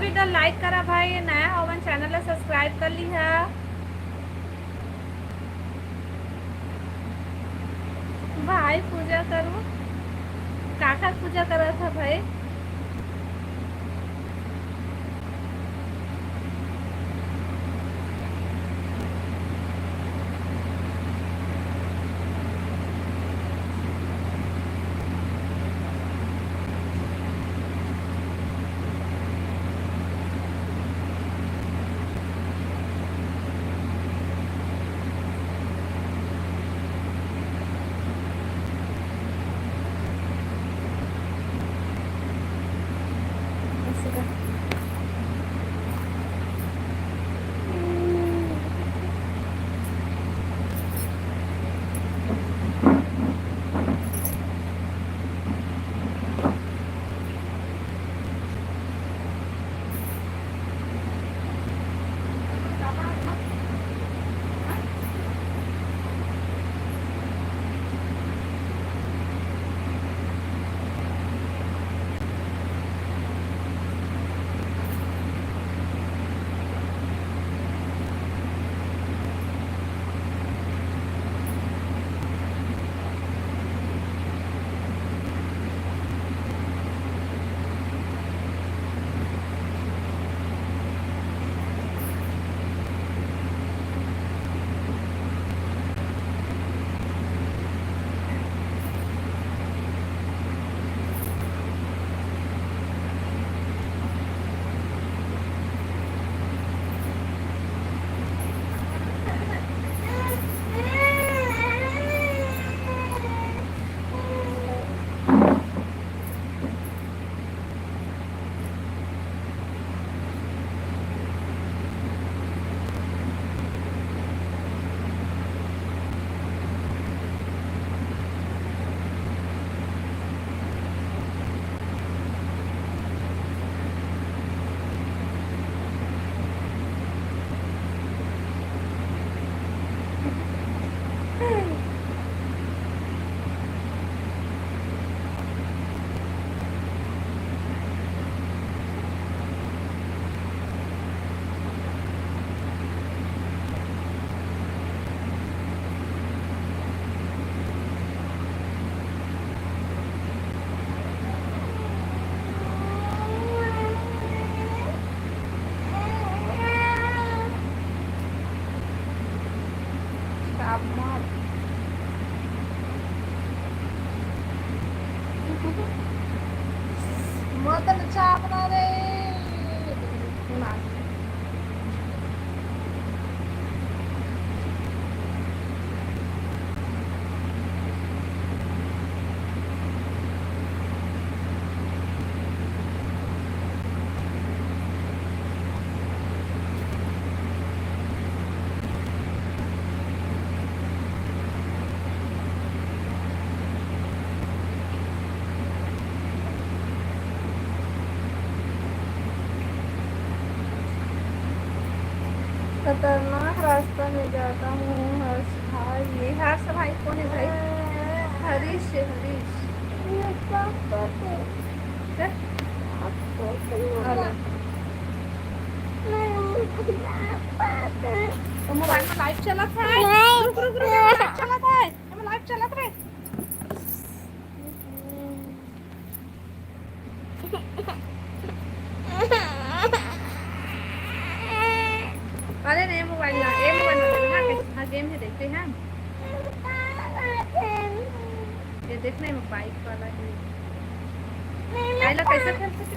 video like करा भाई, नया हो मन channel ला subscribe कर लिहा। भाई पूजा करो, काका पूजा करा था भाई। चाप मार। मत चाप ना रे। खतरनाक रास्ता में जाता हूँ हर्ष भाई। ये हर्ष भाई कौन है भाई? हरीश है, हरीश। चल। तो मोबाइल में लाइव चलत है। रुक, रुक, रुक, रुक, लाइव चलत है। एमे लाइव चलत रहे। अरे रे मोबाइल ला, ए मोबाइल ला देख ना, कैसे, हाँ, गेम है, देखते हैं। ये देख ना, ये बाइक वाला है। आइला कैसे खेलते थे?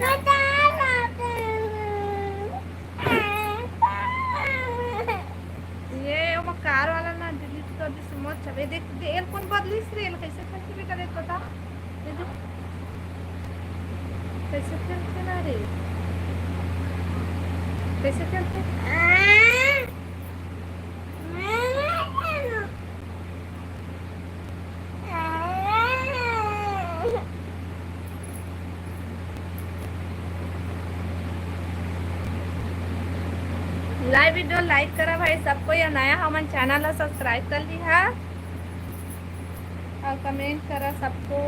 ये ओमा कार वाला ना डिलीट कर दिस, मत छाप। ए देख, दे, एल कौन बदलिस रे, एल कैसे खेलथे बेटा, देख बता। ये देख, कैसे खेलथे ना रे, कैसे खेलथे? लाइव वीडियो लाइक करा भाई सबको, या नया हमन चैनल ला सब्सक्राइब कर लिहा और कमेंट करा सबको।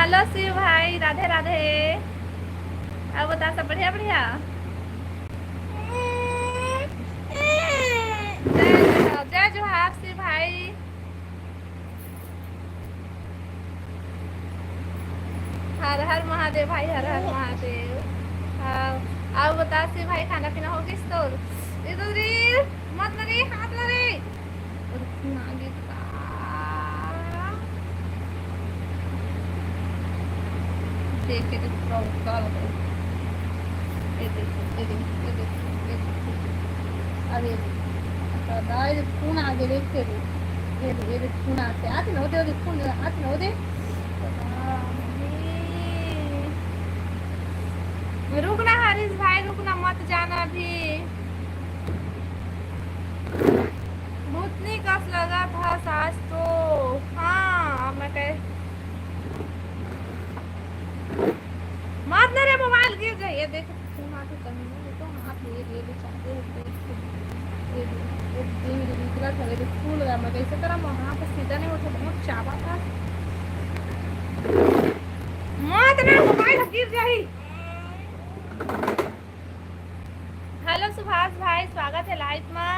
हेलो शिव भाई, राधे राधे। अब बता, सब बढ़िया बढ़िया? जय जोहार, जय जोहार शिव भाई। हर हर महादेव भाई, हर हर महादेव। हाँ, अब बता शिव भाई, खाना पीना हो गइस तोर? इधर रे, मत लगे, हाथ लगे। अरे, खून आ गे का? देख, ये देख, पूरा उबला लगा है। ये देख, ये देख, ये देख, ये देख। अरे, दादा, ये खून आ गे, देख, ये देख। ये देख, ये देख, खून आथे, आथे ना, वो दे, वो दे, खून आथे ना, वो दे। रुक ना हरीश भाई, रुक ना, मत जाना अभी। भूतनी कस लगत हस आज तो। हाँ, अब मैं कह, मत ना रे, मोबाइल गिर जाए। ये देख, खून आके कहीं नहीं, ये तो हाथ ये, ये, ये चाहते हैं, ये, ये, ये, ये, ये, ये निकला था, ये फूल गया। मैं कैसे करा, वहाँ पे सीधा नहीं उठा, बहुत चाबा था। मत ना, मोबाइल गिर जाही। हेलो सुभाष भाई, स्वागत है लाइव मा।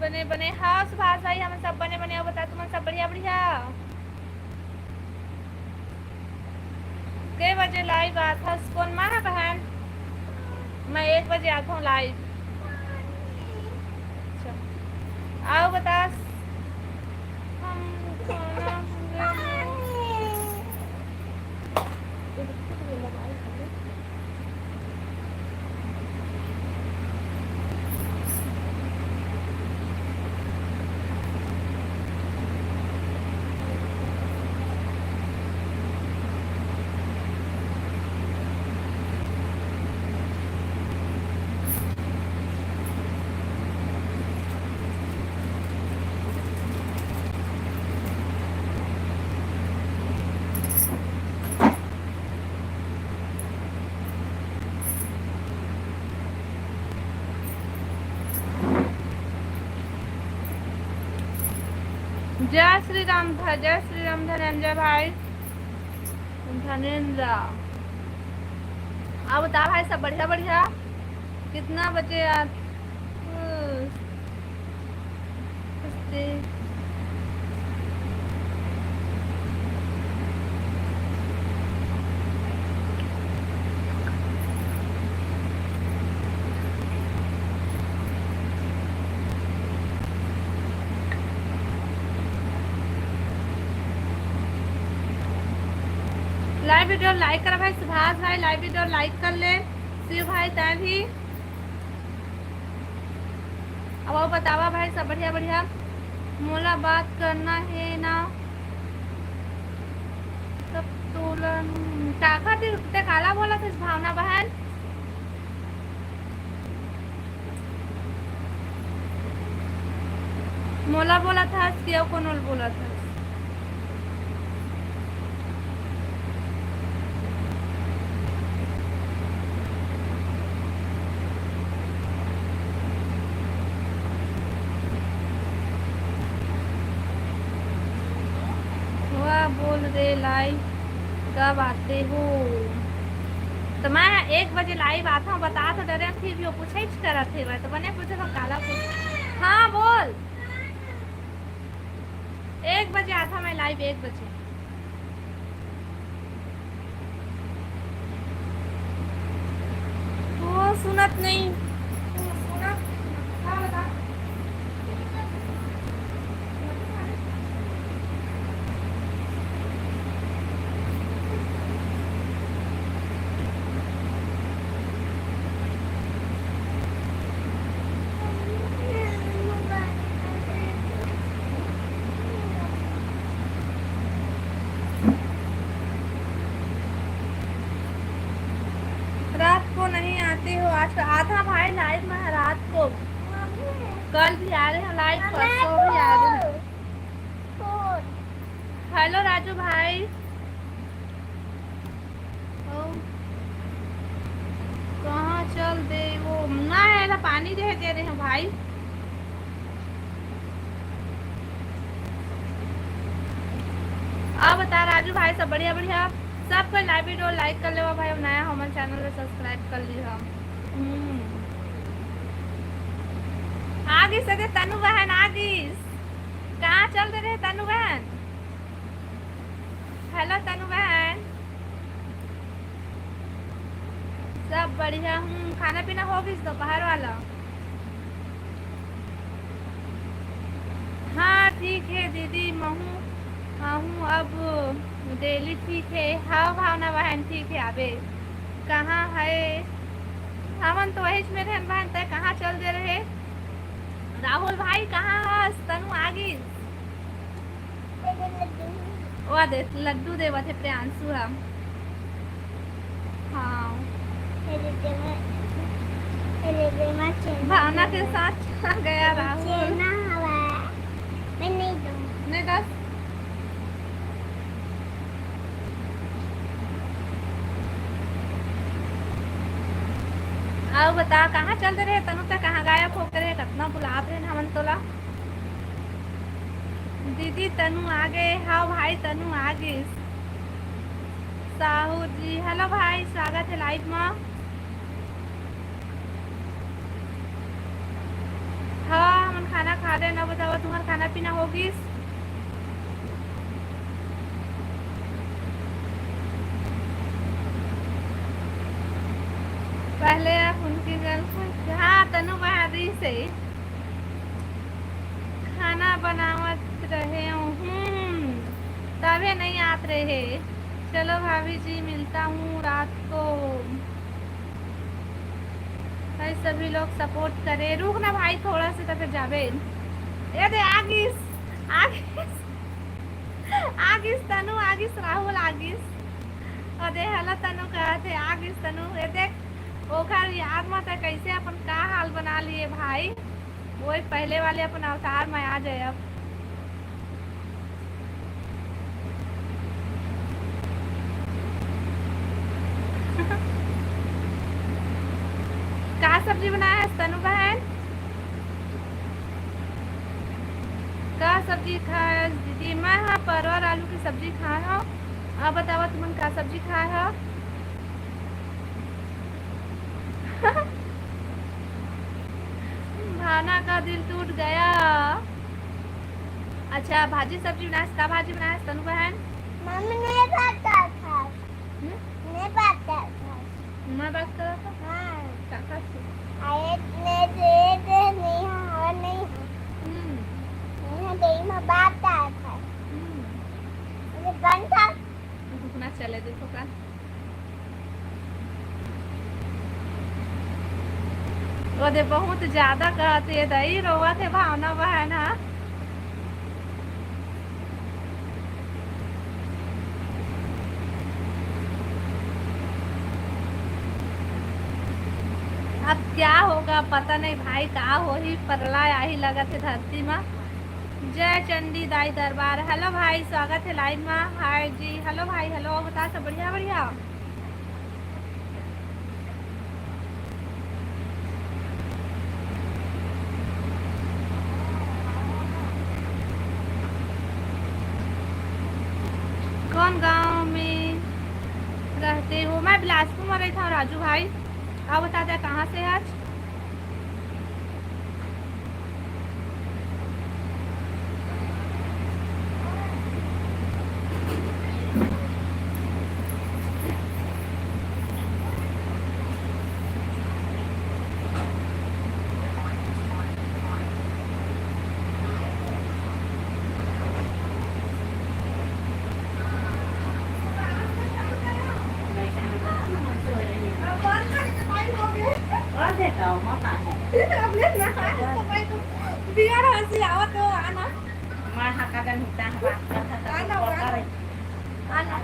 बने बने, हाँ सुभाष भाई, हमन सब बने बने। अब बता, तुमन सब बढ़िया बढ़िया? के बजे लाइव आथस? कोन मा बहन? मैं एक बजे आथों लाइव। अच्छा, आओ बता। हम खाना जय श्री राम ध-, जय श्री राम धनंजय भाई, धनेंद्र। अब बता भाई, सब बढ़िया बढ़िया? कितना बजे आ-, हम्म। लाइव वीडियो लाइक करा भाई, सुभाष भाई लाइव वीडियो लाइक कर ले, शिव भाई तैं भी। अब वो बतावा भाई, सब बढ़िया बढ़िया? मोला बात करना हे ना, तब तोला का खातिर ते काला बोलत हस भावना बहन? मोला बोलत हस कि अउ कोनो ल बोलत हस? वाह, बोल रे, लाइव कब आते हो? तो मैं एक बजे लाइव आथों, बता तो डरे, फिर भी वो पूछे ही करत हे, मैं तो बने पूछे तो काला पूछ। हाँ, बोल। एक बजे आथों मैं लाइव, एक बजे। वो सुनत नहीं। वो सुनत, का बता? रात को नहीं आते हो? आज का आधा भाई लाइव में है रात को, कल भी आ रहे हैं लाइव, परसों भी आ रहे हैं। हेलो राजू भाई। ओ, कहाँ चल दे वो? ना, एला पानी दे दे रहे हैं भाई। अउ बता राजू भाई, सब बढ़िया? बढ़िया। सब कोई live video like कर लेवा भाई, अउ नया हमर channel ला subscribe कर लिहा। हम्म। आ गिस दे तनु बहन, आ गिस। कहाँ चल दे रहे तनु बहन? Hello तनु बहन। सब बढ़िया। हूँ, खाना पीना हो गिस दोपहर वाला? हाँ ठीक हे दीदी, महूँ आहूँ अब daily ठीक हे। हाँ भावना बहन ठीक हे। आबे कहाँ हे? हमन तो वहीच में रहेन बहन, तैं कहाँ चल दे रहे? राहुल भाई कहाँ हस? तनु आ गिस। ओ दे लड्डू देवत हे प्रियांशु ह। हाँ। भावना के साथ चला गया राहुल। मैं नहीं दूँ। नहीं दस। अउ बता, कहाँ चल दे रहे तनु? तैं कहाँ गायब होके रहे? कतना बुलात रहे हमन तोला। दीदी तनु आ गे। हाँ भाई, तनु आ गिस। साहू जी, hello भाई, स्वागत हे live मा। हाँ, हमन खाना खा लेन। बतावा, तुम्हर खाना पीना हो गिस? पहले आप उनकी girlfriend, हाँ, तनु बहन रहिस हे। खाना बनावत रहे हूँ, हम्म, तभे नहीं आत रहे। चलो भाभी जी, मिलता हूँ रात को। भाई सभी लोग support करे। रुक ना भाई, थोड़ा से तो फिर जाबे। ए दे, आ गिस, आ गिस, आ गिस तनु, आ गिस राहुल, आ गिस। अरे hello तनु कहत हे, आ गिस तनु। ए देख, ओखर याद म तैं कैसे अपन का हाल बना लिए भाई। वही पहले वाले अपन अवतार में आ जाए अब। का सब्जी बनाए हस तनु बहन? का सब्जी खाए हस दीदी? मैं हा परवर आलू के सब्जी खाए हव। आप बतावा तुमन का सब्जी खाए हव? भावना का दिल टूट गया। अच्छा, भाजी सब्जी बनाए हस, का भाजी बनाए हस तनु बहन? मम्मी नहीं भात दाल खाए। हम्म? नहीं भात दाल खाए। मैं बात करा था? हाँ। का खाए हस? अरे, नहीं दे, दे, नहीं हाँ, और नहीं हाँ। हम्म। नहीं हाँ, दे, मैं भात दाल खाए। हम्म। अरे, बन था। रुकना चले, देखो का। ओ दे, बहुत ज्यादा कहत हे दई, रोवत हे भावना बहन हा। अब क्या होगा पता नहीं भाई, का होही, परलय आही लगत हे धरती मा। जय चंडी दाई दरबार। Hello भाई, स्वागत हे live मा। Hi जी, hello भाई, hello, बता सब बढ़िया, बढ़िया। कौन गांव में रहते हो? मैं बिलासपुर में रहता हूँ राजू भाई। आप बता दे कहाँ से है आज? बिगड़ हंसी आवत हो, आना। मैं हा का जन हुता है, बात करता था, आना, तो आना। करे। आना।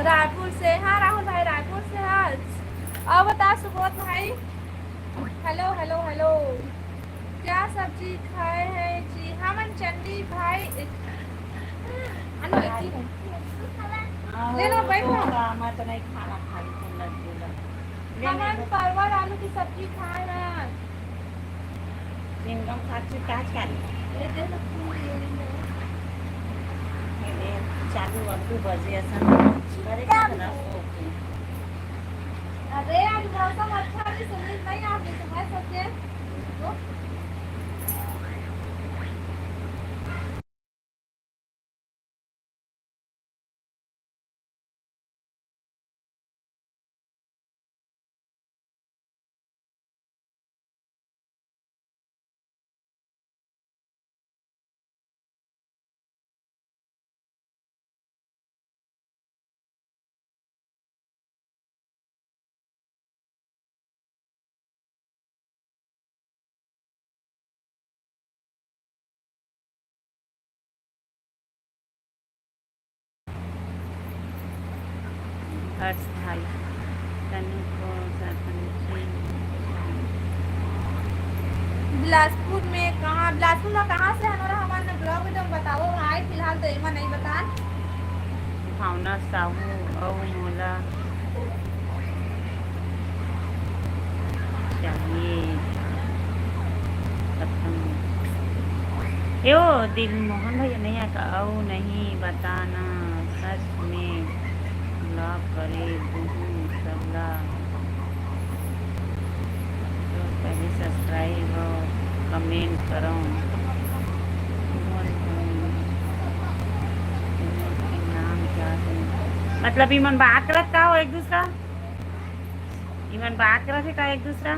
रायपुर से, हाँ राहुल भाई, रायपुर से। हाँ, अब बता सुबोध भाई। Hello, hello, hello। क्या सब्जी खाए हैं जी? हमन चंडी भाई, आनो, एक ही है। ले लो, बैठ लो। तो मैं तो नहीं खाना खाई, तुम लड्डू ला। ले, ले, हमन ले। परवल आलू की सब्जी खाए हैं। एकदम साक्षी का खाई? चालू वालू बजे असन करे के ना सो के। अरे, आज मौसम अच्छा है, सुनील भाई, आप भी सुबह सो के। हर्ष भाई, तनु को सरपंच। बिलासपुर में कहाँ, बिलासपुर में कहाँ से हमारा, हमारे ब्लॉग में तुम बताओ भाई, फिलहाल तो एमा नहीं बता। भावना साहू अउ मोला चाहिए। खत्म। ए ओ, दिल मोहन भैया नहीं आया का? अउ नहीं बताना, सच में ब्लॉक करे दूहूँ सबला। तो पहले सब्सक्राइब और कमेंट करो। नाम क्या है? मतलब, इमन बात करत का हो एक दूसरा? इमन बात करत हे का एक दूसरा?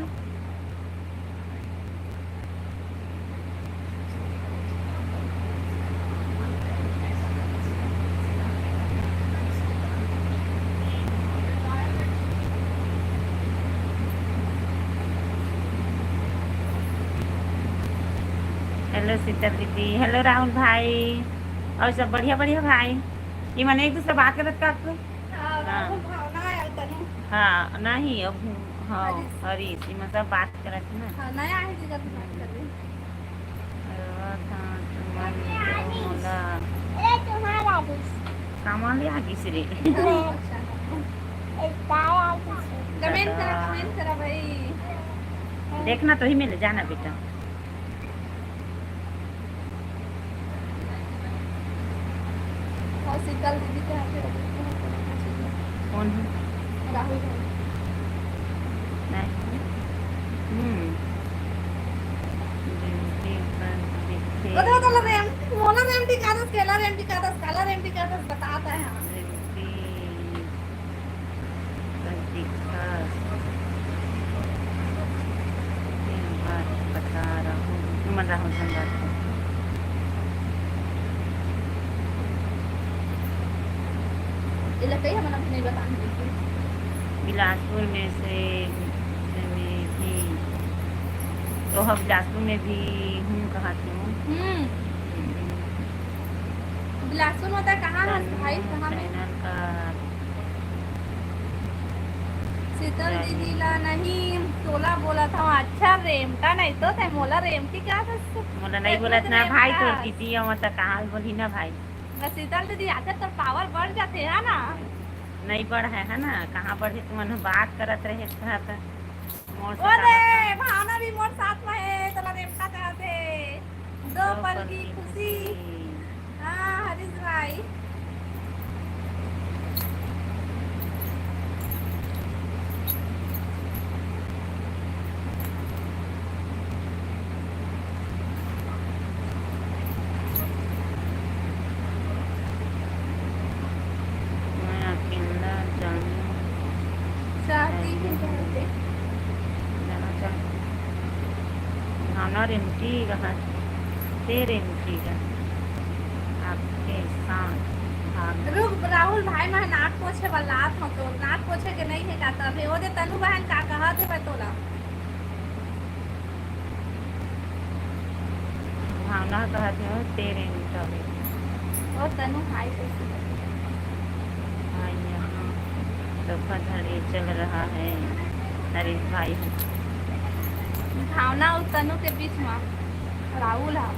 हेलो शीतल दीदी, हेलो राहुल भाई, और सब बढ़िया बढ़िया भाई। इमन एक दूसरा बात करत का आपको? हाँ, हाँ। राहुल भावना है, तनु। हाँ, नहीं, अब हूँ, हाँ, हरीश। हरीश, इमन सब बात करत है ना। हाँ, नया है जी, जब बात कर रहे हैं। अरे वाह, था, तुम्हारी तो मोला। अरे, तुम्हारा भी। सामान ले आ गई रे। हाँ, अच्छा। एक तारा भी। कमेंट करा, कमेंट करा भाई। देखना तो ही मिल जाना बेटा। और शीतल दीदी के हाथे कौन है? राहुल भाई। नहीं। हम्म। रिम्पी पर दिखे। वो तो, वो तो रेम-, मोला रेमटी कादस, केला रेमटी कादस, काला रेमटी कादस बताता है। रिम्पी। दिखा। ये बात बता रहा हूँ। मैं राहुल से बात कर। ये लग गई, हमन अभी नहीं बताने देते। बिलासपुर में से, से में भी, तो हम बिलासपुर में भी हूँ, कहाँ से हूँ? हम्म। बिलासपुर में तो कहाँ है भाई, कहाँ में? चैनल का शीतल दीदी ला नहीं तोला बोलत हव। अच्छा, रेमटा नहीं तो ते मोला रेमटी का बस। मोला नहीं बोलत ना भाई, तो दीदी हम त कहाँ बोली ना भाई। बस शीतल दीदी आते तो पावर बढ़ जाते है ना। नहीं बढ़ है, है ना? कहाँ बढ़े, तुमन बात करत रहे था त मोर ओ दे, भावना भी मोर साथ में है, तोला रेमटा कहत हे। दो पल की खुशी। हाँ, हरीश भाई। मैं अकेला जानू चाहती हूँ। जाना चाहती हूँ। भावना रेमटी रहा, ते रेमटी रहा। आपके साथ भाग। रुक, राहुल भाई, मैं नाक पोछे वाला आत हूँ, तो नाक पोछे के नहीं है का? तब हे, ओ दे तनु बहन का कहा थे मैं तोला। भावना कहत हे, "ओ तेरे निकले।" ओ तनु, हाय कैसे? हाय, यहाँ धोखाधड़ी चल रहा है, हरीश भाई। भावना अउ तनु के बीच में राहुल हा।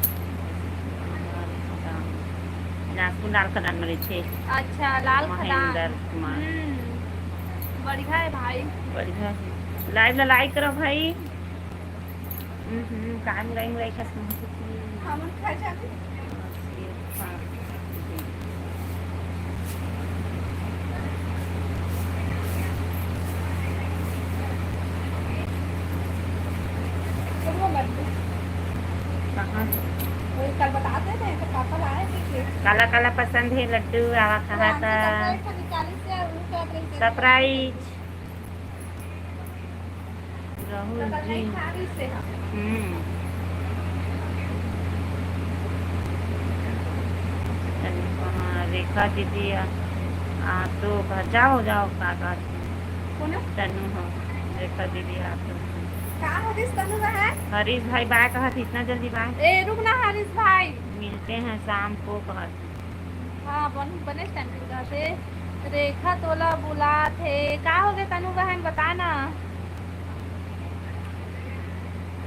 बिलासपुर लाल खदान में रहिथे। अच्छा, लाल खदान। महेंद्र कुमार। हम्म, बढ़िया है भाई। बढ़िया है। Live ला like करो भाई। हम्म, हम्म, का मुरई, मुरई कस महकथे। हमन खा जाबे। कहाँ? वही कल बताते थे तो पापा लाए थे केक। काला काला पसंद है लड्डू, आवा कहा था। Surprise निकाली से उनका surprise। राहुल जी। हम्म। तनु कहाँ? रेखा दीदी आ, आ तो घर जाओ, जाओ, का कहत हे? कौन है? तनु हो, रेखा दीदी आ तो। का हो गइस तनु बहन? हरीश भाई बाय कहत, इतना जल्दी बाय? ए, रुक ना हरीश भाई। मिलते हैं शाम को कहत। हाँ, बन-, बने standing रहते। रेखा तोला बुलात हे। का हो गे तनु बहन, बता ना।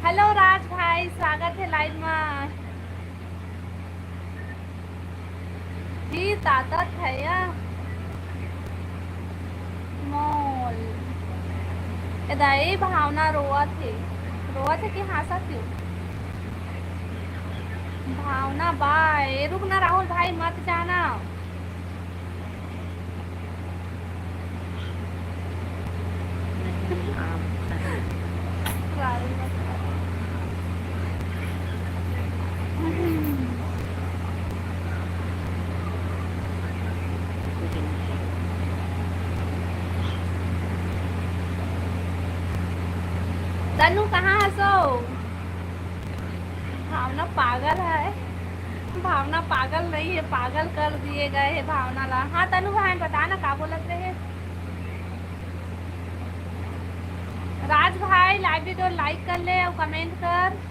Hello राज भाई, स्वागत हे live मा। जी, ताकत है या। मोल। ए दाई, भावना रोवत हे। रोवत हे कि हाँसत हे? भावना बाय। रुक ना राहुल भाई, मत जाना। तनु कहाँ हसो? भावना पागल है। भावना पागल नहीं है, पागल कर दिए गए है भावना ला। हाँ तनु भाई बता ना का बोलत रहे। राज भाई live video like कर ले और comment कर।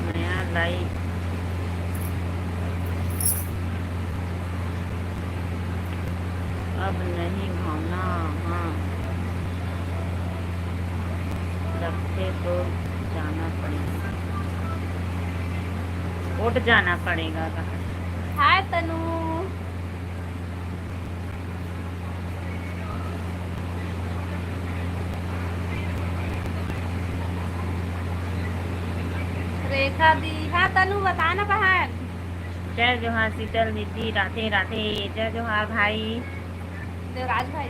नया live। अब नहीं भावना, हाँ। लगथे तो जाना पड़ेगा। कोर्ट जाना पड़ेगा कहा। हाय तनु। रेखा दी, हाँ तनु बता ना बहन। जय जोहार शीतल दीदी, राधे राधे। जय जोहार भाई। देवराज भाई।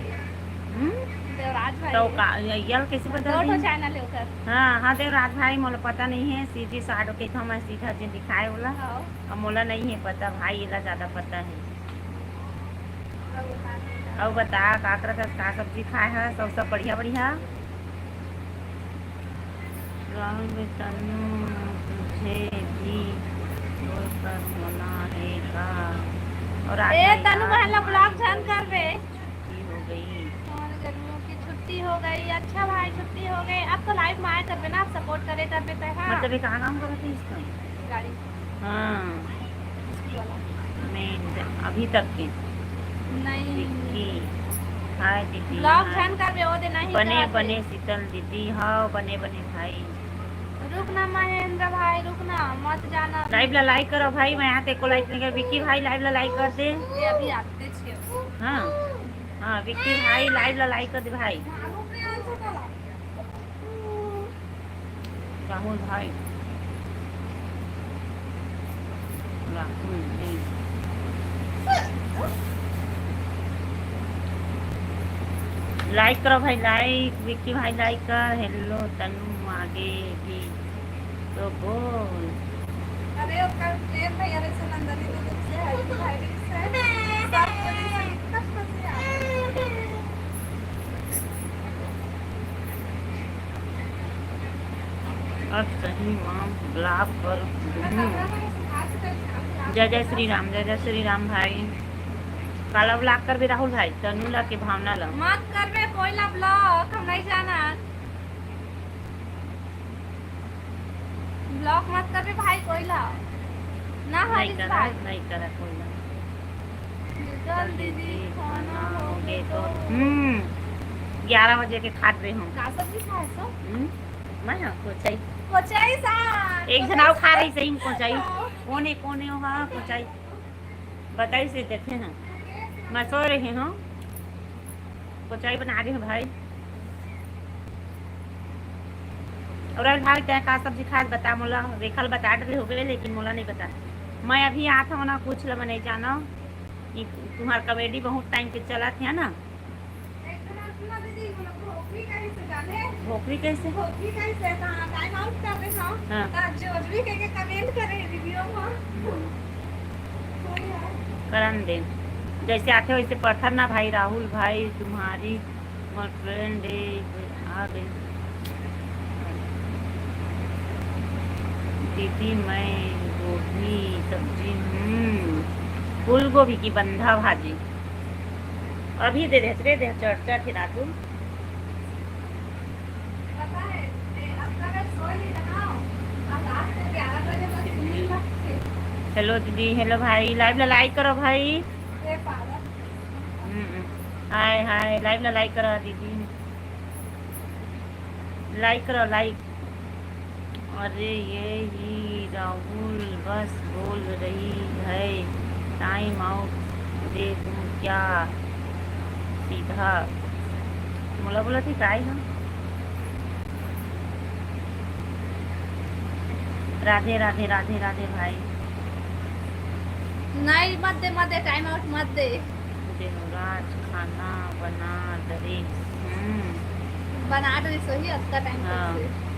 हम्म? देवराज भाई। तो का, यल कैसे बदल दो ठो दी? Channel है ओकर। हाँ, हाँ, देवराज भाई, मोला पता नहीं है, सीधी साइड के हम सीधा जिन दिखाए वाला। हाँ। अब मोला नहीं है पता भाई, एला ज्यादा पता है। अउ बता, का करत हस, का सब्जी खाए हस, अउ सब बढ़िया, बढ़िया? राहुल भाई, तनु, तुझे भी बोल कर होना है का? और ए, आज तनु बहन ला block झन करबे। छुट्टी हो गई। हमारे गर्मियों की छुट्टी हो गई। अच्छा भाई, छुट्टी हो गई। अब तो live में आया करबे ना, आप support करे करबे तो, हाँ। मतलब, ये कहाँ काम करत है इसका? गाड़ी। हाँ। वाला। मैं अभी तक के। नहीं। विक्की। हाय दीदी, block हाय। झन करबे, ओ दे नहीं बने, करबे। बने शीतल दीदी, हाँ, बने, बने भाई। रुक ना महेंद्र भाई, रुक ना, मत जाना। Live ला like करो भाई, मैं यहाँ ते को like नहीं कर। विक्की भाई live ला like कर दे। ये अभी आते छे। हाँ, हाँ, विक्की भाई live ला like कर दे भाई। राहुल भाई। राहुल जी। Like करो भाई, like, विक्की भाई like कर। Hello तनु आगे भी तो बोल। अरे, ओकर प्रेम भैया रे से, नंदनी दीदी से, हरी भाई रे से, सब कोई से इतना खुशी आ गई। अब सही माँ block कर दूँ। जय जय श्री राम, जय जय श्री राम भाई। काला block करबे राहुल भाई, तनु ला के भावना ला। मत करबे कोई ला block, हम नहीं जाना। Block मत करबे भाई कोई ला। ना नहीं हरीश करा, भाई। नहीं करा कोई ला। चल दीदी, खाना हो गए तो। हम्म, ग्यारह बजे के खात रहे हम। का सब्जी खाए सो? हम्म, मैं हाँ, कोचई। कोचई साग। एक झन अउ खा रही सही में कोचई। हाँ। कोन हे, कोन हे ओहा? कोचाई बताइस हे, देखे हंव। मैं सोय रहे हंव, कोचाई बना रहे हंव भाई। अउ अरे भाई, तैं का सब्जी खास बता मोला, रेखा ल बता डरे होबे, लेकिन मोला नइ बता। मैं अभी आत हंव ना, कुछ ल मैं नइ जानंव। ये तुम्हार comedy बहुत time के चलत हे ना। एक बार सुना दीदी, वो लोग भोकरी कइसे जाने? भोकरी कइसे? भोकरी कइसे? हाँ, time out कर दे, हाँ। हाँ। तो जोजवी कह के comment करे video में। करन दे। जइसे आथे वइसे पढ़थन ना भाई, राहुल भाई, तुम्हारी girlfriend हे, आ गई। दीदी, मैं गोभी सब्जी, हम्म, फूल गोभी की बंधा भाजी। अभी दे दे, दे दे, चर्चा के राजू। Hello दीदी, hello भाई, live ला like करो भाई। हम्म, हम्म। Hi, hi, live ला like करो दीदी, like करो, like। अरे ये ही राहुल बस बोल रही है, time out दे दूं क्या सीधा? मोला बोलत हे काय हम? राधे, राधे, राधे, राधे भाई। नहीं, मत दे, मत दे, time out मत दे। देवराज खाना बना डरिस। हम्म। बना डरिस, वही अतका time हाँ। तक से।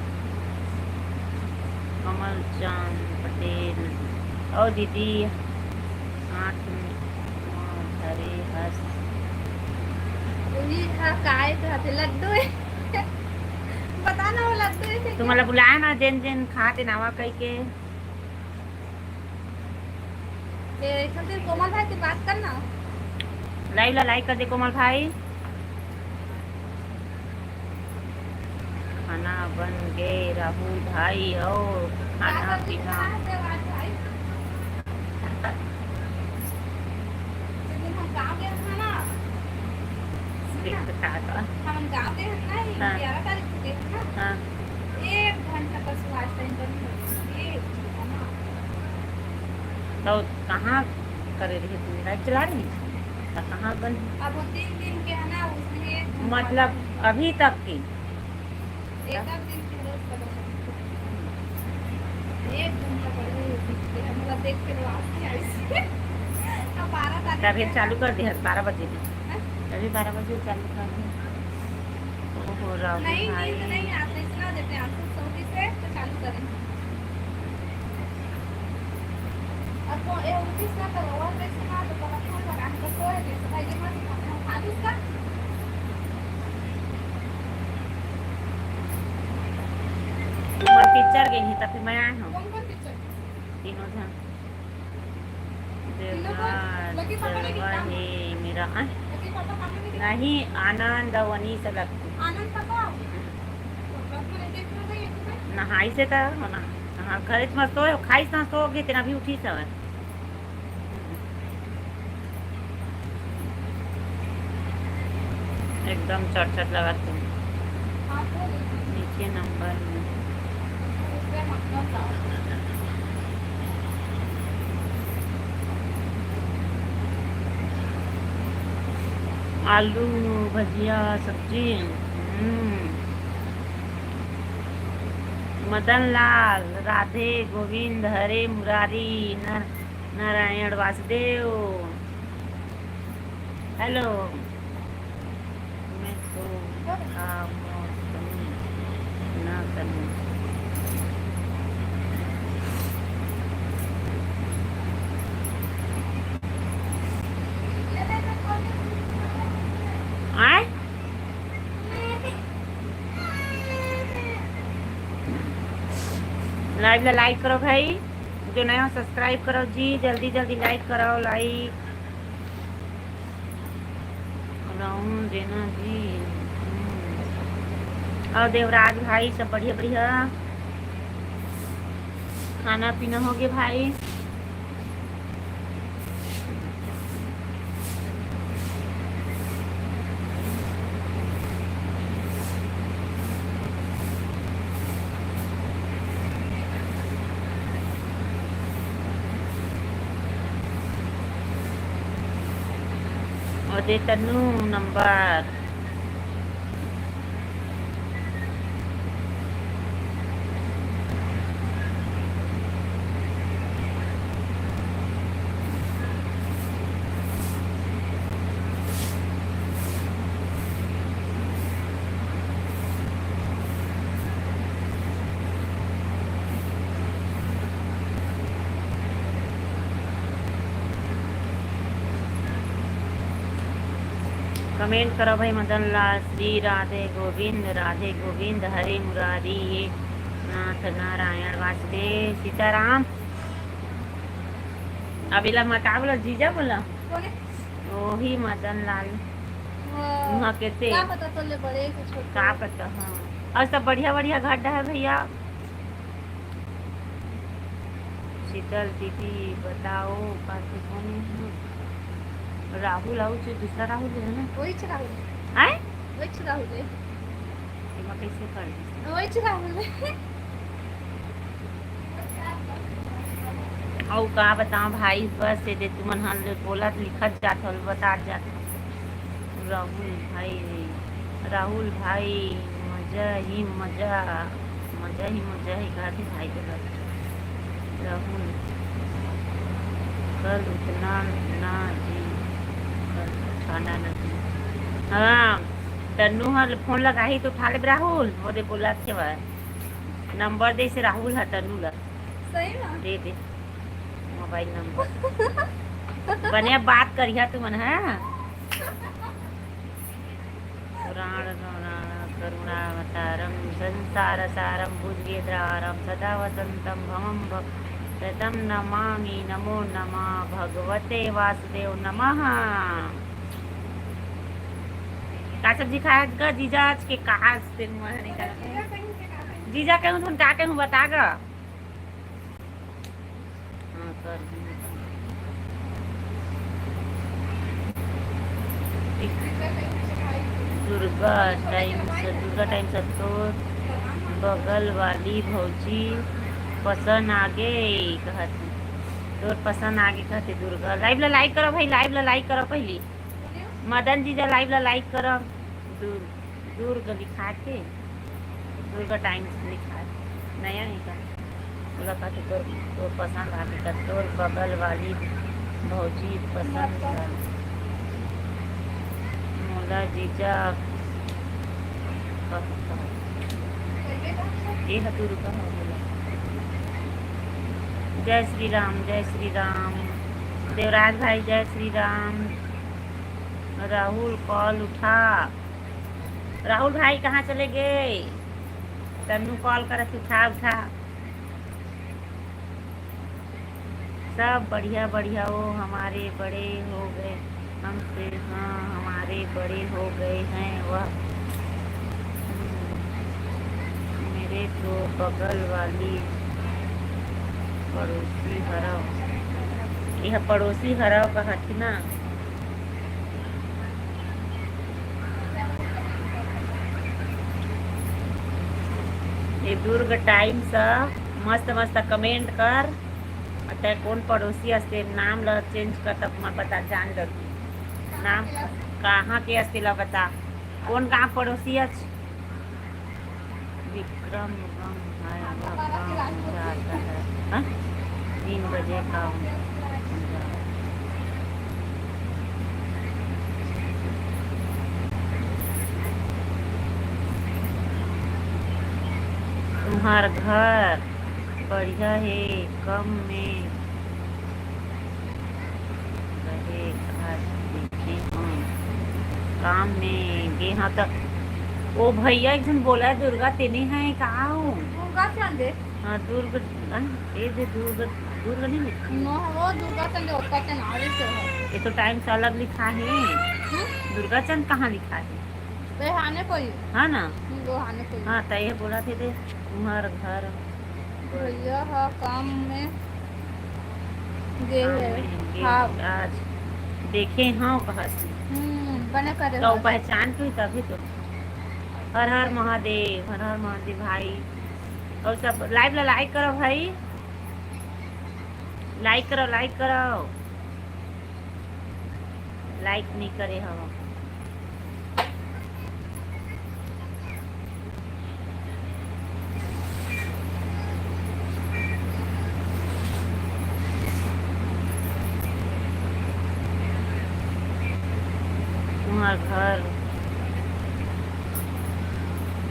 कमल चांद पटेल। ओ दीदी, हाथ में धरे हस। वही हा, काय कहत हे? लड्डू हे। बता ना, वो लड्डू हे। तुम्हारा बुलाया ना, जेन जेन खाते नावा कह के। ए, खातिर कोमल भाई से बात कर ना। Live ला like कर दे कोमल भाई। खाना बन गए राहुल भाई, और खाना पीना। जिस दिन हम गाँव गए थे ना, देख, बता दो। हम गाँव गए थे ना, ये हाँ। ग्यारह तारीख को गए थे ना। हाँ। एक घंटा का सुभाष का interview, एक घंटा ना। तो कहाँ करे रही तुम? Live चला रही? तो कहाँ बन? अब वो तीन दिन के है ना, उसमें एक घंटा मतलब अभी तक की? एक आध दिन के रोज का बता। एक घंटा पहले वो दिखते हैं, मतलब देख के वो आते हैं ऐसे। अब बारह तारीख तभी के चालू कर दे, बारह बजे में। हाँ? तभी बारह बजे चालू कर दे। ओहो, राहुल नहीं, भाई। नींद नहीं आते, इतना देते हैं, आंसू सऊदी से तो चालू करें। अब वो, ये उनतीस ना तो वो कैसे ना तो पता नहीं होगा, काम तो सोए थे, तो भाई ये मत खाना, खा लो उसका। मोर picture गई है, तब फिर मैं आया हूँ। कौन कौन picture? तीनों झन। तीनों कौन? देवराज लकी पापा ने चलवा कितना? है मेरा, आ? लकी पापा पापा ने कितना? नहीं, आनंद और अनीस अलग थे। आनंद पापा? तो ब्लॉग में देखना था ये तो। नहाई से था, हो ना? हाँ, घर में सोए, खाई से सोए गे, तेना भी उठी सवे। एकदम चट चट लगत हे। नीचे नंबर में। आलू भजिया सब्जी। हम्म। मदन लाल, राधे गोविंद, हरे मुरारी, नर-, नारायण वासुदेव। हेलो। मैं तो का मोर कमी ना कमी। आय? Live ला like करो भाई, जो नया हो subscribe करो जी, जल्दी जल्दी like करो, like। राहुल देना जी। हम्म। और देवराज भाई, सब बढ़िया बढ़िया? खाना पीना हो गया भाई? दे तन्नू नंबर। कमेंट करो भाई मदन लाल। श्री राधे गोविंद, राधे गोविंद, हरे मुरारी, नाथ नारायण वासुदेव सीताराम। अब इला मत बोलो, जीजा बोलो। कोने? ओही मदन लाल। हाँ। वहाँ के ते। का पता तोले बड़े के छोटे। का पता, हाँ। और सब बढ़िया बढ़िया घर है भैया। शीतल दीदी बताओ, काके कोन हे? राहुल आऊ जो दूसरा राहुल है ना? वही च राहुल। आय? वही च राहुल है। एमा कैसे कर दी? वही च राहुल है। अऊ का बताओ भाई, बस ये दे तुमन हल बोलत लिखत जात हल, बतात जात हल। राहुल भाई, राहुल भाई, मजा ही मजा, मजा ही मजा है, कहा थे भाई के बात। राहुल, कल उठना ना जी, कल उठाना ना जी। हाँ, तन्नू हर फोन लगाही तो उठा ले राहुल, वो दे बोला के बा। नंबर दे से राहुल हा तन्नू ला। सही में? दे दे। Mobile number. बने बात करिहा तुमन, हाँ? पुराण गौराण करुणावतारम संसार सारम भुजगेंद्रहारम सदा वसंतम भवम भव-, सतम नमामि नमो नमः भगवते वासुदेव नमः। का सब्जी खाया ग जीजा आज के? कहा आज तेन मन नहीं खाया? जीजा कहूँ तुम का कहूँ बता ग। हाँ, कर दूँ। दुर्गा टाइम से, दुर्गा टाइम से तोर बगल वाली भौजी पसंद आगे कहत, तोर पसंद आगे कहते दुर्गा। लाइव ला लाइक करो भाई, लाइव ला लाइक करो पहली। मदन जीजा लाइव ला लाइक करो। दुर-, दुर्ग लिखा के, दुर्गा टाइम्स लिखा के, नया है का? बोला का तो तोर, तोर पसंद आ गया, तोर बगल वाली भौजी पसंद आ। मोला जीजा कहता। ये है दुर्गा हो बोला। जय श्री राम, जय श्री राम। देवराज भाई, जय श्री राम। राहुल कॉल उठा। राहुल भाई कहाँ चले गए? तन्नू कॉल करत, उठा, उठा। सब बढ़िया, बढ़िया। वो हमारे बड़े हो गए हमसे, हाँ, हमारे बड़े हो गए हैं वह। मेरे तो बगल वाली पड़ोसी हरव, यह पड़ोसी हरव कहत ना। ये दुर्ग टाइम्स, मस्त मस्त कमेंट कर। अतः कौन पड़ोसी हस ते नाम ल चेंज कर, तब मैं बता जान लगी। नाम कहाँ के हस तेला बता, कौन गाँव पड़ोसी हस? विक्रमगंज है, वह गाँव जाता है। हाँ? तीन बजे का तुम्हार घर बढ़िया हे, कम में रहे, आज देखे हूँ, काम में गे हाँ त। ओ भैया, एक झन बोला है, दुर्गा तेने है का हो? दुर्गा चंद है। हाँ, दुर्ग, हाँ, ए दे दुर्ग, दुर्ग नहीं लिखा है। नो, वो दुर्गा चंद होता है, नारे से है। ये तो टाइम से अलग लिखा है। हम्म? दुर्गा चंद कहाँ लिखा है? बेहाने कोई। हाँ ना? हम्म, बेहाने कोई। हाँ, त ये बोला थे दे, तुम्हार घर भैया ह काम में गे काम हे। में गे हाँ। आज देखे हाँ कहत। हम्म, बने करे तो हो। पहचान तू तभी तो। हर हर महादेव, हर हर महादेव भाई। और सब लाइव ला लाइक करो भाई, लाइक करो, लाइक करो। लाइक नहीं करे हव। तुम्हार घर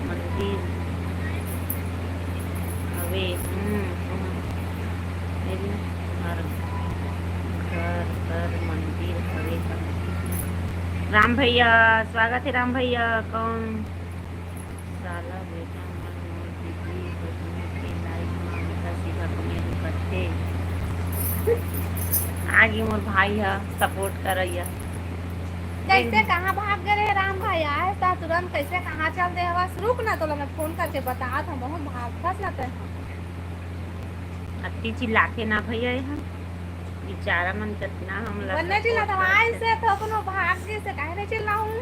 मंदिर हवे। हम्म, तुम-, मेरी तुम्हार घर पर मंदिर हवे का? राम भैया, स्वागत है राम भैया। कौन साला बेटा मन मोर दीदी बहिनी के लाइफ में उल्टा सीधा कमेंट करथे। आगे मोर भाई ह सपोर्ट करैया। कैसे कहाँ भाग गए रहे राम भाई? आए ता तुरंत, कैसे कहाँ चल दे हवस? रुक ना, तोला मैं फोन करके बतात हूँ, बहुत भागथस ना ते। अति चिल्लाथे ना भैया, ये हम बेचारा मन कितना हम लोग बन्ने support चिल्लात हवा, करथे। ऐसे तो कोनो भाग जैसे काहे नहीं चिल्लाऊं?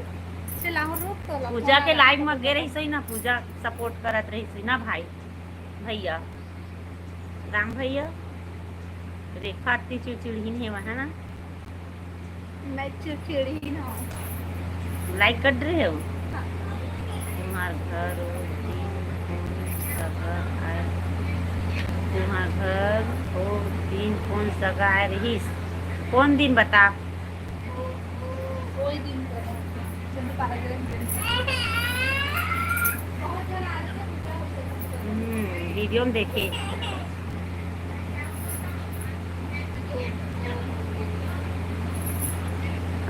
चिल्लाऊं, रुक तो लो, पूजा फोन के आ लाइव रहा में है। गे रही सही ना, पूजा सपोर्ट करत रही सही ना भाई, भैया, राम भैया। रेखा अति चिड़चिड़हीन हे वहाँ ना। मैं चिड़चिड़हीन हूँ। लाइक कर रहे हो? हाँ। तुम्हार घर ओ दिन कोन सगा आए? तुम्हार घर ओ दिन कोन सगा आए रहीस? कोन दिन बता? कोई दिन तो नहीं। हम्म, वीडियो में देखे।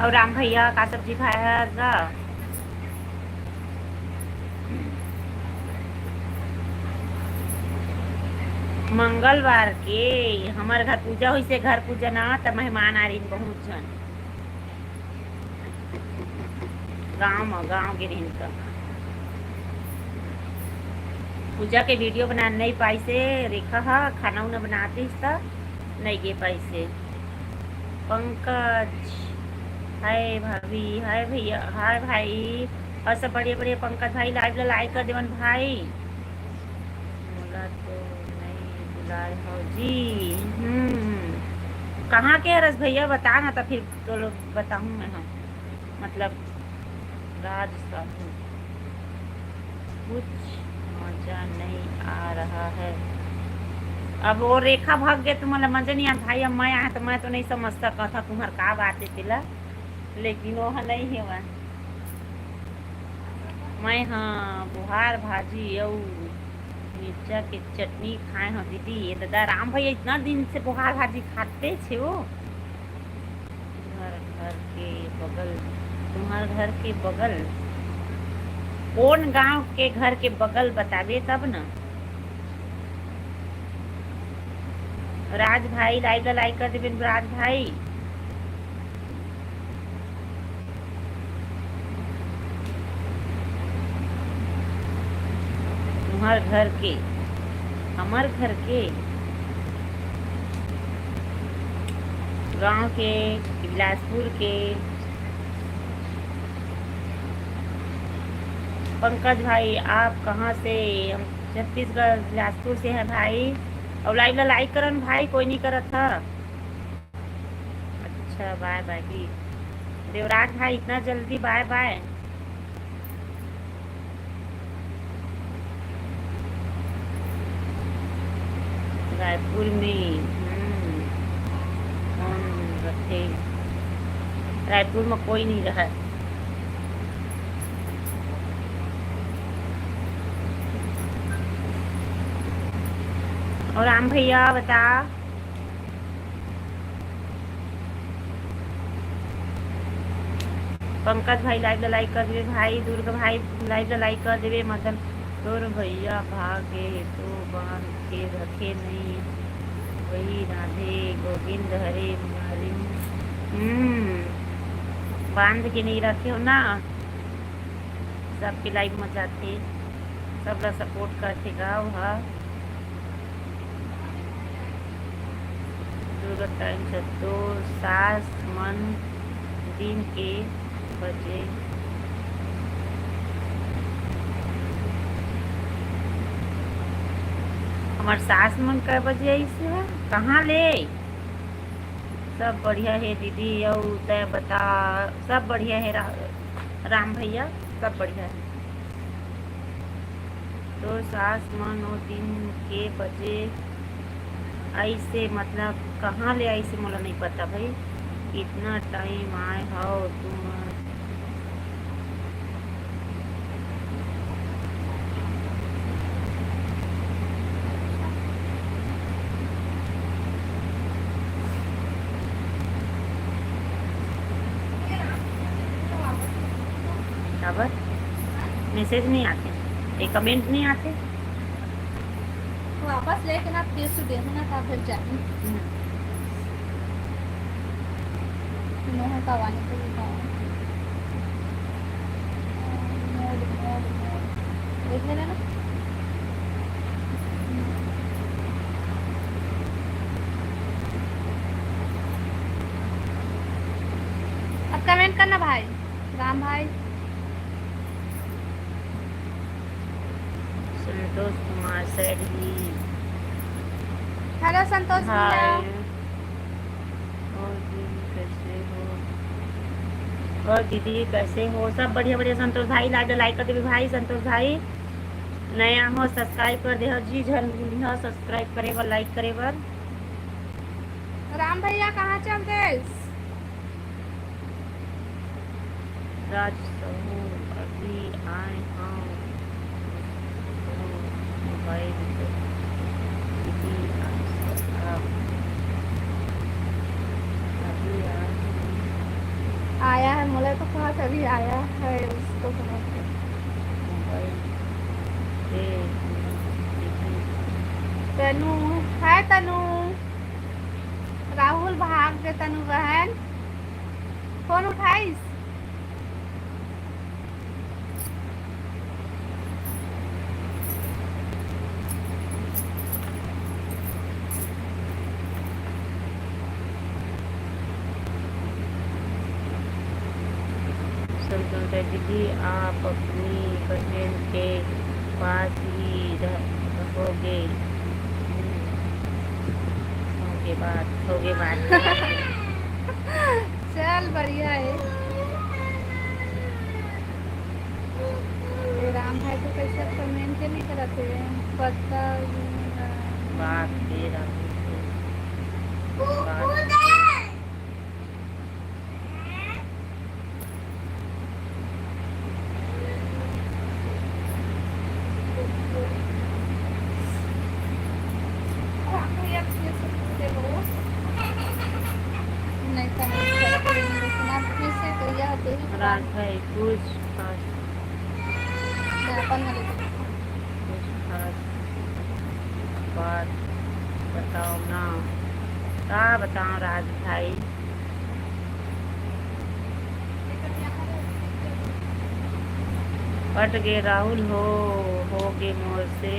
और राम भैया का सब्जी खाया है आज का? मंगलवार के हमर घर पूजा होइसे, घर पूजा ना, त मेहमान आ रही बहुत झन। गांव म, गांव गे रहिन त पूजा के वीडियो बना नहीं पाइसे। रेखा ह खाना उना बनातीस त नहीं गे पाइसे। पंकज, हाय भाभी, हाय भैया, हाय भाई, और सब बढ़िया बढ़िया। पंकज भाई लाइव ला लाइक कर देवन भाई। मोला तो नहीं बुलाए हो जी। हम्म, कहाँ के हरस भैया, बता ना, तो फिर तो लोग बताऊँ मैं, हाँ। मतलब राज साहू, कुछ मजा नहीं आ रहा है। अब वो रेखा भाग गए, तुम्हारा मजा नहीं आ भाई। अब मैं आया तो मैं तो नहीं समझ सका था तुम्हार का बात है तेला, लेकिन वो नहीं है वह। मैं हाँ बुहार भाजी अउ मिर्चा के चटनी खाए हो दीदी। ये दादा राम भैया इतना दिन से बुहार भाजी खाते छे वो। तुम्हार घर के बगल, तुम्हार घर के बगल, कौन गांव के घर के बगल बताबे तब न। राज भाई लाइव ला लाइक कर देबे राज भाई। तुम्हार घर के, हमर घर के, गांव के, बिलासपुर के। पंकज भाई, आप कहाँ से? हम छत्तीसगढ़, बिलासपुर से हैं भाई। और लाइव ला लाइक करन भाई, कोई नहीं करत था। अच्छा, बाय बाय की देवराज भाई, इतना जल्दी बाय बाय? रायपुर में, हम्म, कौन रथे? रायपुर में कोई नहीं रहा। और राम भैया बता, पंकज भाई लाइव ला लाइक कर देवे भाई, दुर्गा भाई लाइव ला लाइक कर देवे, मदन तोर भैया भाग गे तो बांध के रखे नहीं, वही राधे गोविंद हरे मारिन। हम्म, बांध के नहीं रखे हो ना, सबके लाइव में जाते, सब ला सपोर्ट करते गाँव हा। दुर्गा टाइम से तो सास मन दिन के बजे। हमर सास मन कै बजे आइस हे? कहाँ ले? सब बढ़िया हे दीदी, अउ तै बता? सब बढ़िया हे रा-, राम भैया, सब बढ़िया हे। तो सास मन ओ दिन के बजे आइसे, मतलब कहाँ ले आइसे मोला नहीं पता भाई। कितना टाइम आए हव तुम? काबर? मैसेज नहीं आते, ये कमेंट नहीं आते। वापस लेके ना, फिर से देहू ना, तब फिर जानी। हम्म। मोह का वाणी को भी गाओ। मोर, मोर, मोर। देख लेना ना। अब कमेंट करना भाई, राम भाई। संतोष कुमार सैड जी। हेलो संतोष भैया। हाय। और दीदी कैसे हो? और दीदी कैसे हो? सब बढ़िया बढ़िया। संतोष भाई, लाइव लाइक कर देबे भाई। संतोष भाई, नया हो सब्सक्राइब कर दे हो जी, झन भूली हो सब्सक्राइब करे बर, लाइक करे बर। राम भैया कहाँ चल देस? राज सहू, अभी आए हव, मोबाइल पे। दीदी, आप, आप अभी आए हव। आया है, मोला तो कहा अभी आया है, उसको कहा। मोबाइल पे दीदी। तनु, हाय तनु। राहुल भाग के तनु बहन फोन उठाइस। संतोष दीदी, आप अपनी बहन के पास ही रह-, रहोगे? हम्म, होगे बात, होगे बात। चल, बढ़िया है। ए राम भाई तो कैसे कमेंट के नहीं करत हे, पता ही नहीं। बात दे रहा हूँ। बात। राज भाई, कुछ खास, कुछ खास बात बताओ ना। का बताओ राज भाई? कट गे राहुल हो, हो गे मोर से।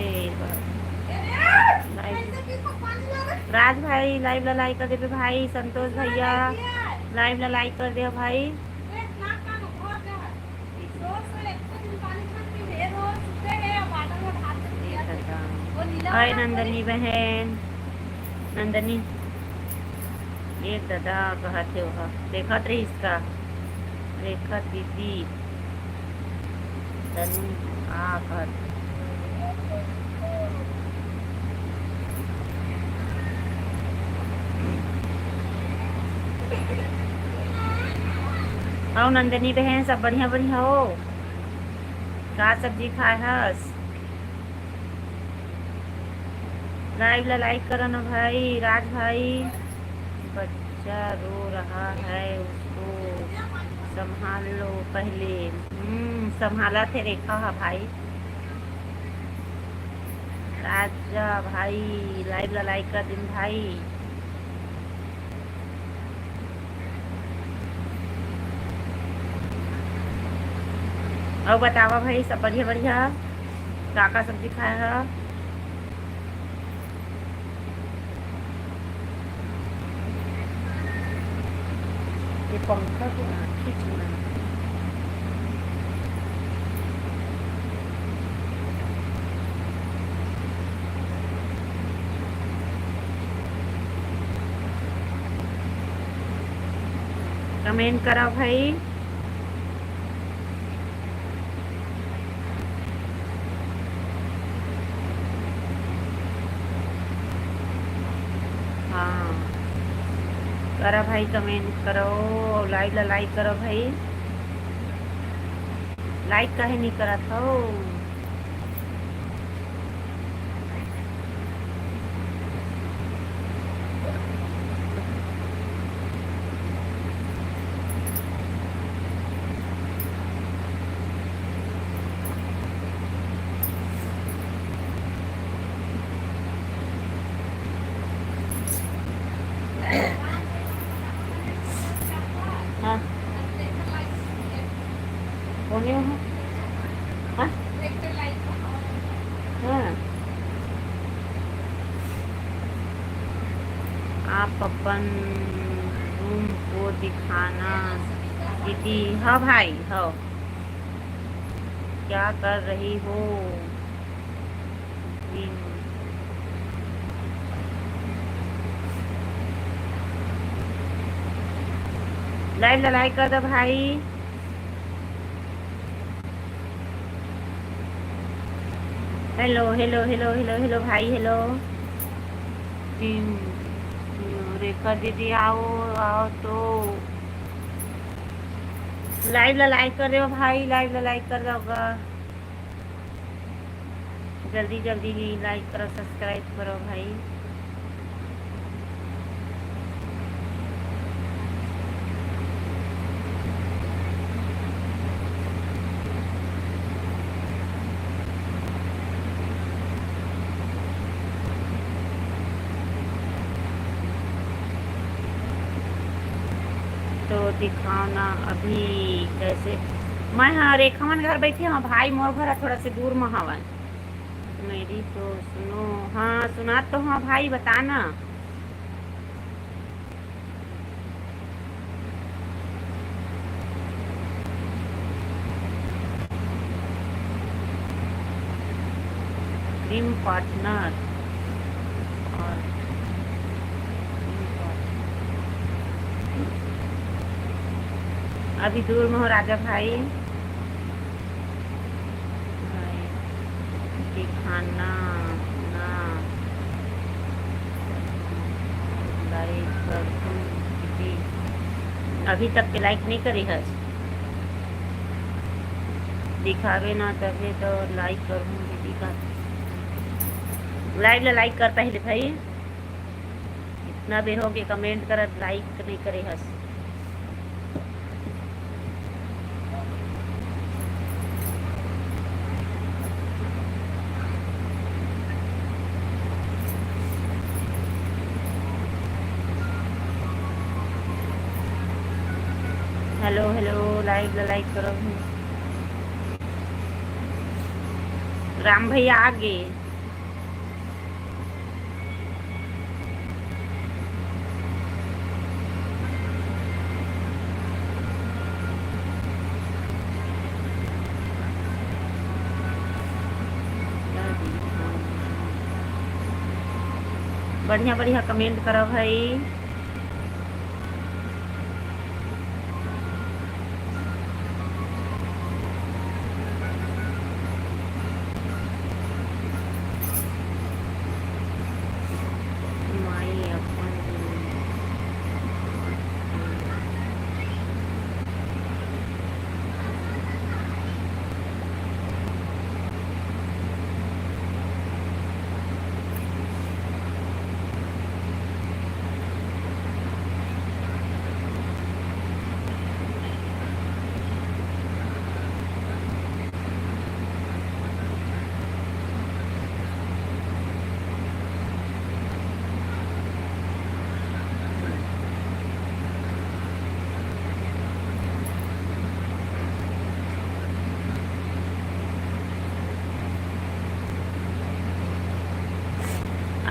राज भाई, लाइव ला लाइक कर देबे भाई। संतोष भैया, लाइव ला लाइक कर दे भाई। हाय नंदनी बहन, नंदनी। एक दादा कहत हे, ओहा देखत रहिस का? रेखा दीदी, तनु आ कहत। अउ नंदनी बहन, सब बढ़िया बढ़िया हो? का सब्जी खाए हस? लाइव ला लाइक करो ना भाई, राज भाई। बच्चा रो रहा है, उसको संभाल लो पहले। हम्म, संभालत हे रेखा हा भाई। राजा भाई, लाइव ला लाइक कर दिन भाई। अउ बतावा भाई, सब बढ़िया बढ़िया? का का सब्जी खाए ह? ये पंखा के आँखी चुना। कमेंट करा भाई। हाँ, करा भाई, कमेंट करो, लाइव ला लाइक करो भाई। लाइक काहे नहीं करत हो? हाँ। कोने हो? हाँ? हाँ। आप अपन रूम को दिखाना दीदी। हाँ भाई, हाँ। क्या कर रही हो? लाइव ला लाइक कर दो भाई। Hello, hello, hello, hello, hello भाई, हेलो। टीम रेखा दीदी, आओ, आओ तो। लाइव ला लाइक कर दो भाई, लाइव ला लाइक कर दो गा। जल्दी जल्दी लाइक करो, सब्सक्राइब करो भाई। तो दिखाओ ना अभी कैसे। मैं, हाँ, रेखा मन घर बैठे हूँ भाई, मोर घर थोड़ा से दूर में हवन। मेरी तो सुनो, हाँ, सुनात तो हाँ भाई, बताना। ड्रीम पार्टनर और अभी दूर में हो राजा भाई। भाई, दिखाना ना। लाइक कर दूं दीदी। अभी तक के लाइक नहीं करी है। दिखावे ना तभे तो लाइक करूँ दीदी का। लाइव ला लाइक कर पहले भाई। इतना बेर हो गए कमेंट करत, लाइक नहीं करे हस। हेलो, हेलो, लाइव ला लाइक करो। राम भैया आ गए। बढ़िया बढ़िया कमेंट करो भाई। माई अपन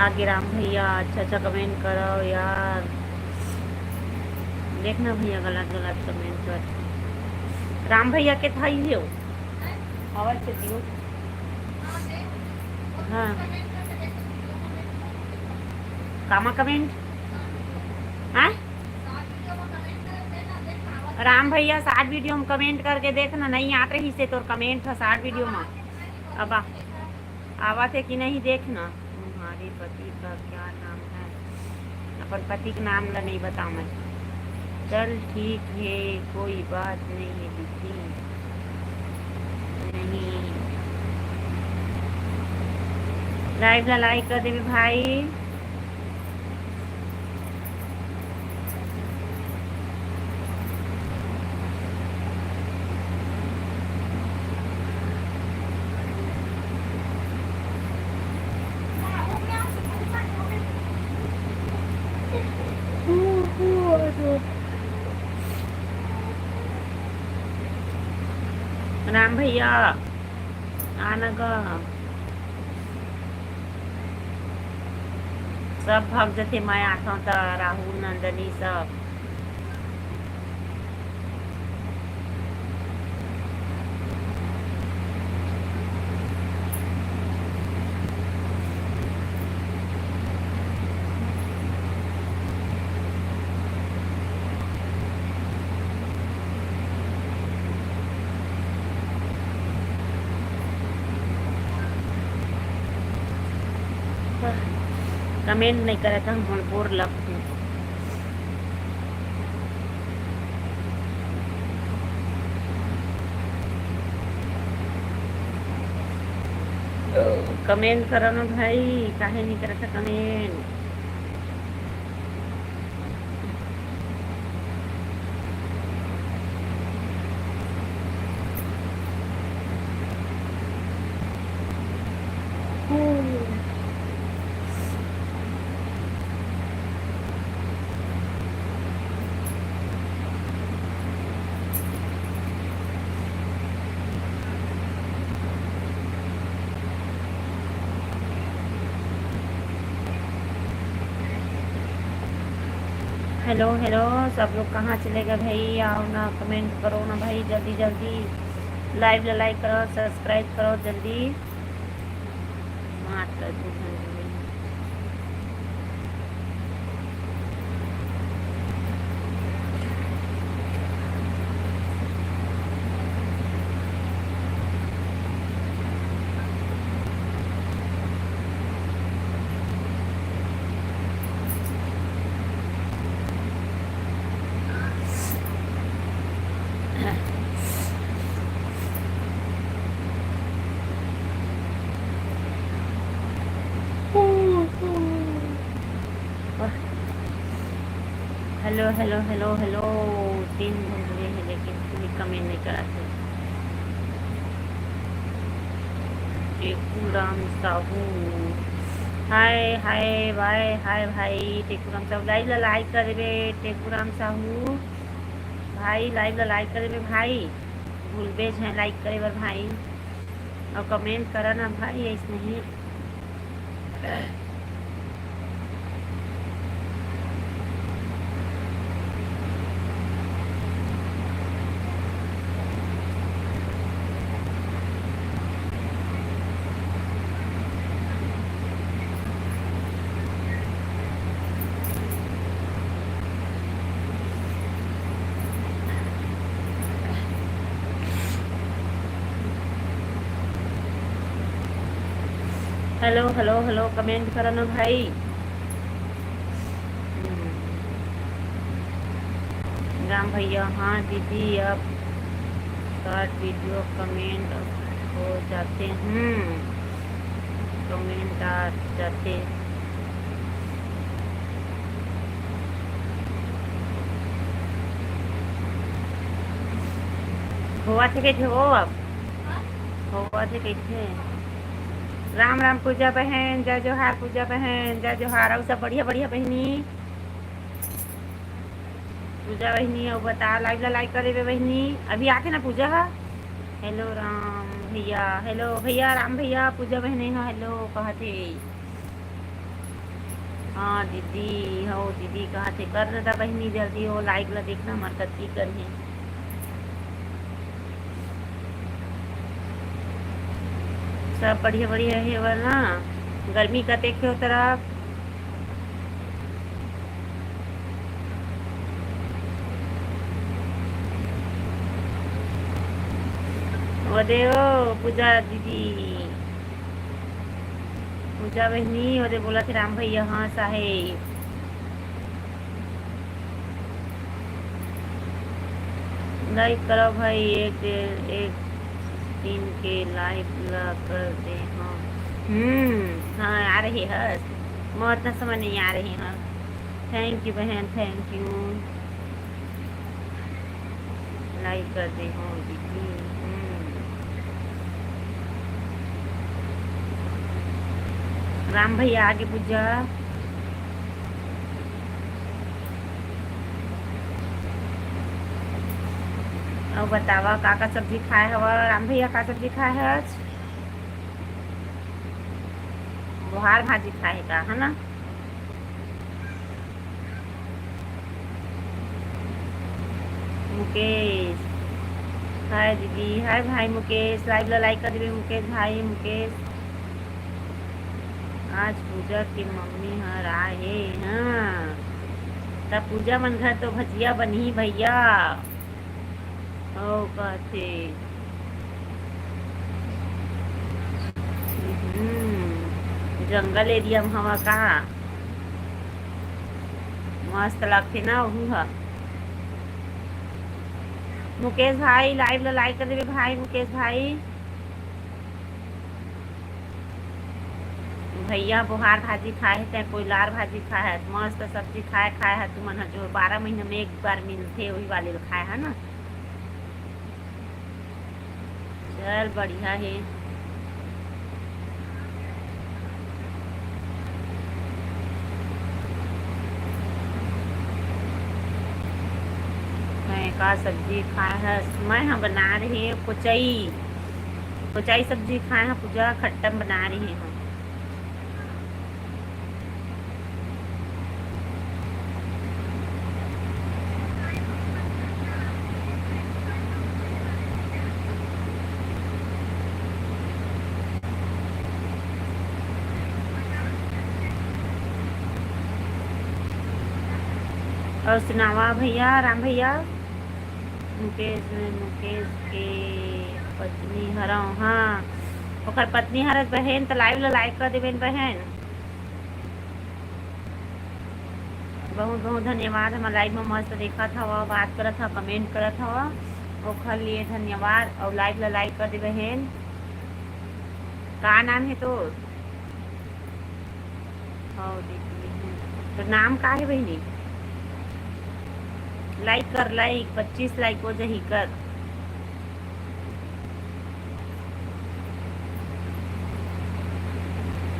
आगे राम भैया, अच्छा अच्छा कमेंट करो यार। देखना भैया, गलत गलत कमेंट कर। राम भैया के थाई हो, आवाज से दियो। हाँ। कामा कमेंट? हाँ? राम भैया, short video में comment करके देख ना, नहीं आत रहिस हे तोर comment ह short video में। अब आ-, आवत हे कि नहीं, देख ना। तुम्हारे पति का क्या नाम है? अपन पति के नाम ला नहीं बतावंव। चल ठीक है, कोई बात नहीं दीदी। नहीं। Live ला like कर देबे भाई। राम भैया, आना गा। सब भाग जथे, मैं आथव त राहुल, नंदनी सब। Comment नहीं करत हन, मोर बोर लगथे। Comment करो ना भाई, काहे नहीं करत comment? Hello, hello, सब लोग कहाँ चले गए भाई? आओ ना, comment करो ना भाई, जल्दी जल्दी। Live ला like करो, subscribe करो जल्दी। मात्र दू घंटे। Hello, hello, hello, hello। तीन घंटे है लेकिन कोई comment नहीं करा थे। टेकू राम साहू, हाय हाय भाई, हाय भाई। टेकू राम साहू, live ला like कर देबे। टेकू राम साहू भाई, live ला like कर देबे भाई, भूलबे झन like करे बर भाई, और comment करा ना भाई, ऐसे नहीं। Hello, hello, hello, comment करो ना भाई। हम्म। राम भैया, हाँ दीदी, अब short video comment हो जाते हैं, comment आ जाते। होवत हे कइसे हो अब? होवत हे कइसे? राम राम पूजा बहन, जय जोहार पूजा बहन, जय जोहार। अउ सब बढ़िया बढ़िया बहिनी? पूजा बहिनी, अउ बता, live ला like करे बे बहिनी। अभी आथे ना पूजा हा? Hello राम भैया, hello भैया, राम भैया, पूजा बहिनी हा hello कहत हे। हाँ दीदी, हो दीदी कहत हे, कर देता बहिनी जल्दी हो, like ला देखना मर कतकी करही। सब बढ़िया बढ़िया हे वाला। गर्मी कतेक हे ओ तरफ? दे ओ पूजा दीदी, पूजा बहिनी, ओदे बोलत हे राम भैया, हाँ साहेब। लाइक करो भाई, एक डेढ़, एक दिन के लाइव ला कर दे। हाँ, हम्म, हाँ, आ रही है। मैं उतना समय नहीं आ रही हूँ। थैंक यू बहन, थैंक यू। लाइक कर दे हो दीदी। हम्म। राम भैया आगे पूजा। अउ बतावा, का का सब्जी खाए हवा राम भैया? का सब्जी खाए हस? बोहार भाजी खाए हे का, है ना? मुकेश, हाय दीदी, हाय भाई मुकेश, लाइव ला लाइक कर देबे मुकेश भाई। मुकेश, आज पूजा के मम्मी हर आए हे, हाँ, त पूजा मन घर तो भजिया बनही भैया। ओ कथे। हम्म, जंगल एरिया में हवा का? मस्त लगथे ना ओहू ह। मुकेश भाई, लाइव ला लाइक कर देबे भाई, मुकेश भाई। भैया बोहार भाजी खाए हे, तैं कोई लार भाजी खाए हे, मस्त सब्जी खाए, खाए हे तुमन ह जोर, बारह महीना में एक बार मिलथे, वही वाले ल खाए हे ना। चल बढ़िया हे। तैं का सब्जी खाए हस? मैं ह बना रहे कोचई, कोचई सब्जी खाए ह पूजा, खट्टा बना रहे ह। अउ सुनावा भैया, राम भैया? मुकेश, मुकेश के पत्नी हरव, हाँ, ओकर पत्नी हरत बहन, त लाइव ला लाइक कर देबेन बहन। बहुत बहुत धन्यवाद, हमर लाइव में मस्त देखत हव, बात करत हव, कमेंट करत हव, ओखर लिए धन्यवाद। अउ लाइव ला लाइक कर दे बहन। का नाम हे तोर? हव दीदी, तोर नाम का हे बहिनी? लाइक कर, लाइक, पच्चीस लाइक हो जाही कर।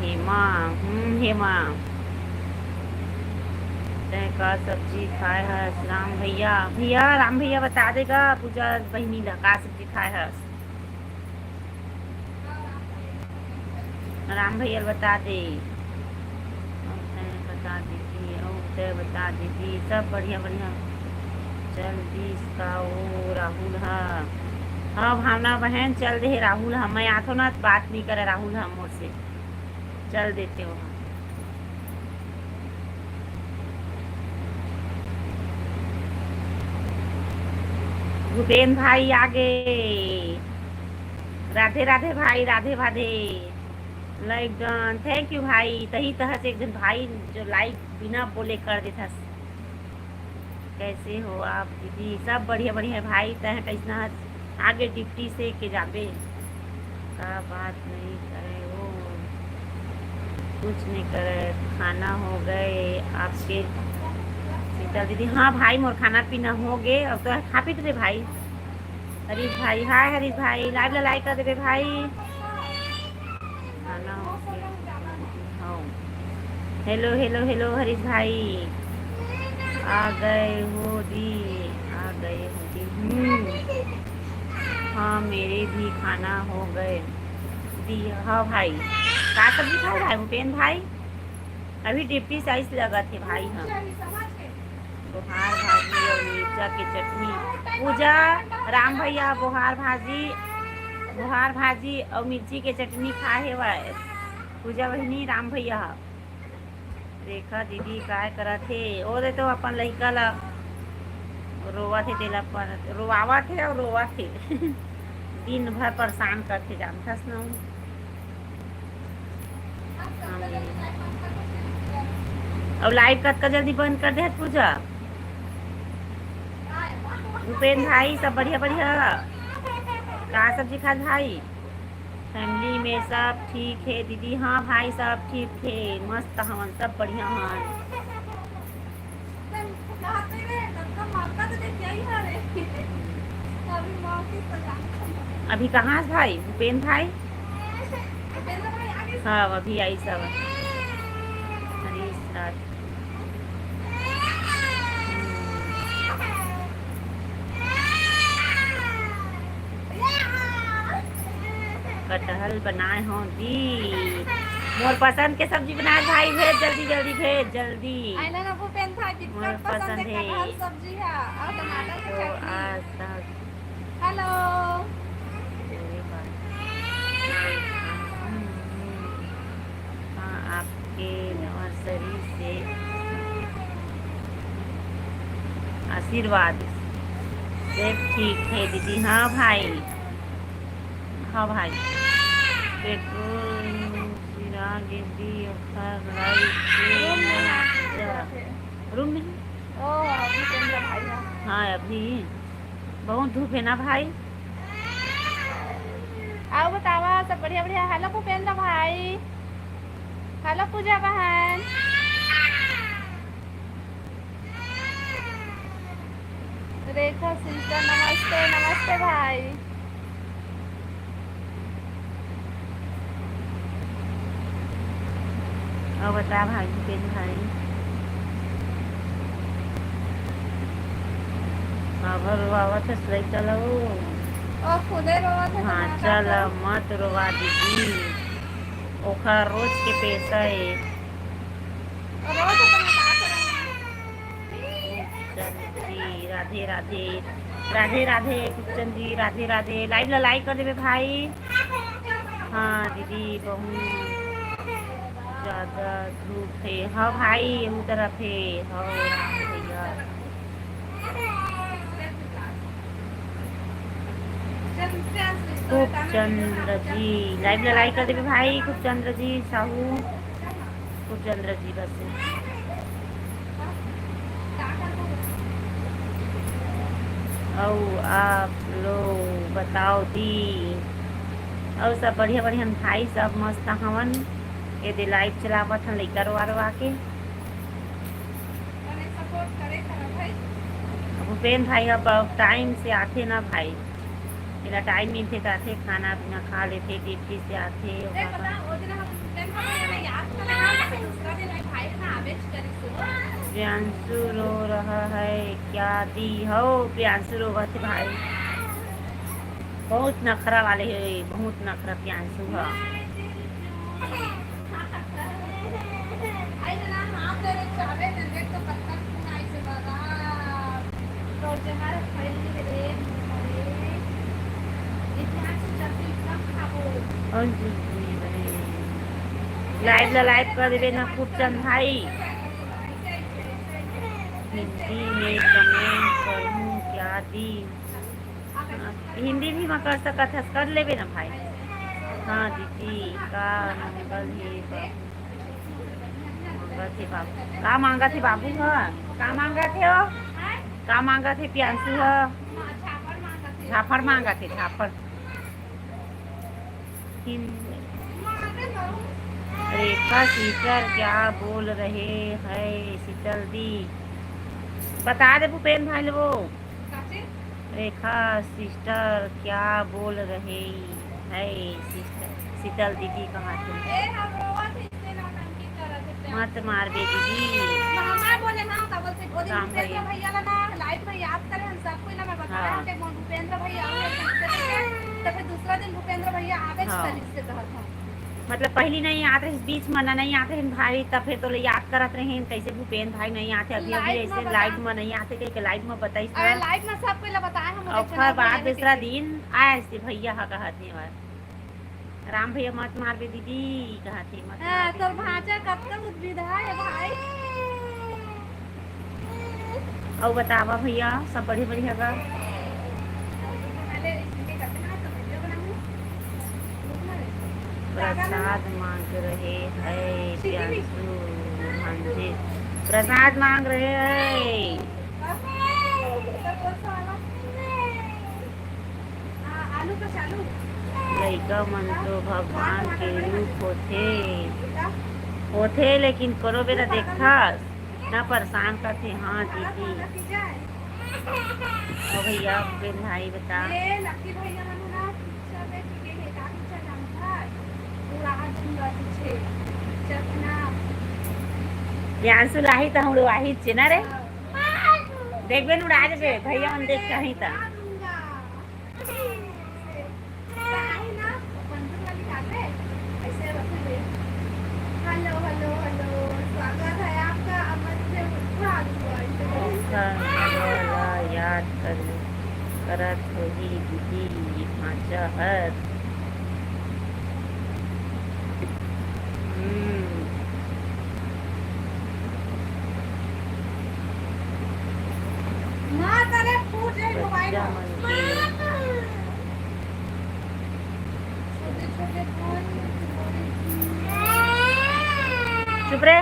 हेमा, हम्म, हेमा, तैं का सब्जी खाए हस? राम भैया, भैया, राम भैया बता देगा पूजा बहिनी ला का सब्जी खाए हस। राम भैया ल बता दे। अउ तैं बता दीदी, अउ तैं बता दीदी, सब बढ़िया, बढ़िया। चल दिस का ओ राहुल ह? हाँ, भावना बहन, चल दे हे राहुल ह। मैं आथो ना, बात नहीं करे राहुल ह मोर से। चल देते हो हम। भूपेन भाई आगे। राधे राधे भाई, राधे राधे। लाइक डन, थैंक यू भाई। तही तहस एक झन भाई जो लाइक बिना बोले कर देथस। कैसे हो आप दीदी? सब बढ़िया बढ़िया हे भाई, तैं कइसना हस? आगे ड्यूटी से के जाबे? का बात नहीं करे वो, कुछ नहीं करे। खाना हो गए आपके शीतल दीदी? हाँ भाई, मोर खाना पीना हो गए। अब तो खा पी रे भाई। हरीश भाई, हाय हरीश भाई, लाइव ला लाइक कर देबे भाई। खाना हो गए। हाँ। हेलो, हेलो, हेलो हरीश भाई, आ गए हो दी, आ गए हो दी। हम्म। हाँ, मेरे भी खाना हो गए दी। हाँ भाई, का सब्जी खाए भाई भूपेन भाई? अभी ड्यूटी से आइस लगत हे भाई हम। बोहार भाजी अउ मिर्चा के चटनी। पूजा, राम भैया बोहार भाजी, बोहार भाजी अउ मिर्ची के चटनी खाए हेवय। पूजा बहिनी, राम भैया ह। रेखा दीदी काय करत हे? ओ दे तो अपन लइका ला रोवत हे, तेला पर रोवावत हे अउ रोवत हे। दिन भर परेशान करथे, जानथस न। अउ लाइव कतका जल्दी बंद कर दे हस पूजा। भूपेन भाई, सब बढ़िया बढ़िया। का सब्जी खात भाई? फैमिली में सब ठीक हे दीदी? हाँ भाई, सब ठीक हे, मस्त हवन, सब बढ़िया हवन। अभी कहाँ हे भाई, भूपेन भाई? हाँ, अभी आई सब। हरीश राज। कटहल बनाए हो दी। मोर पसंद के सब्जी बनाए भाई, भेज जल्दी, जल्दी भेज, जल्दी। आइला ना भूपेन भाई, मोर कितना पसंद पसंद है है। कटहल सब्जी है और टमाटर के तो चटनी। आज तक हेलो। हाँ, आपके नर्सरी से आशीर्वाद। सब ठीक है दीदी। हाँ भाई, हाँ भाई। पेट्रोल, जीरा, गेंदी, अखर, लाई, तेल, रूम में है, मरचा। रूम में? ओ, अभी तो मेरा भाई है। हाँ, अभी बहुत धूप है ना भाई। आओ बतावा, सब बढ़िया बढ़िया। हेलो भूपेंद्र भाई, हेलो पूजा बहन, रेखा सिस्टर, नमस्ते, नमस्ते भाई। अब बता भाई, भूपेन भाई, काबर रोआवत हस लइका ला वो? ओ, खुदे रोवत है, तो मैं भांचा का ला करूं? मत रोवा दीदी, ओखर रोज के पेशा ए। रोज अपन का करूं? खूबचंद जी, राधे राधे। राधे राधे खूबचंद जी, राधे राधे। लाइव ला लाइक कर देबे भाई। हाँ दीदी, बहुत ज्यादा धूप है। हाँ भाई, यहू तरफ है। हाँ राम भैया। खूबचंद जी, लाइव ला लाइक कर देबे भाई। खूबचंद जी साहू, खूबचंद जी बस। अउ आप लोग बताओ दी, अउ सब बढ़िया बढ़िया भाई, सब मस्त हवन। ये दे लाइव चलावत हन लइका रोवा रोवा के। भूपेन भाई अब टाइम से आथे ना भाई, एला टाइम मिलथे त आथे, खाना पीना खा लेथे, ड्यूटी से आथे, ओकर बाद। प्रियांशु रो रहा है क्या दी? हो, प्रियांशु रोवत हे भाई, बहुत नखरा वाले हे, बहुत नखरा प्रियांशु ह। लाइव ला लाइव कर देबे ना खूबचंद भाई। हिंदी में कमेंट करहूँ क्या दी? हिंदी भी म कर सकत हस, कर लेबे ना भाई। हाँ दीदी, का मंगल हे बाबू? मांगत हे बाबू। का मांगत हे बाबू ह? का मांगत हे ओ? का मांगत हे प्रियांशु ह? झापड़ मांगत हे, झापड़। हिंदी। रेखा सिस्टर क्या बोल रहे हैं शीतल दी? बता दे भूपेन भाई ले वो। रेखा सिस्टर क्या बोल रहे हैं शीतल, शीतल दीदी कहाँ थे? मत मारबे दीदी। हम बोले, हाँ, का बोलते, वो दिन काम भुपेंद्र भैया। भैया ला ना, लाइव में याद करे, हम सबको ना मैं बताया, हाँ। हम के भूपेंद्र भैया आए हैं, तो फिर दूसरा दिन भूपेंद्र भैया आवे हाँ। करिस से कहत हन। मतलब पहली नहीं आत रहिस, बीच में ना नहीं आत रहिन भाई, तब फिर तोले याद करत रहिन, कैसे भूपेंद्र भाई नहीं आते, अभी, अभी लाइव में ऐसे बता। लाइव में नहीं आते, कह के लाइव में बताइस अरे ना। लाइव में सबको ला बताए हम, ओकर बाद दूसरा दिन आए से भैया हा कहत हे, राम भैया मत मारबे दीदी, कहत हे, मत हाँ, मारबे तोर दीदी। भांचा कतका उद्विधा हे भाई। अउ बतावा भैया, सब बढ़िया बढ़िया बा? प्रसाद मांग रहे हैं प्रियांशु भांजे, प्रसाद मांग रहे हैं। लइका मन तो भगवान के रूप होथे, होथे, लेकिन कोनो बेरा देखथस ना, परेशान करथे। हाँ दीदी। ओ भैया, भूपेन भाई बता। प्रियांशु लाही त हम उड़वाही चे ना रे। देखबे न उड़ा देबे, भैया मन देख कहीं त। हेलो, हेलो, हेलो, स्वागत है आपका अमन से मुठभेड़। ओखर वाला याद कर, करत होही दीदी, भांचा हर। हम्म। माँ, तले फूट जाए मोबाइल। बच्चा मन के। छोटे छोटे भाई। चुप रे।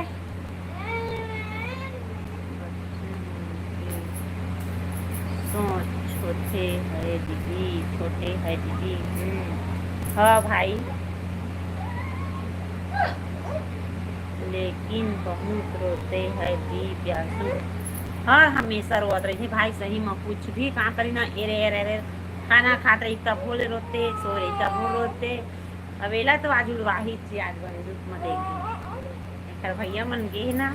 सोच छोटे है दीदी, छोटे है दीदी। हम्म। हाँ भाई, लेकिन बहुत रोते हैं दी प्यासू। हाँ, हमेशा रोवत रहिथे भाई, सही में कुछ भी काम करी ना, एरे, एरे, एरे, खाना खात रही तब बोले रोते, सो रही तब बोले रोते। अब एला तो आज उड़वाही चे, आज बंदूक में देख। एकर भैया मन गे हे ना,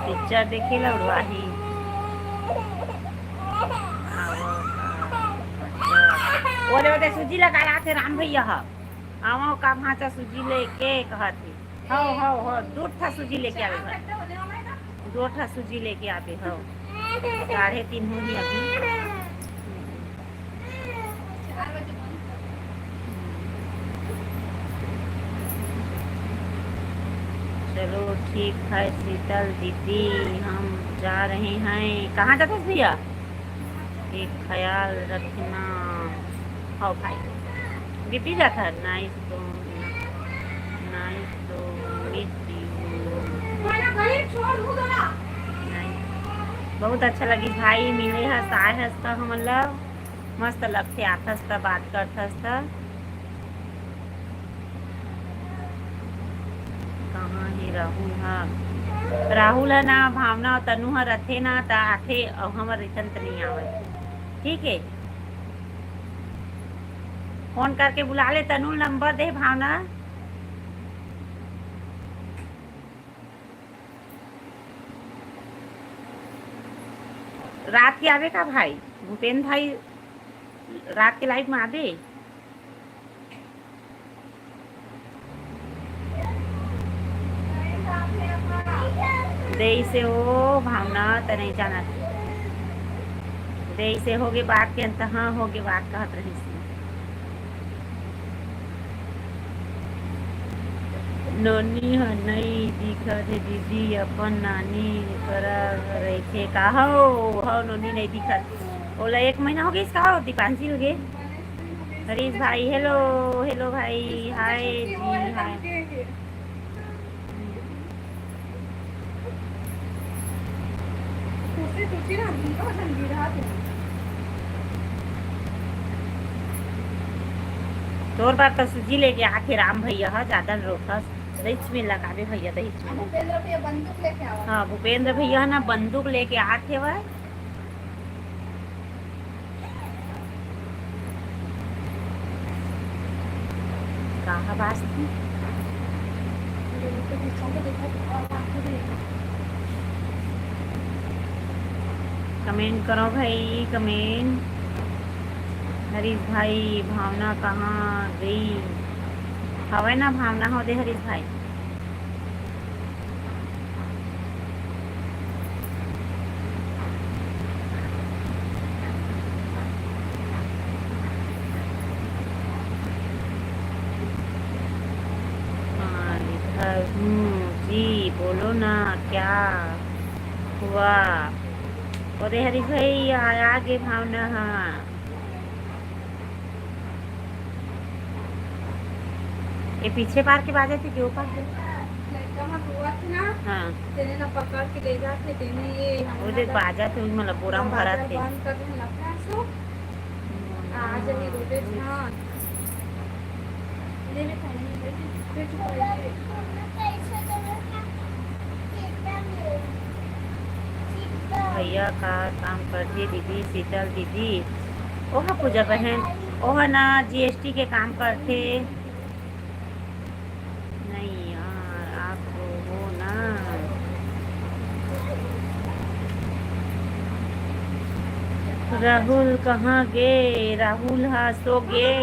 पिक्चर देखे ला उड़वाही। ओदे, ओदे सूजी लगा रहा थे राम भैया ह। आवा का भांचा सूजी लेके कहत हे। हव, हव, हव, दू ठा सूजी लेके आवे भाई। दू ठा सूजी लेके आवे, हव। साढ़े तीन होही अभी। चलो ठीक है शीतल दीदी, हम जा रहे हैं। कहाँ जाते हो भैया? एक ख्याल रखना। हो भाई, दीदी जाता है। Nice to, nice to meet you। Nice। बहुत अच्छा लगी भाई, मिले हस, आए हस त हमन ला। मस्त लगथे, आथस त बात करथस त। कहाँ हे राहुल ह? राहुल ह ना, भावना अउ तनु ह रथे ना, त आथे, अउ हमर रहिथन त नइ आवय। ठीक हे, फोन करके बुला ले तनु, नंबर दे भावना। रात के आबे का भाई? भूपेन भाई रात के लाइव में आबे? देई से ओ भावना, त नहीं जानत। देई से होगे बात के अंत, हाँ, होगे बात कहत रहिस। नोनी ह नई दिखत हे दीदी, अपन नानी करा रहिथे का? हव, हव, नोनी नई दिखत। ओला एक महीना हो गइस का, दीपांशी हो गे। हरीश भाई, हेलो, हेलो भाई, हाय जी, हाय। तोर बर तो सूजी लेके आथे राम भैया ह, जादा न रोकस। दहिच में लगाबे भैया, दहिच में। भूपेंद्र भैया बंदूक लेके आवा। हाँ, भूपेंद्र भैया ह ना बंदूक लेके आथे वह। कहाँ बाजती? कमेंट करो भाई, कमेंट। हरीश भाई, भावना कहाँ गई? हवय ना भावना, हो दे हरीश भाई। हाँ, लिखा हूँ जी, बोलो ना, क्या हुआ? अरे हरीश भाई, आ, आगे भावना, हाँ। ये पीछे पार के बाजत हे कि वो पार के? लड़का मन रोवत हे ना, हाँ। तेने ना पकड़ के ले जात हे, तेने ये वो जे बाजत हे, ओही मन ला बोरा में भरत हे। बंद कर दे, लफड़ा सो। आ जाही, रोबे झन। ले ले, खाई ले, ले, ले, चुप रह, ले। भैया का काम करथे दीदी, शीतल दीदी? ओहा पूजा बहन, ओहा ना जीएसटी के काम करथे। नहीं यार, आप तो हो ना। राहुल कहाँ गे? राहुल हा सो गे।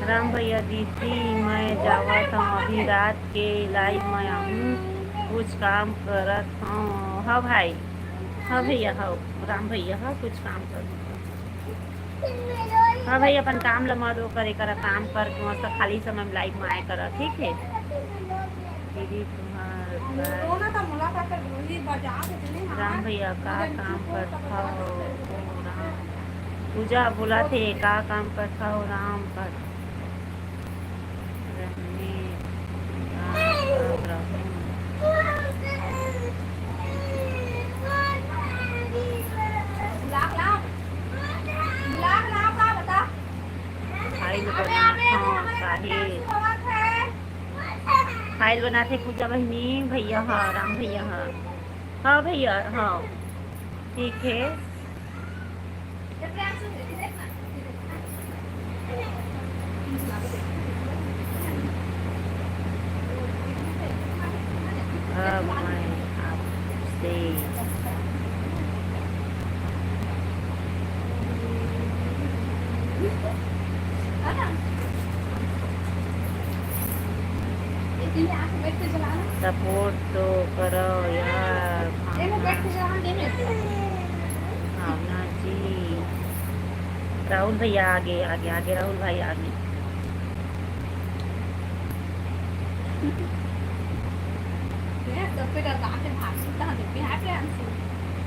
राम भैया, दीदी, मैं जावत हूँ, अभी रात के लाइव में आहूँ, कुछ काम करत हूँ। हाँ भाई, हाँ भैया, हाँ राम भैया, हाँ कुछ काम करत हूँ। हाँ भाई, अपन काम ल मत वो करे करा, काम करके मस्त खाली समय में लाइव में आए करा, ठीक है दीदी। तुम्हार राम भैया का काम करथव? राम पूजा बोला थे, का काम करथव? राम कर रहने राम कर रहूं। खाई लो बना, हाँ, काहे? फाइल बनाथे पूजा बहिनी, भैया ह, राम भैया ह। हाँ भैया, हाँ, ठीक है। अब मैं आपसे सपोर्ट तो करो यार। भावना जी, राहुल भैया आगे, आगे, आगे, राहुल भाई आगे। ये सब पे डर बात है, भाग सकता है, देखते हैं, आके हमसे।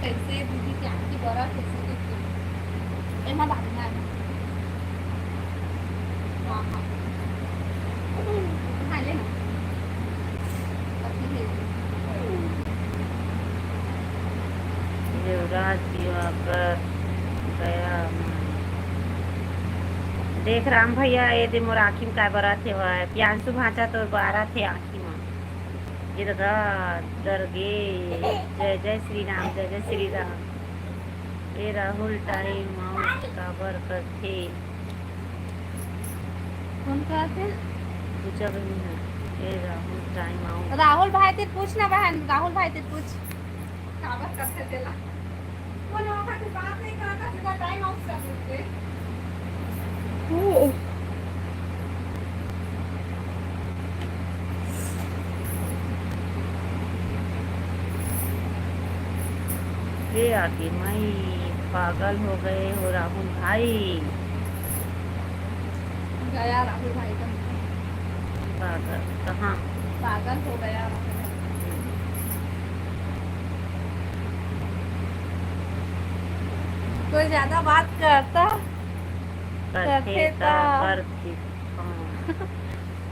कैसे दीदी के आँखी बड़ा, कैसे देखते हैं। एमा बात ना है। हाँ, हाँ। हाँ, ले ना। अभी ले। युवराज दिवाकर गया। देख राम भैया, ये दे मोर आँखी में काय बरत हेवय। प्रियांशु भांचा तोर बरत हे आँखी में। ये ददा डर गे। जय जय श्री राम, जय जय श्री राम। ए राहुल टाइम आउट काबर करथे? कौन करथे? पूछा भी नहीं है। ए राहुल टाइम आउट। राहुल भाई ते पूछ ना बहन, राहुल भाई ते पूछ। काबर करथे तेला? कोनो वक्त बात नहीं करता, सीधा टाइम आउट कर देथे। ओ। ये आके मैं पागल हो गए हो राहुल भाई। गया राहुल भाई का। पागल कहाँ? पागल हो गया राहुल भाई। कोई ज्यादा बात करता, करते करते ता, तो। करते, हाँ।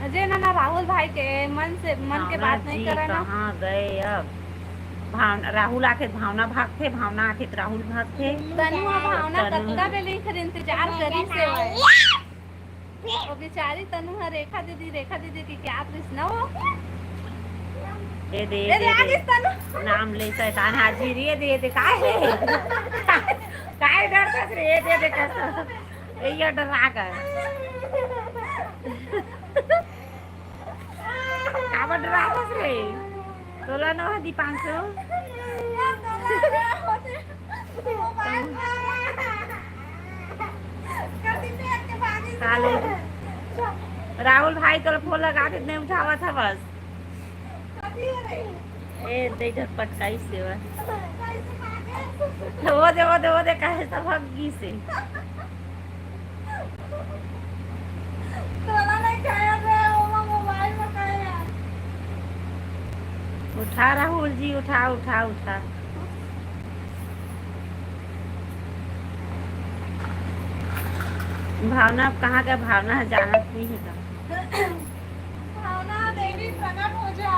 अजय ना, ना राहुल भाई के मन से, मन के भावना बात नहीं जी करा ना। कहाँ गए अब? भावना, राहुल आथे त भावना भागथे, भावना आथे त राहुल भागथे। तनु ह भावना तनु कतका बेर ले इंतजार करिस हे भाई। वो बेचारी तनु ह रेखा दीदी, रेखा दीदी के क्या आत रहिस ना वो। ए दे, ए ए दे, दे, आ ए दे। गिस तनु। नाम ले शैतान हाजिर, ए दे, ए दे, काय हे? काय डरथस रे? ए दे, ए दे, कसम। ए, ये डरा गए। काबर डरावस रे? तोला नवा दीपांशु। काले राहुल भाई तोला फोन लगा के नहीं उठावत हवस। ए, दे झटपट काई सेवा। वो दे, वो दे, वो दे, काहे सब हक गीस हे। तोला नहीं खाया रे, ओमा मोबाइल में खाया। उठा राहुल जी, उठा, उठा, उठा। भावना अब कहाँ का, भावना ह जानत नहीं है का? भावना देवी प्रकट हो जा।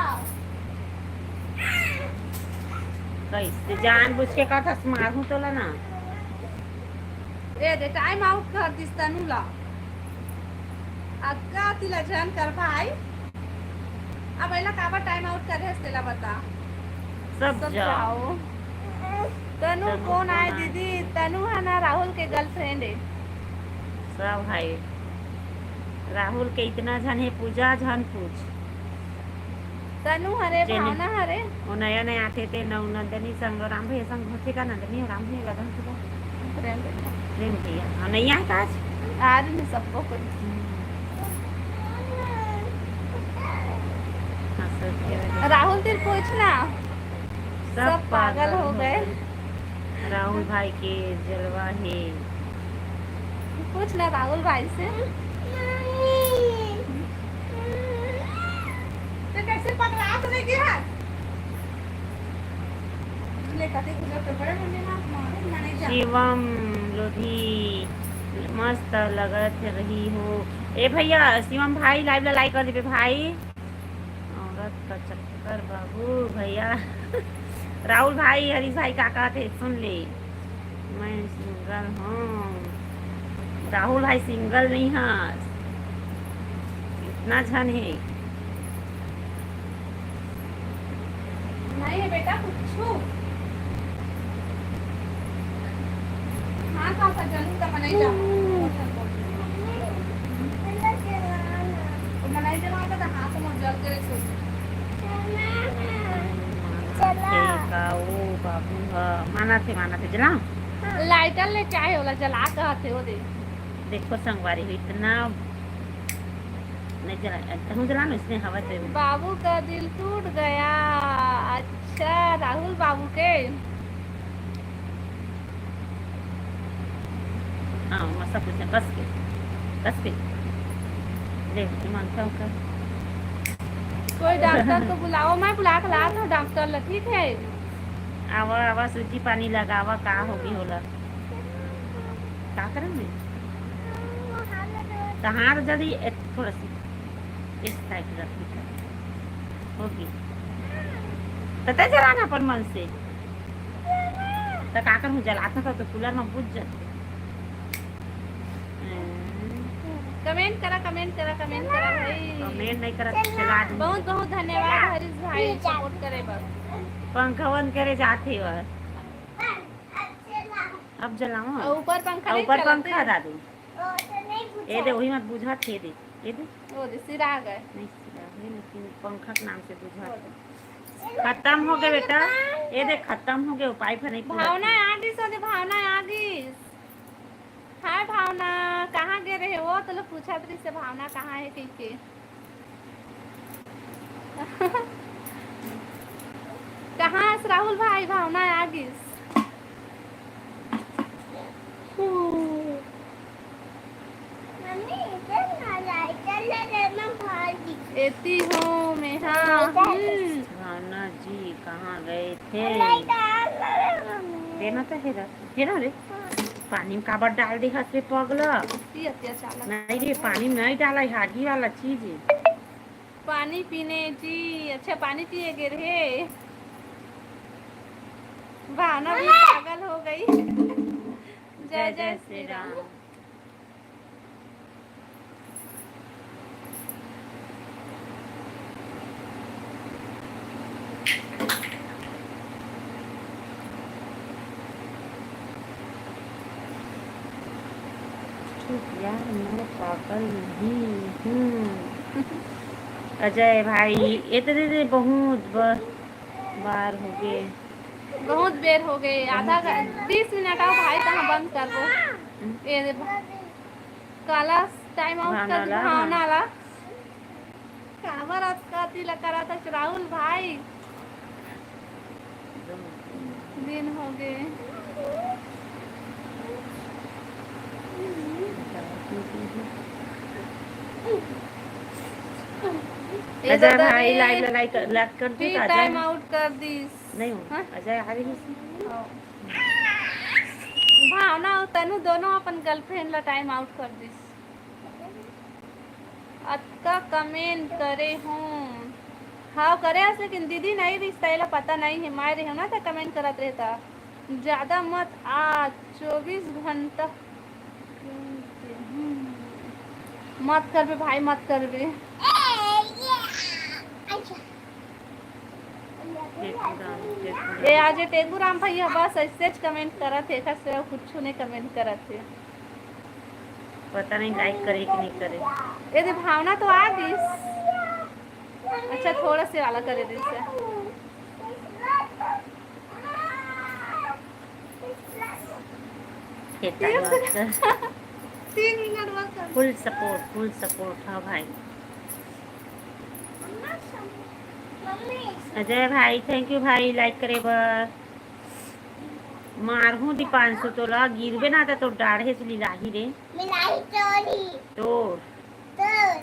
कैसे जानबूझ के कथस मारहूँ तोला ना। ए दे, टाइम आउट कर दिस तनु ला। अक्का तिला झन कर भाई। अब एला काबर टाइम आउट करे हस तेला बता। सब सब जाओ। जाओ। तनु तनु कौन आय कौन आय? दीदी? तनु है ना राहुल के गर्लफ्रेंड है। सब है। राहुल के इतना झन है, पूजा झन पूछ। तनु हरे, जेने भावना हरे। वो नया नया आथे ते नौ नंदनी संग, राम भैया संग होथे का? नंदनी और राम भैया लगन होथे का? प्रेम भैया। प्रेम भैया। हाँ, नहीं आए का आज? आज नहीं, सबको कुछ। हाँ, सब के वजह से। राहुल तेल पूछ ना। सब सब पागल पागल हो हो गए। गए। राहुल भाई के जलवा है। पूछ ना राहुल भाई से। तो कैसे पगला तो नहीं गया? ले कते गुजर तो बड़े मुंडे ना मारे, ना नहीं जा। शिवम लोधी मस्त लगत रही हो। ए भैया, शिवम भाई, लाइव ला लाइक कर देबे भाई। औरत का चक्कर बाबू भैया। राहुल भाई, हरीश भाई का कहत हे, सुन ले। मैं सिंगल हूँ। राहुल भाई सिंगल नहीं है, इतना झन है। नहीं है बेटा, कुछू। हाँ, तो सज्जन का बनाई जा। तो बनाई जा, वहाँ पे तो हाथ में जल के रखो। चला। का ओ बाबू ह, माना थे, माना थे, जला। लाइटर ले चाहे होला, जला कहते हो दे। देखो संगवारी हो, इतना नहीं जला, कहूँ जला ना, इसने हवा दे। बाबू का दिल टूट गया। अच्छा, राहुल बाबू के। हाँ, मसा कुछ कस के, कस के। ले, ईमान का, का। कोई डॉक्टर को बुलाओ, मैं बुला के लात हूँ डॉक्टर ला, ठीक है? आवा, आवा, सूजी पानी लगावा, का होगी होला? का करन में? तो हाथ जल्दी, ए, थोड़ा सी इस टाइप रख दीजिए। होगी। तो तय जलाना अपन मन से। तो का करहूँ, जलात हूँ तो, तो कूलर में बुझ जाते। कमेंट करा, कमेंट करा, कमेंट करा भाई। कमेंट नहीं करा, चला दे। बहुत बहुत धन्यवाद हरीश भाई, सपोर्ट करे बर। पंखा बंद करे जाते बस। अब जलाओ। और ऊपर पंखा और नहीं ऊपर चलते। पंखा दादू। ए दे, वही मत बुझा थे दे। ए दे। ओ दे, सिरा गए। नहीं सिरा गए, लेकिन पंखा के नाम से बुझा थे। खत्म हो गए बेटा। ए दे, खत्म हो गए, उपाय पर नहीं पूरा भावना थी। आ गई, सो दे, भावना आ गई। हाय भावना, कहाँ गए रहे हो? तो लोग पूछा तरी से भावना कहाँ है कह के। कहाँ हस राहुल भाई, भावना आ गिस। मम्मी, इधर ना लाइट जल रहे, मैं बाहर दिख एती हो मैं, हाँ। इधर। हम्म। भावना जी कहाँ गए थे? लाइट आ रहे, मम्मी। देना तो हेरा, हेरा रे। हाँ। पानी में काबर डाल दे हस रे पगला? ये अत्याचार लगता नहीं रे, है। पानी में नहीं डाला है, हागी वाला चीज है। पानी पीने जी, अच्छा पानी पिए गे रहे। भावना भी पागल हो गई। जय जय श्री राम। चुप यार, मैं पागल नहीं हूँ। अजय भाई, ए तो दे दे, बहुत ब-, बार हो गए। बहुत बेर हो गए, आधा घ-, तीस मिनट आओ भाई, तहाँ बंद कर दो। हम्म। ए दे भा-, काला टाइम आउट कर दे, भावना ला, भावना ला। काबर अतका तिला करत हस राहुल भाई? दिन हो गए। ए अजय दादा भाई, रे, लाइव ला लाइक कर, लाइक कर दे फिर का, अजय टाइम आउट कर दिस। नहीं हो, हाँ? अजय आ रही है। हाँ। भावना अउ तनु दोनों अपन गर्लफ्रेंड ला टाइम आउट कर दिस। अतका कमेंट करे हूँ। हाँ, करे हस, लेकिन दीदी नहीं रिस, तेला पता नहीं है। मैं रहे ना, तो कमेंट करत रहता। ज्यादा मत आ, चौबीस घंटा। मत करबे भाई, मत करबे। ए, आज ये टेगुराम भैया बस ऐसे ज कमेंट करत हे, एकर से कुछ नहीं कमेंट करत हे। पता नहीं लाइक करे कि नहीं करे। ए दे, भावना तो आ गई। अच्छा, थोड़ा से वाला करे दे से। तीन मिनट बस कर। फुल सपोर्ट, फुल सपोर्ट, हाँ भाई। अजय भाई, थैंक यू भाई, लाइक करे बर। मारहूँ दीपांशु तोला, गिरबे ना त तोर डाढ़े से लिलाही रे। मिलाही तोरी। तोर। तोर।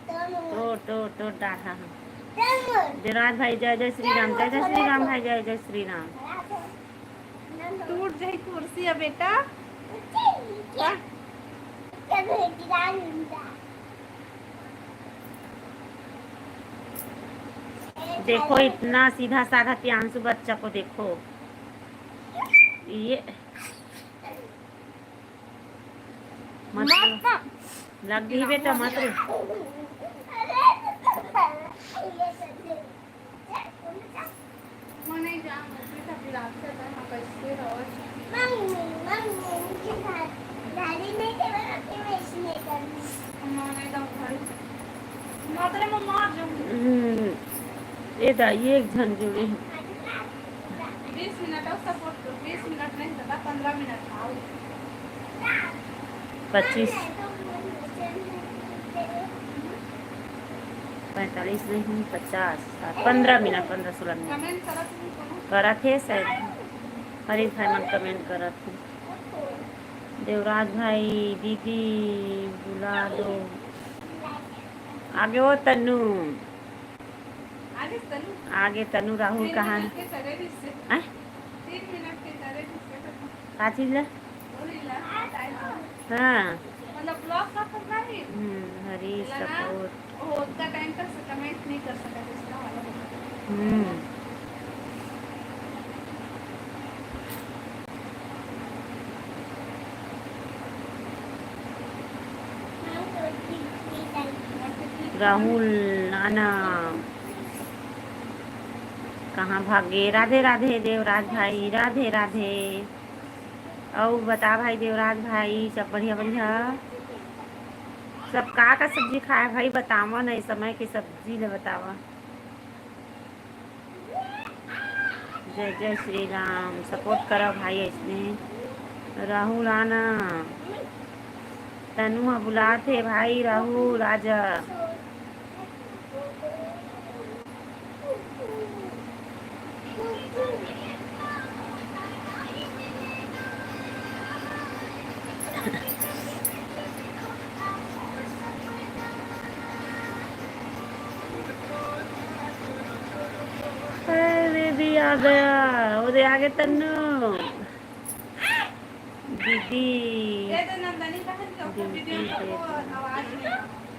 तोर, तोर, तोर डाढ़ा ह। देवराज भाई, जय जय श्री राम, जय जय श्री राम भाई, जय जय श्री राम। टूट जाई कुर्सी अब बेटा। देखो, इतना सीधा साधा प्रियांशु बच्चा को देखो। ये मत मत ना। लग गई बेटा, मत रे। हम्म, ए दाई, एक झन जुड़े हे। बीस मिनट अउ सपोर्ट करो, बीस मिनट नहीं, दादा, पन्द्रह मिनट आओ। पच्चीस, पैंतालीस नहीं, पचास, पन्द्रह मिनट, पन्द्रह सोलह मिनट। कमेंट करत नहीं कोनो। करत हे शायद, हरीश भाई मन कमेंट करत हे। देवराज भाई, दीदी बुला दो। आगे वो तन्नू। आगे तनु। आगे तनु, राहुल तीन कहाँ मिनट है? के करे रिस से। हैं? तीन मिनट के करे रिस से तो का चीज ला? बोली ला, टाइम। हाँ। मतलब ब्लॉग का करना है। हम्म, हरी बोला ना, सपोर्ट। वो उतना टाइम तक से कमेंट नहीं कर सका, दूसरा वाला बोला। हम्म। राहुल नाना कहाँ भागे? राधे राधे देवराज भाई, राधे राधे। अउ बता भाई देवराज भाई, सब बढ़िया बढ़िया? सब का का सब्जी खाए भाई, बतावा ना, ए समय के सब्जी ले बतावा। जय जय श्री राम। सपोर्ट करा भाई, ऐसने राहुल आना, तनु ह बुलात हे भाई, राहुल आजा। अरे दीदी आ गया, वो दे आ गए तन्नू। दीदी, दीदी दे दो।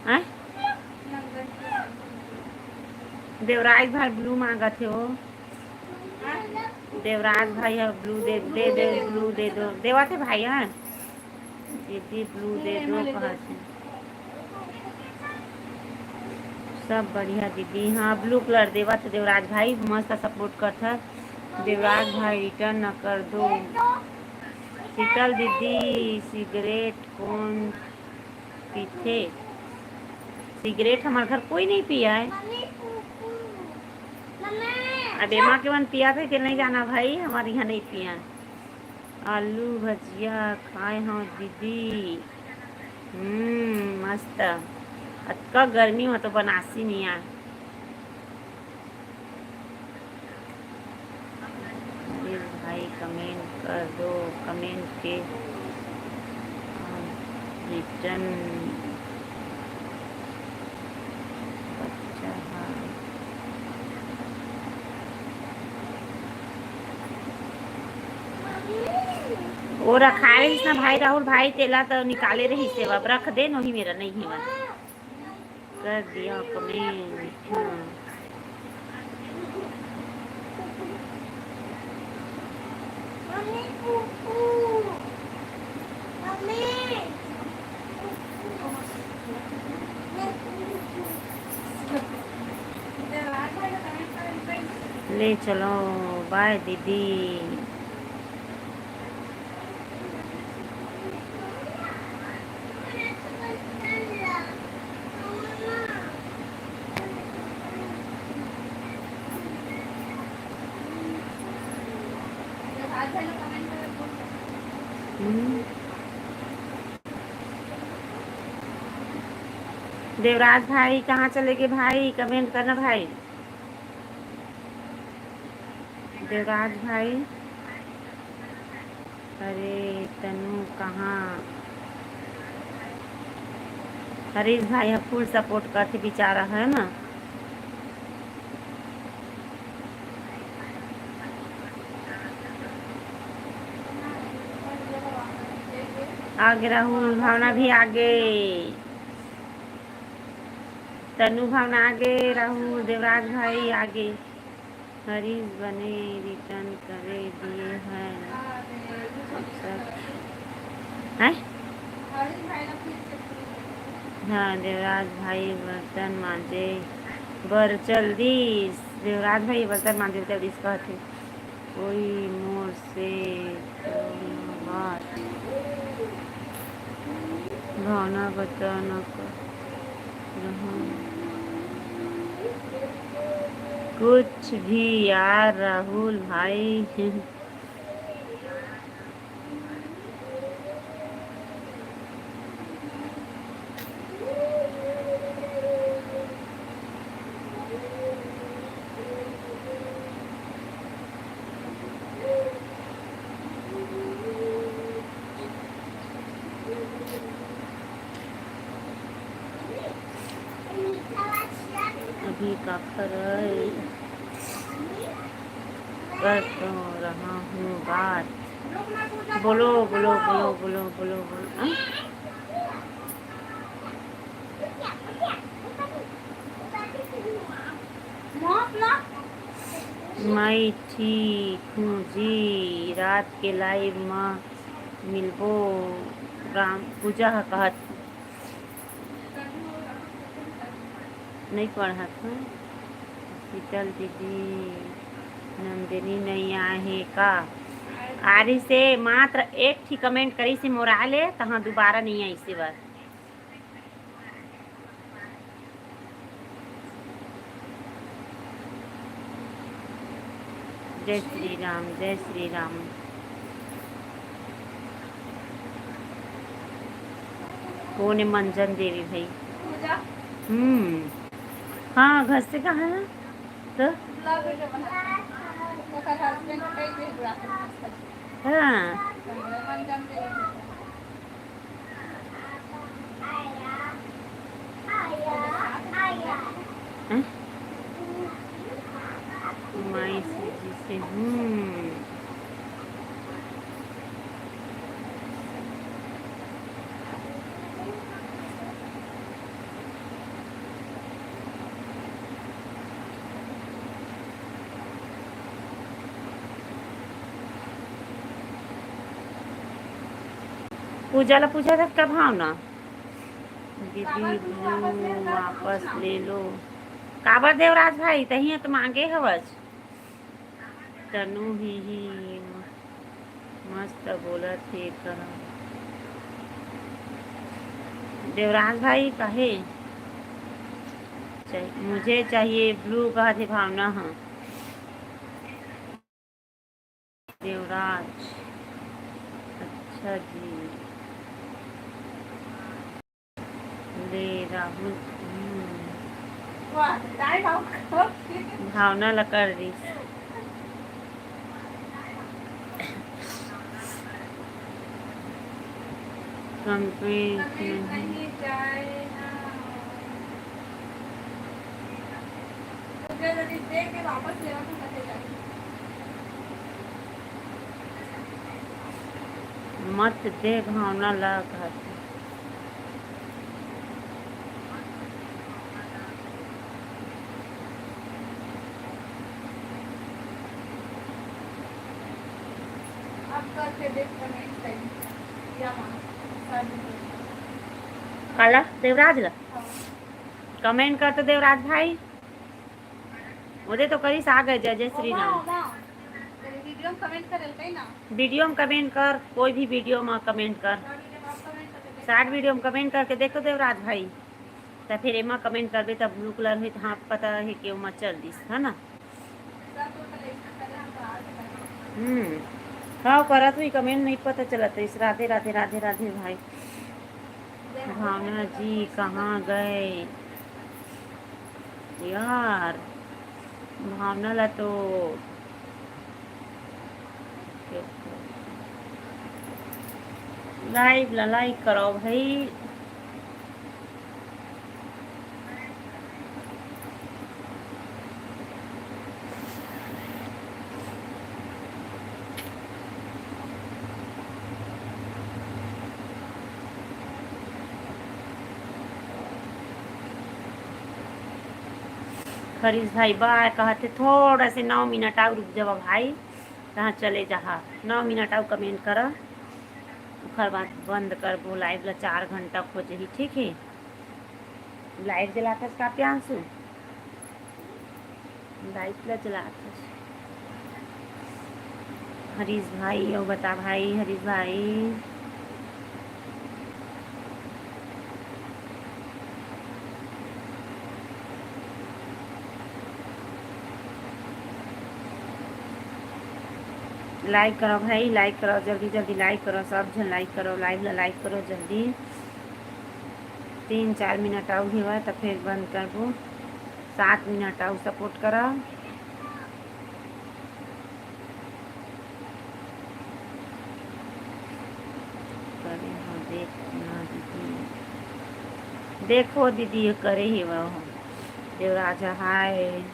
हैं? देवराज भाई ब्लू मांगत हे वो। देवराज भाई ह ब्लू दे, दे दे, ब्लू दे दो। देवत हे भाई, हाँ। दीदी ब्लू दे दो कहत हे। सब बढ़िया दीदी। हाँ, ब्लू कलर देवत हे देवराज भाई, मस्त सपोर्ट करत हे। देवराज भाई रिटर्न न कर दो। शीतल दीदी, सिगरेट कौन पीथे? सिगरेट हमार घर कोई नहीं पिया है। अब एमा के मन पिया थे के नहीं जाना भाई, हमारे यहाँ नहीं पिया। आलू भजिया खाए हो दीदी। हम्म, मस्त। अतका गर्मी में तो बनासी नहीं आए। प्लीज भाई कमेंट कर दो, कमेंट के रिटर्न बच्चा है। वो रखाए रहिस ना भाई राहुल भाई, तेला तो निकाले रहिस हे, अब रख दे, नोही मेरा नहीं हे। कर दिया कमेंट। हाँ। ले चलो, बाय दीदी। हम्म। देवराज भाई कहाँ चले गए भाई? कमेंट करना भाई। देवराज भाई, अरे तनु कहाँ? हरीश भाई ह फुल सपोर्ट करथे बेचारा, है ना? आगे राहुल, भावना भी आगे। तनु भावना आगे, राहुल, देवराज भाई आगे। हरीश बने रिटर्न करे दिए हैं। अच्छा। हैं? हाँ, देवराज भाई बर्तन मांजे बर चल दिस। देवराज भाई बर्तन मांजे चल दिस कहथे। कोई मोर से तो बात भावना बता न कर रहूं। कुछ भी यार राहुल भाई। अभी काखर है? कर तो रहा हूँ बात। बोलो, बोलो, बोलो, बोलो, बोलो, बोलो। हाँ? मैं ठीक हूँ जी, रात के लाइव म मिलबो। राम पूजा ह कहत नहीं पढ़त हूँ। शीतल दीदी, नंदिनी नहीं आए हे का? आरी से मात्र एक ठी कमेंट करी से मोरा ले, तहाँ दोबारा नहीं आई से बार। जय श्री राम, जय श्री राम। कौन है मंजन देवी भाई? पूजा। हम्म। हाँ, घर से कहाँ है? तो? Vlog video बना। ओकर husband के कई दिन बुला के मस्त। हाँ। मंजन देवी। हैं? मैं सीधी से हूँ। पूजा ला पूछा था का भावना? दीदी, blue वापस ले लो। काबर देवराज भाई, तही तो मांगे हवस। तनु ही, ही मस्त बोलत हे करा। देवराज भाई कहे, "चाहि-, मुझे चाहिए blue," कहत हे भावना ह। देवराज, अच्छा जी। ले राहुल, हम्म। वाह, time out। भावना ला कर दिस। Complete नहीं। मत दे भावना ला कहत। काला देवराज ला कमेंट कर तो देवराज भाई। ओदे तो करिस, आ गए, जय जय श्री राम। वीडियो में कमेंट कर, कोई भी वीडियो में कमेंट कर। शॉर्ट वीडियो में कमेंट करके देख तो देवराज भाई, त फिर एमा कमेंट करबे, तब ब्लू कलर होई, त हाँ, पता है कि ओमा चल दिस, है ना? हम्म। हाँ, करत हुई कमेंट नहीं पता चलत रहिस। राधे, राधे, राधे, राधे भाई। भावना जी कहाँ गए यार? भावना ला तो लाइव ला लाइक करो भाई। हरीश भाई बाय कहत हे, थोड़ा से नौ मिनट अउ रुक जावा भाई, तहाँ चले जाहा। नौ मिनट अउ कमेंट करा, ओकर बाद बंद करबो लाइव ला। चार घंटा खोजही, ठीक है? लाइव जलाथस का प्यांशु? लाइव ला जलाथस। हरीश भाई, अउ बता भाई, हरीश भाई। लाइक करो भाई, लाइक करो, जल्दी जल्दी लाइक करो, सब झन लाइक करो, लाइव ला लाइक करो जल्दी। तीन चार मिनट अउ हेवय, त फिर बंद करबो। सात मिनट अउ सपोर्ट करो। करे हो, देख ना दीदी, देखो दीदी, करे ही वो हो। देवराज हाय।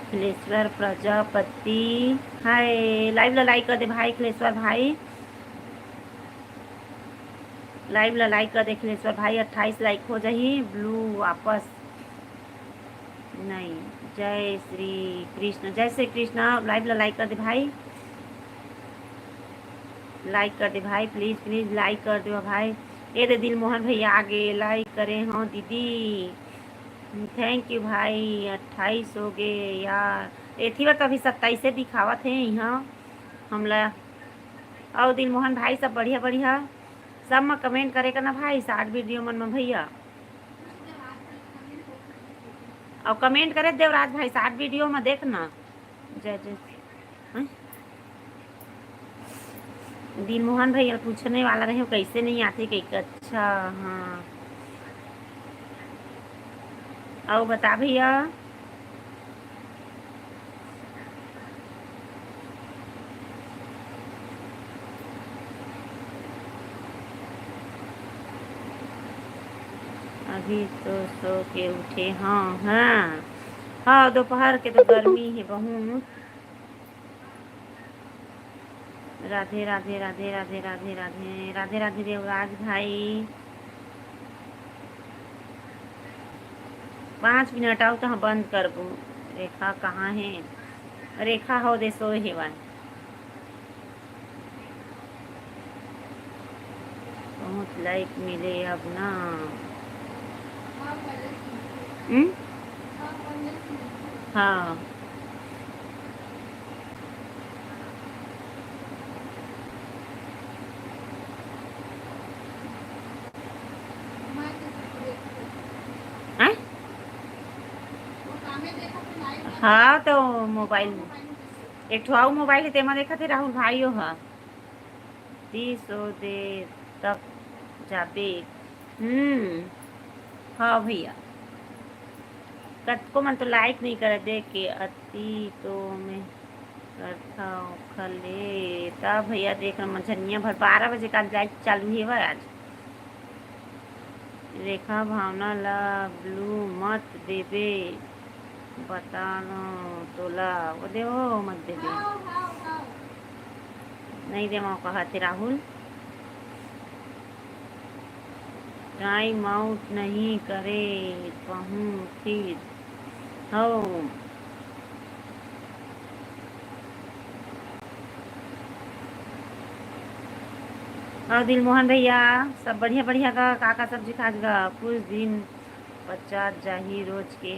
अखिलेश्वर प्रजापति, हाय। लाइव ला लाइक कर दे भाई, अखिलेश्वर भाई। लाइव ला लाइक कर दे, अखिलेश्वर भाई। अट्ठाईस लाइक हो जाही, ब्लू वापस नहीं। जय श्री कृष्ण, जय श्री कृष्ण। लाइव ला लाइक कर दे भाई, लाइक कर दे भाई, प्लीज प्लीज लाइक कर दे भाई। ये दे दिलमोहन भैया आगे लाइक करे हो दीदी, थैंक यू भाई। अट्ठाईस हो गए यार, एथी बर तो अभी सत्ताईसे दिखावत हे यहाँ हमला। अउ दिलमोहन भाई, सब बढ़िया बढ़िया, सब में कमेंट करे का ना भाई, शॉर्ट वीडियो मन में भैया। अउ कमेंट करे देवराज भाई, शॉर्ट वीडियो में देख ना। जय जय। हैं? दिलमोहन भैया पूछने वाला रहे, कैसे नहीं आते कहीं? अच्छा, हाँ। अउ बता भैया। अभी तो सो के उठे, हाँ, हाँ, हाँ, दोपहर के तो गर्मी है बहुत। राधे राधे, राधे राधे, राधे राधे, राधे राधे देवराज भाई। पाँच मिनट आओ तो हम बंद करबो। रेखा कहाँ है? रेखा हो दे सोए हेवय। बहुत लाइक मिले अब ना। हम्म? हाँ। हैं? हाँ, तो मोबाइल में एक ठो अउ मोबाइल हे, तेमा देखत हे राहुल भाई, ओ हा। तीस सौ दे तब जाबे। हम्म, हाँ भैया, कतको मन तो लाइक नहीं करे, देख के अति तो मैं करथा ओखर ले। ता भैया देख ना, मंझनिया भर बारह बजे का लाइव चालू हेवय आज। रेखा भावना ला ब्लू मत देबे, पता न तोला, वो दे, वो मत दे दे। नहीं दे, मौका हाथे राहुल। टाइम आउट नहीं करे पहुँचिस हव। और दिलमोहन भैया, सब बढ़िया बढ़िया का, का, का सब्जी खात गा? कुछ दिन पचास जाही रोज के।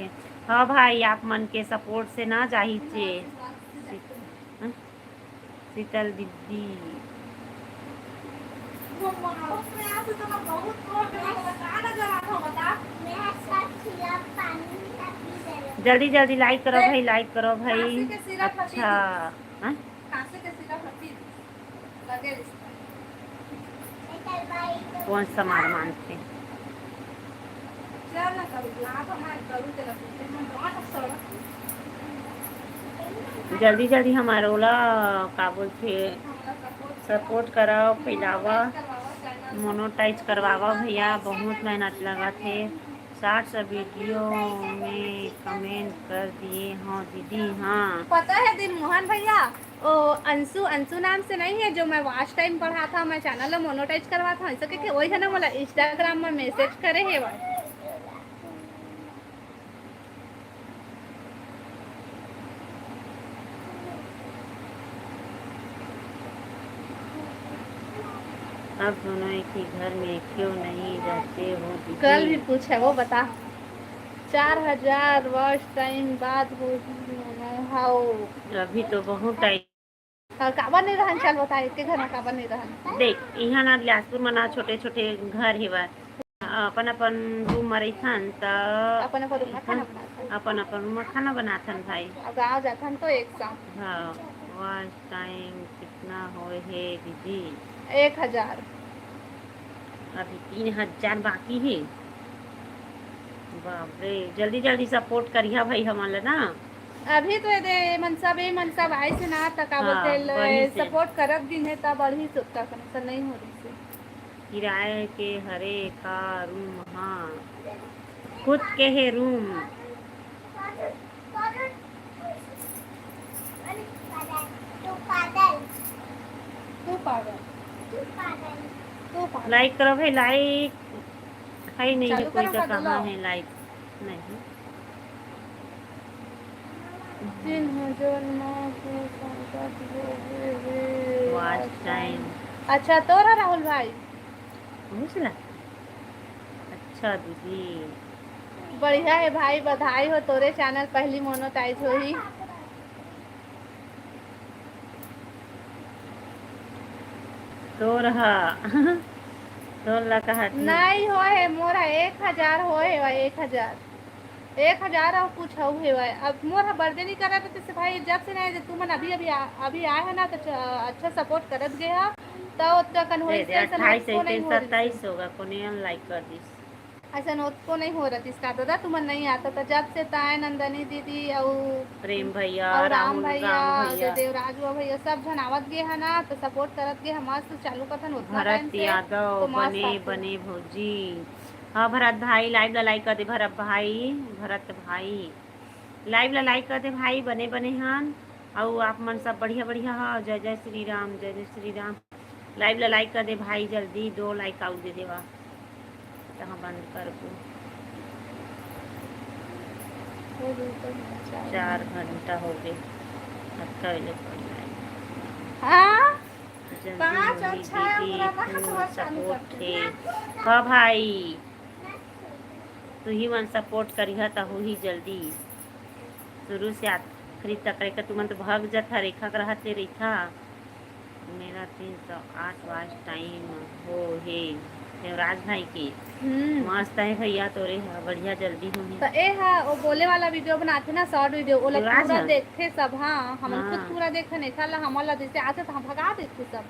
हाँ भाई, आप मन के सपोर्ट से ना जाही चे। हाँ? शीतल दीदी। जल्दी जल्दी लाइक करो भाई, लाइक करो भाई। अच्छा, हाँ? कौन सा मार मानते? जल्दी जल्दी हमार ओला का बोलथे, सपोर्ट कराओ, फैलावा, मोनेटाइज करवावा भैया, बहुत मेहनत लगा थे। साठ सौ वीडियो में कमेंट कर दिए हो दीदी। हाँ, पता है दिलमोहन भैया, ओ अंशु, अंशु नाम से नहीं है जो मैं वॉच टाइम बढ़ात हँव, मैं चैनल ला मोनेटाइज करवात हँव, ऐसा कह के वही है ना, मोला इंस्टाग्राम में मैसेज करे हे। आप दोनों एक ही घर में क्यों नहीं रहते हो दीदी? कल भी पूछे, वो बता। चार हजार वॉच टाइम बाद हो ही होना। हाओ। अभी तो बहुत टाइम। हाँ, काबर नहीं रहन? चल बता, एक के घर में काबर नहीं रहन? देख, इहाँ ना बिलासपुर में ना छोटे छोटे घर हेवय, अपन अपन रूम में रहिथन त अपन अपन रूम में खाना बनाथन। अपन अपन रूम में खाना बनाथन भाई। अब गाँव जाथन तो एक साथ। हाँ, वॉच टाइम कितना होए हे दीदी? एक हजार। अभी तीन हजार बाकी हे। बाप रे, जल्दी जल्दी सपोर्ट करिहा भाई हमन ला ना। अभी तो ये दे, ये मन सब, ये मन सब आए से ना, त का हाँ, बोलते ले, बढ़िया से। सपोर्ट करत दिन है, तब बढ़िया से ओतना कनेक्शन नहीं हो रही से। किराए के हरे का रूम? हाँ, खुद के हे रूम। तू पागल। तू पागल। लाइक करो भाई, लाइक है नहीं है चालू कोई करो का, का कहाँ बोलो। है लाइक? नहीं। तीन हजार नौ सौ पैंसठ हो गए हे। Watch time. अच्छा, तोरा राहुल भाई। बुझला? अच्छा दीदी। बढ़िया है भाई, बधाई हो, तोरे चैनल पहली मोनेटाइज होही। तोर हा। तोर ला कहा थी? नहीं होए हे, मोर हा एक हजार होए हे, एक हजार। एक हजार और कुछ हऊ हेवय। अब मोर ह बर्दे नहीं करत, जैसे भाई जब से नहीं, तुमन अभी, अभी आ, अभी आए हो ना, तो च-, अच्छा सपोर्ट करत गए हो, तो ओतका कन दे होइस दे, अइसन अट्ठाईस, ओतको नहीं हो रहिस। सत्ताईस होगा, कोने लाइक कर दिस। अइसन ओतको नहीं हो रहिस का दादा, तुमन नहीं आता, तो जब से ताए नंदनी दीदी अउ प्रेम भैया, अउ राम राहुल, भैया, राम भैया। देवराज हुआ भैया, सब झन आवत गए है ना, तो सपोर्ट करत गए, हम मस्त चालू करथन ओतना भरत टाइम से, यादव, तो मस्त बने, आथे। बने भौजी। हाँ भरत भाई, लाइव ला लाइक कर दे भरत भाई, भरत भाई, लाइव ला लाइक कर दे भाई, बने बने हन। अउ आप मन सब बढ़िया बढ़िया हा। जय जय श्री राम, जय जय श्री राम। लाइव ला लाइक कर दे भाई, जल्दी दो लाइक आउ दे देवा, तहाँ बंद कर दो। चार घंटा हो गए, अतका वेले पढ़ना है। हाँ? जल्दी पाँच होही और छह दीदी, पूरा ना फुल हाथ वाला चालू सपोर्ट करते हे। हैं। हाँ भाई, तुही मन सपोर्ट करिहा त होही जल्दी। शुरू से आखिरी तक रेखा, तुमन तो भाग जाथा, रेखा के रहत ले रेखा। मेरा तीन सौ आठ वॉच टाइम हो हे देवराज भाई के। हम्म। मस्त है भैया तोरे ह, बढ़िया जल्दी होही। त ए ह, वो बोले वाला वीडियो बनाथे ना, शॉर्ट वीडियो, वो लोग देवराज पूरा ह? देखथे सब। हाँ, हमन खुद हाँ। पूरा देखथन, एखर ला हमन ला जैसे आथे त हम भगा देथे सब।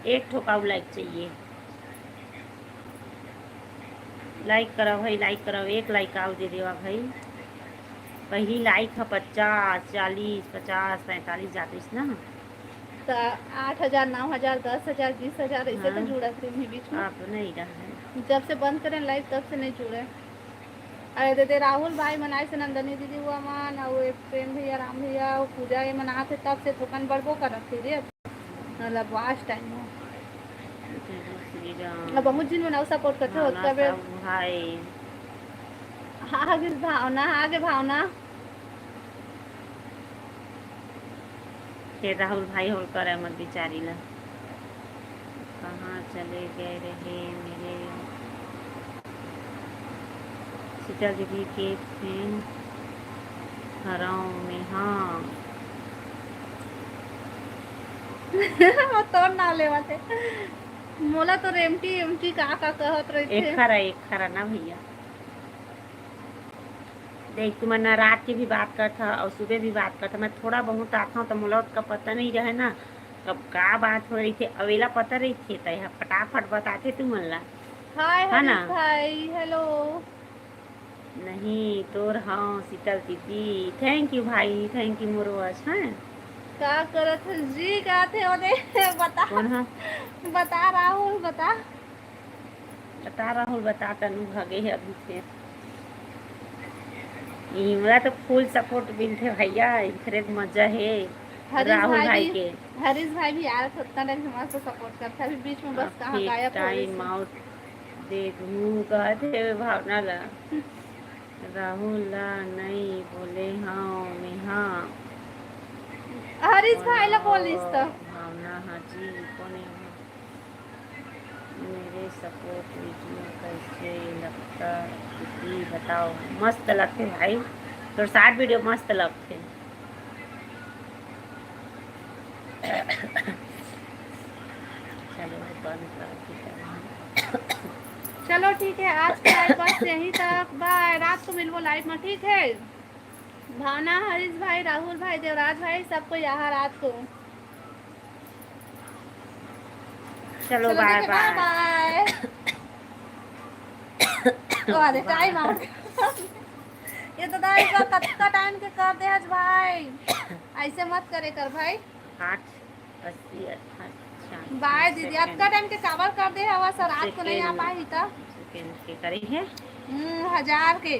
एक ठोक आउ लाइक चाहिए। लाइक करो भाई, लाइक करो, एक लाइक आउ दे देवा भाई। पहली लाइक ह पचास, चालीस, पचास, पैंतालीस जातिस ना। त आठ हजार, नौ हजार, दस हजार, बीस हजार ऐसे तो हाँ। जुड़त रही बीच में। अब नहीं रहा है। जब से बंद करें लाइव तब से नहीं जुड़े। अरे दे, दे राहुल भाई मन आइस हे, नंदनी दीदी हुआ मन, अउ ए प्रेम भैया, राम भैया, अउ पूजा ये मन आथे, तब से थोकन बढ़बो करत हे रे। मतलब वाच टाइम हो। जय श्री राम। अब बहुत झिन मन अउ सपोर्ट करथे, भावना होत कबे। सब भाई। आगे भावना, आगे भावना। ये राहुल भाई होलकर है मत बिचारी ला। कहाँ चले गए रहे मेरे शीतल दीदी के फैन हराओ में? हाँ। वो तोर नाम लेवा थे। मोला तो रेमटी एमटी का का कहत रहिथे। एक खरा, एक खरा ना भैया। देख, तुमन ना रात के भी बात करत ह अउ सुबह भी बात करत ह। मैं थोड़ा बहुत आथव त मोला ओतका पता नहीं रहे ना, कब का बात हो रहिथे, अवेला पता रहिथे, त एहा फटाफट बताथे तुमन ला। हाय है ना? हरीश भाई, हेलो। नहीं, तोर हव शीतल दीदी। Thank you भाई, thank you मोर वश, हैं? का करत हस जी, का थे ओदे? बता। कौन ह? बता राहुल, बता। बता राहुल, बता, तनु भागे हे अभी से। इमला तो full support मिलथे भैया, इखरे मजा हे हरीश राहुल भाई भाई भी, के। हरीश भाई भी यार, उतना टाइम से मस्त सपोर्ट करथे। अभी बीच में बस अब कहाँ फिर गायब हो गए टाइम थे। आउट दे दूँ कहत हे भावना ला। राहुल ला नहीं बोले हव मेहा। हरीश भाई ला बोलिस तो। भावना हाँ जी, कोने? मेरे सपोर्ट वीडियो कैसे लगता दीदी बताओ। मस्त लगथे भाई, तोर शॉर्ट वीडियो मस्त लगथे। चलो बंद कर दी। चलो ठीक है, आज के लाइव बस यहीं तक। बाय, रात को मिलबो लाइव में, ठीक है? भावना, हरीश भाई, राहुल भाई, देवराज भाई, सबको यहाँ रात को। चलो, चलो, बाय, ठीक है, बाय, बाय। बाय। अरे, टाइम आउट। ये तो दाई का कतका टाइम के कर दे आज भाई। ऐसे मत करे कर भाई। आठ अस्सी अट्ठाईस। बाय दीदी, अतका टाइम के काबर कर दे हवा सर, रात को नहीं आ पाही त। सेकंड के करे है। हम्म, हजार के।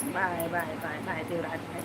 बाय, बाय, बाय, बाय, देवराज भाई।